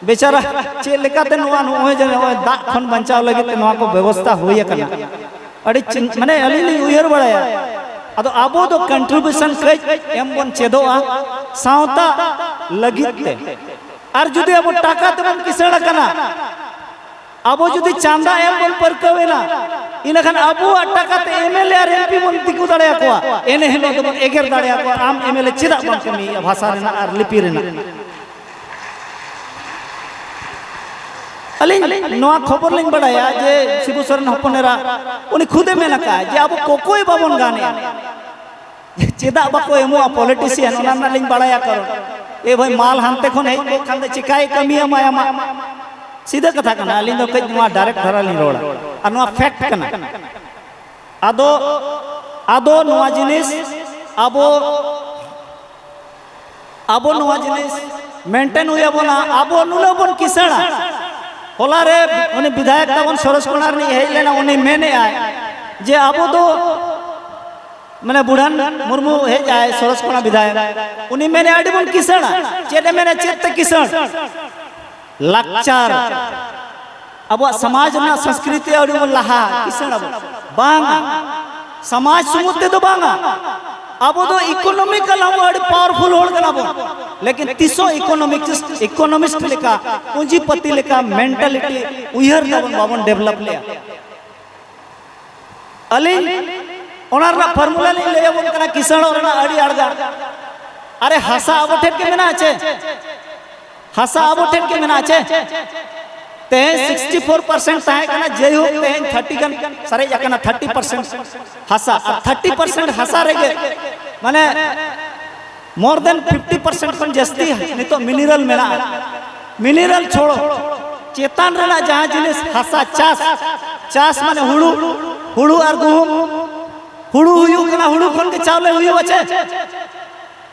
ᱵᱮᱪᱟᱨᱟ ᱪᱮᱫ ᱞᱮᱠᱟᱛᱮ ᱱᱚᱣᱟ, ᱱᱚᱜᱼᱚᱭ ᱡᱮ ᱱᱚᱜᱼᱚᱭ ᱫᱟᱜ ᱠᱷᱚᱱ ᱵᱟᱧᱪᱟᱣ ᱞᱟᱹᱜᱤᱫ ᱛᱮ ᱱᱚᱣᱟ ᱠᱚ ᱵᱮᱵᱚᱥᱛᱷᱟ ᱦᱩᱭ ᱟᱠᱟᱱᱟ᱾ ᱟᱹᱰᱤ ᱪᱤᱱ-, ᱢᱟᱱᱮ, ᱟᱹᱞᱤᱧ ᱞᱤᱧ ᱩᱭᱦᱟᱹᱨ ᱵᱟᱲᱟᱭᱟ, ᱟᱫᱚ ᱟᱵᱚ ᱫᱚ ᱠᱚᱱᱴᱨᱤᱵᱤᱭᱩᱥᱚᱱ ᱠᱟᱹᱡ ᱮᱢ ᱵᱚᱱ ᱪᱮᱫᱚᱜᱼᱟ ᱥᱟᱶᱛᱟ ᱞᱟᱹᱜᱤᱫ ᱛᱮ᱾ ᱟᱨ ᱡᱩᱫᱤ ᱟᱵᱚ ᱴᱟᱠᱟ ᱛᱮᱵᱚᱱ ᱠᱤᱥᱟᱹᱬ ᱟᱠᱟᱱᱟ, ᱟᱵᱚ ᱡᱩᱫᱤ ᱪᱟᱸᱫᱟ ᱮᱢ ᱵᱚᱱ ᱯᱟᱹᱨᱠᱟᱹᱣ ᱮᱱᱟ, ᱤᱱᱟᱹᱠᱷᱟᱱ ᱟᱵᱚᱣᱟᱜ ᱴᱟᱠᱟ ᱛᱮ M L A R M P ᱵᱚᱱ ᱛᱤᱸᱜᱩ ᱫᱟᱲᱮᱭᱟᱠᱚᱣᱟ᱾ ᱮᱱᱮ ᱦᱤᱞᱳᱜ ᱫᱚᱵᱚᱱ ᱮᱜᱮᱨ ᱫᱟᱲᱮᱭᱟᱠᱚᱣᱟ, "ᱟᱢ ᱮᱢ ᱮᱞ ᱮ ᱪᱮᱫᱟᱜ ᱵᱟᱢ ᱠᱟᱹᱢᱤᱭᱮᱫᱼᱟ ᱵᱷᱟᱥᱟ ᱨᱮᱱᱟᱜ ᱟᱨ ᱞᱤᱯᱤ ᱨᱮᱱᱟᱜ?" ᱟᱹᱞᱤᱧ ᱱᱚᱣᱟ ᱠᱷᱚᱵᱚᱨ ᱞᱤᱧ ᱵᱟᱲᱟᱭᱟ ᱡᱮ ᱥᱤᱵᱩ ᱥᱚᱨᱮᱱ ᱦᱚᱯᱚᱱ ᱮᱨᱟ, ᱩᱱᱤ ᱠᱷᱩᱫᱮ ᱢᱮᱱ ᱟᱠᱟᱫᱼᱟ ᱡᱮ ᱟᱵᱚ ᱠᱚᱠᱚᱭ ᱵᱟᱵᱚᱱ ᱜᱟᱱᱮᱜᱼᱟ᱾ ᱪᱮᱫᱟᱜ ᱵᱟᱠᱚ ᱮᱢᱚᱜᱼᱟ ᱯᱚᱞᱤᱴᱤᱥᱤᱭᱟᱱ, ᱚᱱᱟ ᱨᱮᱱᱟᱜ ᱞᱤᱧ ᱵᱟᱲᱟᱭᱟ᱾ ᱠᱟᱨᱚᱱ ᱮ ᱵᱷᱟᱭ, ᱢᱟᱞ ᱦᱟᱱᱛᱮ ᱠᱷᱚᱱ ᱦᱮᱡ ᱠᱚᱜ ᱠᱷᱟᱱ ᱫᱚ ᱪᱤᱠᱟᱭ ᱠᱟᱹᱢᱤᱭᱟ ᱢᱟᱭᱟᱢᱟ? ᱥᱤᱫᱷᱟᱹ ᱠᱟᱛᱷᱟ ᱠᱟᱱᱟ, ᱟᱹᱞᱤᱧ ᱫᱚ ᱠᱟᱹᱡ ᱱᱚᱣᱟ ᱰᱟᱭᱨᱮᱠᱴ ᱫᱷᱟᱨᱟ ᱞᱤᱧ ᱨᱚᱲᱟ ᱟᱨ ᱱᱚᱣᱟ ᱯᱷᱮᱠᱴ ᱠᱟᱱᱟ᱾ ᱟᱫᱚ ᱟᱫᱚ ᱱᱚᱣᱟ ᱡᱤᱱᱤᱥ ᱟᱵᱚ ᱟᱵᱚ ᱱᱚᱣᱟ ᱡᱤᱱᱤᱥ ᱢᱮᱱᱴᱮᱱ ᱦᱩᱭ ᱟᱵᱚᱱᱟ᱾ ᱟᱵᱚ ᱱᱩᱱᱟᱹᱜ ᱵᱚᱱ ᱠᱤᱥᱟᱹᱬᱟ᱾ ᱦᱚᱞᱟ ᱨᱮ ᱩᱱᱤ ᱵᱤᱫᱷᱟᱭᱚᱠ ᱛᱟᱵᱚᱱ ᱥᱚᱨᱚᱥ ᱠᱚᱬᱟ ᱨᱤᱱᱤᱡ ᱦᱮᱡ ᱞᱮᱱᱟ, ᱩᱱᱤ ᱢᱮᱱᱮᱫᱼᱟᱭ ᱡᱮ ᱟᱵᱚ ᱫᱚ, ᱢᱟᱱᱮ ᱵᱩᱲᱦᱟᱱ ᱢᱩᱨᱢᱩ ᱦᱮᱡ ᱟᱭ, ᱥᱚᱨᱚᱥ ᱠᱚᱬᱟ ᱵᱤᱫᱷᱟᱭᱚᱠ, ᱩᱱᱤ ᱢᱮᱱᱮᱫᱼᱟ ᱟᱹᱰᱤ ᱵᱚᱱ ᱠᱤᱥᱟᱹᱬᱟ᱾ ᱪᱮᱫ ᱮ ᱢᱮᱱᱟ, ᱪᱮᱫ ᱛᱮ ᱠᱤᱥᱟᱹᱬ? ᱞᱟᱠᱪᱟᱨ, ᱟᱵᱚᱣᱟᱜ ᱥᱚᱢᱟᱡᱽ ᱨᱮᱱᱟᱜ ᱥᱚᱝᱥᱠᱨᱤᱛᱤ ᱟᱹᱰᱤ ᱵᱚᱱ ᱞᱟᱦᱟ, ᱠᱤᱥᱟᱹᱬ ᱟᱵᱚ᱾ ᱵᱟᱝᱟ, ᱥᱚᱢᱟᱡᱽ ᱥᱩᱢᱩᱝ ᱛᱮᱫᱚ ᱵᱟᱝᱟ, ᱟᱵᱚ ᱫᱚ ᱤᱠᱳᱱᱚᱢᱤᱠᱟᱞ ᱦᱚᱸ ᱟᱹᱰᱤ ᱯᱟᱣᱟᱨᱯᱷᱩᱞ ᱦᱚᱲ ᱠᱟᱱᱟ ᱵᱚᱱ, ᱞᱮᱠᱤᱱ ᱛᱤᱥ ᱦᱚᱸ ᱤᱠᱳᱱᱚᱢᱤᱠ ᱤᱠᱳᱱᱚᱢᱤᱥᱴ ᱞᱮᱠᱟ, ᱯᱩᱸᱡᱤᱯᱟᱹᱛᱤ ᱞᱮᱠᱟ ᱢᱮᱱᱴᱟᱞᱤᱴᱤ, ᱩᱭᱦᱟᱹᱨ ᱛᱟᱵᱚᱱ ᱵᱟᱵᱚᱱ ᱰᱮᱵᱷᱞᱚᱯ ᱞᱮᱜᱼᱟ᱾ ᱟᱹᱞᱤᱧ ᱚᱱᱟ ᱨᱮᱱᱟᱜ ᱯᱷᱚᱨᱢᱩᱞᱟ ᱞᱤᱧ ᱞᱟᱹᱭ ᱟᱵᱚᱱ ᱠᱟᱱᱟ, ᱠᱤᱥᱟᱹᱬᱚᱜ ᱨᱮᱱᱟᱜ ᱟᱹᱰᱤ ᱟᱲᱜᱟ᱾ ᱟᱨᱮ, ᱦᱟᱥᱟ ᱟᱵᱚ ᱴᱷᱮᱱ ᱜᱮ ᱢᱮᱱᱟᱜᱼᱟ ᱪᱮ? ᱦᱟᱥᱟ ᱟᱵᱚ ᱴᱷᱮᱱ ᱜᱮ ᱢᱮᱱᱟᱜᱼᱟ ᱪᱮ? ᱛᱮᱦᱮᱧ ᱥᱤᱠᱥᱴᱤ ᱯᱷᱳᱨ ᱯᱟᱨᱥᱮᱱᱴ ᱛᱟᱦᱮᱸ ᱠᱟᱱᱟ, ᱡᱟᱭᱦᱳᱠ ᱛᱮᱦᱮᱧ ᱛᱷᱟᱨᱴᱤ ᱜᱟᱱ ᱥᱟᱨᱮᱡ ᱟᱠᱟᱱᱟ, ᱛᱷᱟᱨᱴᱤ ᱯᱟᱨᱥᱮᱱᱴ ᱦᱟᱥᱟ᱾ ᱟᱨ ᱛᱷᱟᱨᱴᱤ ᱯᱟᱨᱥᱮᱱᱴ ᱦᱟᱥᱟ ᱨᱮᱜᱮ, ᱢᱟᱱᱮ, ᱢᱳᱨ ᱫᱮᱱ ᱯᱷᱤᱯᱴᱤ ᱯᱟᱨᱥᱮᱱᱴ ᱠᱷᱚᱱ ᱡᱟᱹᱥᱛᱤ ᱱᱤᱛᱚᱜ ᱢᱤᱱᱟᱨᱟᱞ ᱢᱮᱱᱟᱜᱼᱟ᱾ ᱢᱤᱱᱟᱨᱟᱞ ᱪᱷᱚᱲᱚ ᱪᱮᱛᱟᱱ ᱨᱮᱱᱟᱜ ᱡᱟᱦᱟᱸ ᱡᱤᱱᱤᱥ, ᱦᱟᱥᱟ ᱪᱟᱥ, ᱪᱟᱥ ᱢᱟᱱᱮ ᱦᱩᱲᱩ, ᱦᱩᱲᱩ ᱟᱨ ᱜᱩᱦᱩᱢ, ᱦᱩᱲᱩ ᱦᱩᱭᱩᱜ ᱠᱟᱱᱟ, ᱦᱩᱲᱩ ᱠᱷᱚᱱ ᱜᱮ ᱪᱟᱣᱞᱮ ᱦᱩᱭᱩᱜᱼᱟ ᱪᱮ?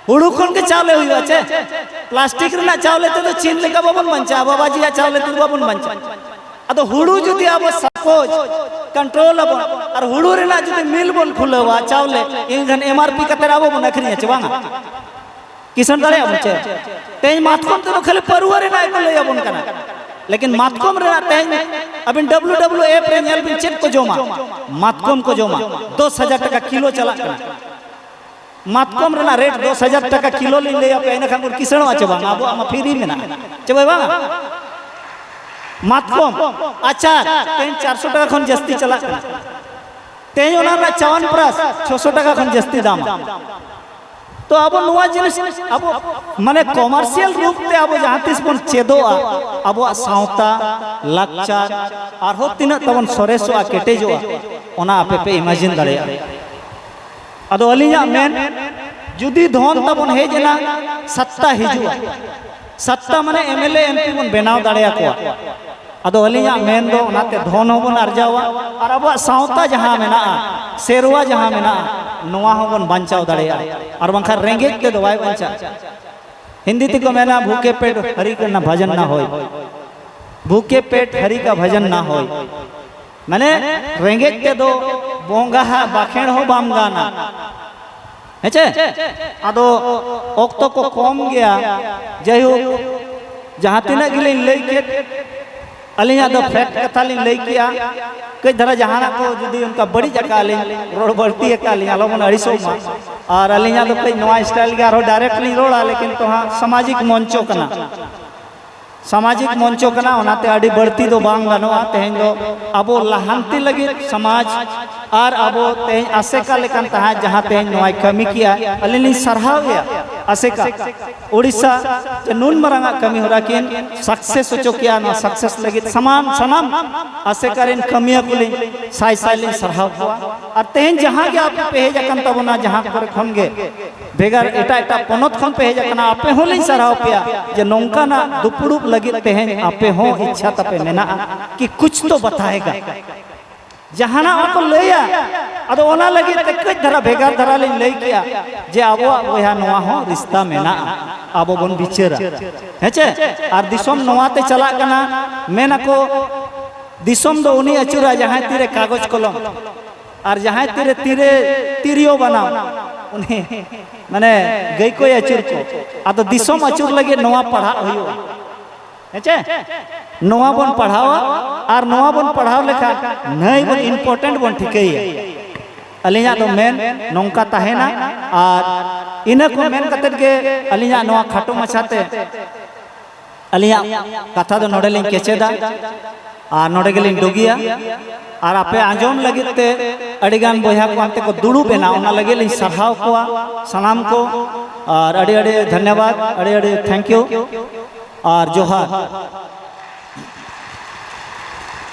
ᱦᱩᱲᱩ ᱠᱷᱚᱱ ᱜᱮ ᱪᱟᱣᱞᱮ ᱦᱩᱭᱩᱜᱼᱟ ᱪᱮ? ᱯᱞᱟᱥᱴᱤᱠ ᱨᱮᱱᱟᱜ ᱪᱟᱣᱞᱮ ᱛᱮᱫᱚ ᱪᱤᱱ ᱞᱮᱠᱟ ᱵᱟᱵᱚᱱ ᱵᱟᱧᱪᱟᱜᱼᱟ, ᱵᱟᱵᱟᱡᱤᱭᱟᱜ ᱪᱟᱣᱞᱮ ᱛᱮᱫᱚ ᱵᱟᱵᱚᱱ ᱵᱟᱧᱪᱟᱜᱼᱟ᱾ ᱟᱫᱚ ᱦᱩᱲᱩ ᱡᱩᱫᱤ ᱟᱵᱚ ᱥᱟᱯᱳᱡᱽ ᱠᱚᱱᱴᱨᱳᱞ ᱟᱵᱚᱱ ᱟᱨ ᱦᱩᱲᱩ ᱨᱮᱱᱟᱜ ᱡᱩᱫᱤ ᱢᱤᱞ ᱵᱚᱱ ᱠᱷᱩᱞᱟᱹᱣᱟ, ᱪᱟᱣᱞᱮ, ᱮᱱᱠᱷᱟᱱ ᱮᱢ ᱟᱨ ᱯᱤ ᱠᱟᱛᱮ ᱟᱵᱚ ᱵᱚᱱ ᱟᱹᱠᱷᱨᱤᱧᱟ ᱪᱮ ᱵᱟᱝᱟ? ᱠᱤᱥᱟᱹᱬ ᱫᱟᱲᱮᱭᱟᱜ ᱵᱚᱱ ᱪᱮ? ᱛᱮᱦᱮᱧ ᱢᱟᱛᱠᱚᱢ ᱛᱮᱫᱚ ᱠᱷᱟᱹᱞᱤ ᱯᱟᱹᱨᱩᱣᱟᱹ ᱨᱮᱱᱟᱜ ᱜᱮᱠᱚ ᱞᱟᱹᱭ ᱟᱵᱚᱱ ᱠᱟᱱᱟ, ᱞᱮᱠᱤᱱ ᱢᱟᱛᱠᱚᱢ ᱨᱮᱱᱟᱜ ᱛᱮᱦᱮᱧ ᱟᱹᱵᱤᱱ ᱰᱟᱵᱞᱤᱭᱩ ᱰᱟᱵᱞᱤᱭᱩ ᱮᱯ ᱨᱮ ᱧᱮᱞ ᱵᱤᱱ ᱪᱮᱫ ᱠᱚ ᱡᱚᱢᱟ, ᱢᱟᱛᱠᱚᱢ ᱠᱚ ᱡᱚᱢᱟ᱾ ᱫᱚᱥ ᱦᱟᱡᱟᱨ ᱴᱟᱠᱟ ᱠᱤᱞᱳ ᱪᱟᱞᱟᱜ ᱠᱟᱱᱟ᱾ ᱢᱟᱛᱠᱚᱢ ᱨᱮᱱᱟᱜ ᱨᱮᱴ ᱫᱚᱥ ᱦᱟᱡᱟᱨ ᱴᱟᱠᱟ ᱠᱤᱞᱳ ᱞᱤᱧ ᱞᱟᱹᱭ ᱟᱯᱮᱭᱟ, ᱤᱱᱟᱹ ᱠᱷᱟᱱ ᱵᱚᱱ ᱠᱤᱥᱟᱹᱬᱚᱜᱼᱟ ᱪᱮ ᱵᱟᱝ? ᱟᱵᱚᱣᱟᱜ ᱢᱟ ᱯᱷᱤᱨᱤ ᱢᱮᱱᱟᱜᱼᱟ, ᱪᱮ ᱵᱟᱝ? ᱢᱟᱛᱠᱚᱢ ᱟᱪᱟᱨ ᱛᱮᱦᱮᱧ ᱪᱟᱨᱥᱚ ᱴᱟᱠᱟ ᱠᱷᱚᱱ ᱡᱟᱹᱥᱛᱤ ᱪᱟᱞᱟᱜ ᱠᱟᱱᱟ᱾ ᱛᱮᱦᱮᱧ ᱚᱱᱟ ᱨᱮᱱᱟᱜ ᱪᱟᱣᱟᱱ ᱯᱨᱟᱥ ᱪᱷᱚᱥᱚ ᱴᱟᱠᱟ ᱠᱷᱚᱱ ᱡᱟᱹᱥᱛᱤ ᱫᱟᱢᱟ᱾ ᱛᱚ ᱟᱵᱚ ᱱᱚᱣᱟ ᱡᱤᱱᱤᱥ ᱟᱵᱚ ᱢᱟᱱᱮ ᱠᱚᱢᱟᱨᱥᱤᱭᱟᱞ ᱨᱩᱯ ᱛᱮ ᱟᱵᱚ ᱡᱟᱦᱟᱸ ᱛᱤᱥ ᱵᱚᱱ ᱪᱮᱫᱚᱜᱼᱟ, ᱟᱵᱚᱣᱟᱜ ᱥᱟᱶᱛᱟ, ᱞᱟᱠᱪᱟᱨ ᱟᱨᱦᱚᱸ ᱛᱤᱱᱟᱹᱜ ᱛᱟᱵᱚᱱ ᱥᱚᱨᱮᱥᱚᱜᱼᱟ, ᱠᱮᱴᱮᱡᱚᱜᱼᱟ, ᱚᱱᱟ ᱟᱯᱮ ᱯᱮ ᱤᱢᱟᱡᱤᱱ ᱫᱟᱲᱮᱭᱟᱜᱼᱟ᱾ ᱟᱫᱚ ᱟᱹᱞᱤᱧᱟᱜ ᱢᱮᱱ, ᱡᱩᱫᱤ ᱫᱷᱚᱱ ᱛᱟᱵᱚᱱ ᱦᱮᱡ ᱮᱱᱟ, ᱥᱟᱛᱛᱟ ᱦᱤᱡᱩᱜᱼᱟ᱾ ᱥᱟᱛᱛᱟ ᱢᱟᱱᱮ M L A, M P ᱵᱚᱱ ᱵᱮᱱᱟᱣ ᱫᱟᱲᱮᱭᱟᱠᱚᱣᱟ᱾ ᱟᱫᱚ ᱟᱹᱞᱤᱧᱟᱜ ᱢᱮᱱ ᱫᱚ, ᱚᱱᱟᱛᱮ ᱫᱷᱚᱱ ᱦᱚᱸᱵᱚᱱ ᱟᱨᱡᱟᱣᱟ ᱟᱨ ᱟᱵᱚᱣᱟᱜ ᱥᱟᱶᱛᱟ ᱡᱟᱦᱟᱸ ᱢᱮᱱᱟᱜᱼᱟ, ᱥᱮᱨᱣᱟ ᱡᱟᱦᱟᱸ ᱢᱮᱱᱟᱜᱼᱟ, ᱱᱚᱣᱟ ᱦᱚᱸᱵᱚᱱ ᱵᱟᱧᱪᱟᱣ ᱫᱟᱲᱮᱭᱟᱜᱼᱟ᱾ ᱟᱨ ᱵᱟᱝᱠᱷᱟᱱ ᱨᱮᱸᱜᱮᱡ ᱛᱮᱫᱚ ᱵᱟᱭ ᱵᱟᱧᱪᱟᱜᱼᱟ᱾ ᱦᱤᱱᱫᱤ ᱛᱮᱠᱚ ᱢᱮᱱᱟ, ᱵᱷᱩᱠᱮ ᱯᱮᱴ ᱦᱟᱨᱤ ᱠᱟ ᱵᱷᱟᱡᱟᱱ ᱱᱟ ᱦᱳᱭ᱾ ᱵᱷᱩᱠᱮ ᱯᱮᱴ ᱦᱟᱨᱤ ᱠᱟ ᱵᱷᱟᱡᱟᱱ ᱱᱟ ᱦᱳᱭ᱾ ᱢᱟᱱᱮ, ᱨᱮᱸᱜᱮᱡ ᱛᱮᱫᱚ ᱵᱚᱸᱜᱟ ᱦᱟᱜ ᱵᱟᱠᱷᱮᱲ ᱦᱚᱸ ᱵᱟᱢ ᱜᱟᱱᱟ᱾ ᱦᱮᱸᱪᱮ? ᱟᱫᱚ ᱚᱠᱛᱚ ᱠᱚ ᱠᱚᱢ ᱜᱮᱭᱟ᱾ ᱡᱟᱭᱦᱳᱠ, ᱡᱟᱦᱟᱸ ᱛᱤᱱᱟᱹᱜ ᱜᱮᱞᱤᱧ ᱞᱟᱹᱭ ᱠᱮᱫ, ᱟᱹᱞᱤᱧᱟᱜ ᱫᱚ ᱯᱷᱮᱠᱴ ᱠᱟᱛᱷᱟ ᱞᱤᱧ ᱞᱟᱹᱭ ᱠᱮᱜᱼᱟ᱾ ᱠᱟᱹᱡ ᱫᱷᱟᱨᱟ ᱡᱟᱦᱟᱱᱟᱜ ᱠᱚ ᱡᱩᱫᱤ ᱚᱱᱠᱟ ᱵᱟᱹᱲᱤᱡ ᱟᱠᱟᱫ ᱞᱤᱧ, ᱨᱚᱲ ᱵᱟᱹᱲᱛᱤ ᱟᱠᱟᱫ ᱞᱤᱧ, ᱟᱞᱚᱵᱚᱱ ᱟᱹᱲᱤᱥᱚᱜ ᱢᱟ᱾ ᱟᱨ ᱟᱹᱞᱤᱧᱟᱜ ᱫᱚ ᱠᱟᱹᱡ ᱱᱚᱣᱟ ᱥᱴᱟᱭᱤᱞ ᱜᱮ, ᱟᱨᱦᱚᱸ ᱰᱟᱭᱨᱮᱠᱴ ᱞᱤᱧ ᱨᱚᱲᱟ, ᱞᱮᱠᱤᱱ ᱛᱚ ᱦᱟᱸᱜ ᱥᱟᱢᱟᱡᱤᱠ ᱢᱚᱧᱪᱚ ᱠᱟᱱᱟ᱾ ᱥᱟᱢᱟᱡᱤᱠ ᱢᱚᱧᱪᱚ ᱠᱟᱱᱟ, ᱚᱱᱟᱛᱮ ᱟᱹᱰᱤ ᱵᱟᱹᱲᱛᱤ ᱫᱚ ᱵᱟᱝ ᱜᱟᱱᱚᱜᱼᱟ᱾ ᱛᱮᱦᱮᱧ ᱫᱚ ᱟᱵᱚ ᱞᱟᱦᱟᱱᱛᱤ ᱞᱟᱹᱜᱤᱫ ᱥᱚᱢᱟᱡᱽ ᱟᱨ ᱟᱵᱚ ᱛᱮᱦᱮᱧ ᱟᱥᱮᱠᱟ ᱞᱮᱠᱟᱱ ᱛᱟᱦᱮᱸᱫ, ᱡᱟᱦᱟᱸ ᱛᱮᱦᱮᱧ ᱱᱚᱣᱟᱭ ᱠᱟᱹᱢᱤ ᱠᱮᱜᱼᱟ, ᱟᱹᱞᱤᱧ ᱞᱤᱧ ᱥᱟᱨᱦᱟᱣ ᱮᱭᱟ᱾ ᱟᱥᱮᱠᱟ ᱳᱰᱤᱥᱟ ᱛᱮ ᱱᱩᱱ ᱢᱟᱨᱟᱝ ᱟᱜ ᱠᱟᱹᱢᱤ ᱦᱚᱨᱟ ᱠᱤᱱ ᱥᱟᱠᱥᱮᱥ ᱦᱚᱪᱚ ᱠᱮᱜᱼᱟ᱾ ᱱᱚᱣᱟ ᱥᱟᱠᱥᱮᱥ ᱞᱟᱹᱜᱤᱫ ᱥᱟᱱᱟᱢ, ᱥᱟᱱᱟᱢ ᱟᱥᱮᱠᱟ ᱨᱮᱱ ᱠᱟᱹᱢᱤᱭᱟᱹ ᱠᱚᱞᱤᱧ ᱥᱟᱭ ᱥᱟᱭ ᱞᱤᱧ ᱥᱟᱨᱦᱟᱣ ᱠᱚᱣᱟ᱾ ᱟᱨ ᱛᱮᱦᱮᱧ ᱡᱟᱦᱟᱸ ᱜᱮ ᱟᱯᱮ ᱯᱮ ᱦᱮᱡ ᱟᱠᱟᱱ ᱛᱟᱵᱚᱱᱟ, ᱡᱟᱦᱟᱸ ᱠᱚᱨᱮ ᱠᱷᱚᱱ ᱜᱮ, ᱵᱷᱮᱜᱟᱨ ᱮᱴᱟᱜ ᱮᱴᱟᱜ ᱯᱚᱱᱚᱛ ᱠᱷᱚᱱ ᱯᱮ ᱦᱮᱡ ᱟᱠᱟᱱᱟ, ᱟᱯᱮ ᱦᱚᱸᱞᱤᱧ ᱥᱟᱨᱦᱟᱣ ᱯᱮᱭᱟ ᱡᱮ ᱱᱚᱝᱠᱟᱱᱟᱜ ᱫᱩᱯᱲᱩᱵ ᱞᱟᱹᱜᱤᱫ ᱛᱮᱦᱮᱧ ᱟᱯᱮ ᱦᱚᱸ ᱤᱪᱪᱷᱟ ᱛᱟᱯᱮ ᱢᱮᱱᱟᱜᱼᱟ ᱠᱤ ᱠᱩᱪ ᱛᱚ ᱵᱟᱛᱟᱭᱮᱜᱟ, ᱡᱟᱦᱟᱱᱟᱜ ᱵᱟᱠᱚ ᱞᱟᱹᱭᱟ᱾ ᱟᱫᱚ ᱚᱱᱟ ᱞᱟᱹᱜᱤᱫ ᱛᱮ ᱠᱟᱹᱡ ᱫᱷᱟᱨᱟ ᱵᱷᱮᱜᱟᱨ ᱫᱷᱟᱨᱟ ᱞᱤᱧ ᱞᱟᱹᱭ ᱠᱮᱜᱼᱟ ᱡᱮ ᱟᱵᱚᱣᱟᱜ ᱵᱚᱭᱦᱟ ᱱᱚᱣᱟ ᱦᱚᱸ ᱨᱤᱥᱛᱟ ᱢᱮᱱᱟᱜᱼᱟ, ᱟᱵᱚ ᱵᱚᱱ ᱵᱤᱪᱟᱹᱨᱟ᱾ ᱦᱮᱸᱪᱮ? ᱟᱨ ᱫᱤᱥᱚᱢ ᱱᱚᱣᱟ ᱛᱮ ᱪᱟᱞᱟᱜ ᱠᱟᱱᱟ, ᱢᱮᱱ ᱟᱠᱚ, ᱫᱤᱥᱚᱢ ᱫᱚ ᱩᱱᱤ ᱟᱹᱪᱩᱨᱟ ᱡᱟᱦᱟᱸᱭ ᱛᱤᱨᱮ ᱠᱟᱜᱚᱡᱽ ᱠᱚᱞᱚᱢ, ᱟᱨ ᱡᱟᱦᱟᱸᱭ ᱛᱤᱨᱮ, ᱛᱤᱨᱮ ᱛᱤᱨᱭᱳ ᱵᱟᱱᱟᱢ, ᱩᱱᱤ ᱢᱟᱱᱮ ᱜᱟᱹᱭ ᱠᱚᱭ ᱟᱹᱪᱩᱨ ᱠᱚ᱾ ᱟᱫᱚ ᱫᱤᱥᱚᱢ ᱟᱹᱪᱩᱨ ᱞᱟᱹᱜᱤᱫ ᱱᱚᱣᱟ ᱯᱟᱲᱦᱟᱜ ᱦᱩᱭᱩᱜᱼᱟ᱾ ᱦᱮᱸᱪᱮ? ᱱᱚᱣᱟ ᱵᱚᱱ ᱯᱟᱲᱦᱟᱣᱟ, ᱟᱨ ᱱᱚᱣᱟ ᱵᱚᱱ ᱯᱟᱲᱦᱟᱣ ᱞᱮᱠᱷᱟᱱ ᱱᱟᱹᱭ ᱵᱚᱱ ᱤᱢᱯᱚᱨᱴᱮᱱᱴ ᱵᱚᱱ ᱴᱷᱤᱠᱟᱹᱭᱟ᱾ ᱟᱹᱞᱤᱧᱟᱜ ᱫᱚ ᱢᱮᱱ ᱱᱚᱝᱠᱟ ᱛᱟᱦᱮᱱᱟ, ᱟᱨ ᱤᱱᱟᱹ ᱠᱚ ᱢᱮᱱ ᱠᱟᱛᱮᱫ ᱜᱮ ᱟᱹᱞᱤᱧᱟᱜ ᱱᱚᱣᱟ ᱠᱷᱟᱴᱚ ᱢᱟᱪᱷᱟᱛᱮ ᱟᱹᱞᱤᱧᱟᱜ ᱠᱟᱛᱷᱟ ᱫᱚ ᱱᱚᱰᱮ ᱞᱤᱧ ᱠᱮᱪᱮᱫᱟ ᱟᱨ ᱱᱚᱰᱮ ᱜᱮᱞᱤᱧ ᱰᱩᱜᱤᱭᱟ᱾ ᱟᱨ ᱟᱯᱮ ᱟᱸᱡᱚᱢ ᱞᱟᱹᱜᱤᱫ ᱛᱮ ᱟᱹᱰᱤᱜᱟᱱ ᱵᱚᱭᱦᱟ ᱠᱚ ᱦᱟᱱᱛᱮ ᱠᱚ ᱫᱩᱲᱩᱵ ᱮᱱᱟ, ᱚᱱᱟ ᱞᱟᱹᱜᱤᱫ ᱞᱤᱧ ᱥᱟᱨᱦᱟᱣ ᱠᱚᱣᱟ ᱥᱟᱱᱟᱢ ᱠᱚ᱾ ᱟᱨ ᱟᱹᱰᱤ ᱟᱹᱰᱤ ᱫᱷᱚᱱᱭᱚᱵᱟᱫ, ᱟᱹᱰᱤ ᱟᱹᱰᱤ ᱛᱷᱮᱝᱠ ᱭᱩ ᱟᱨ ᱡᱚᱦᱟᱨ᱾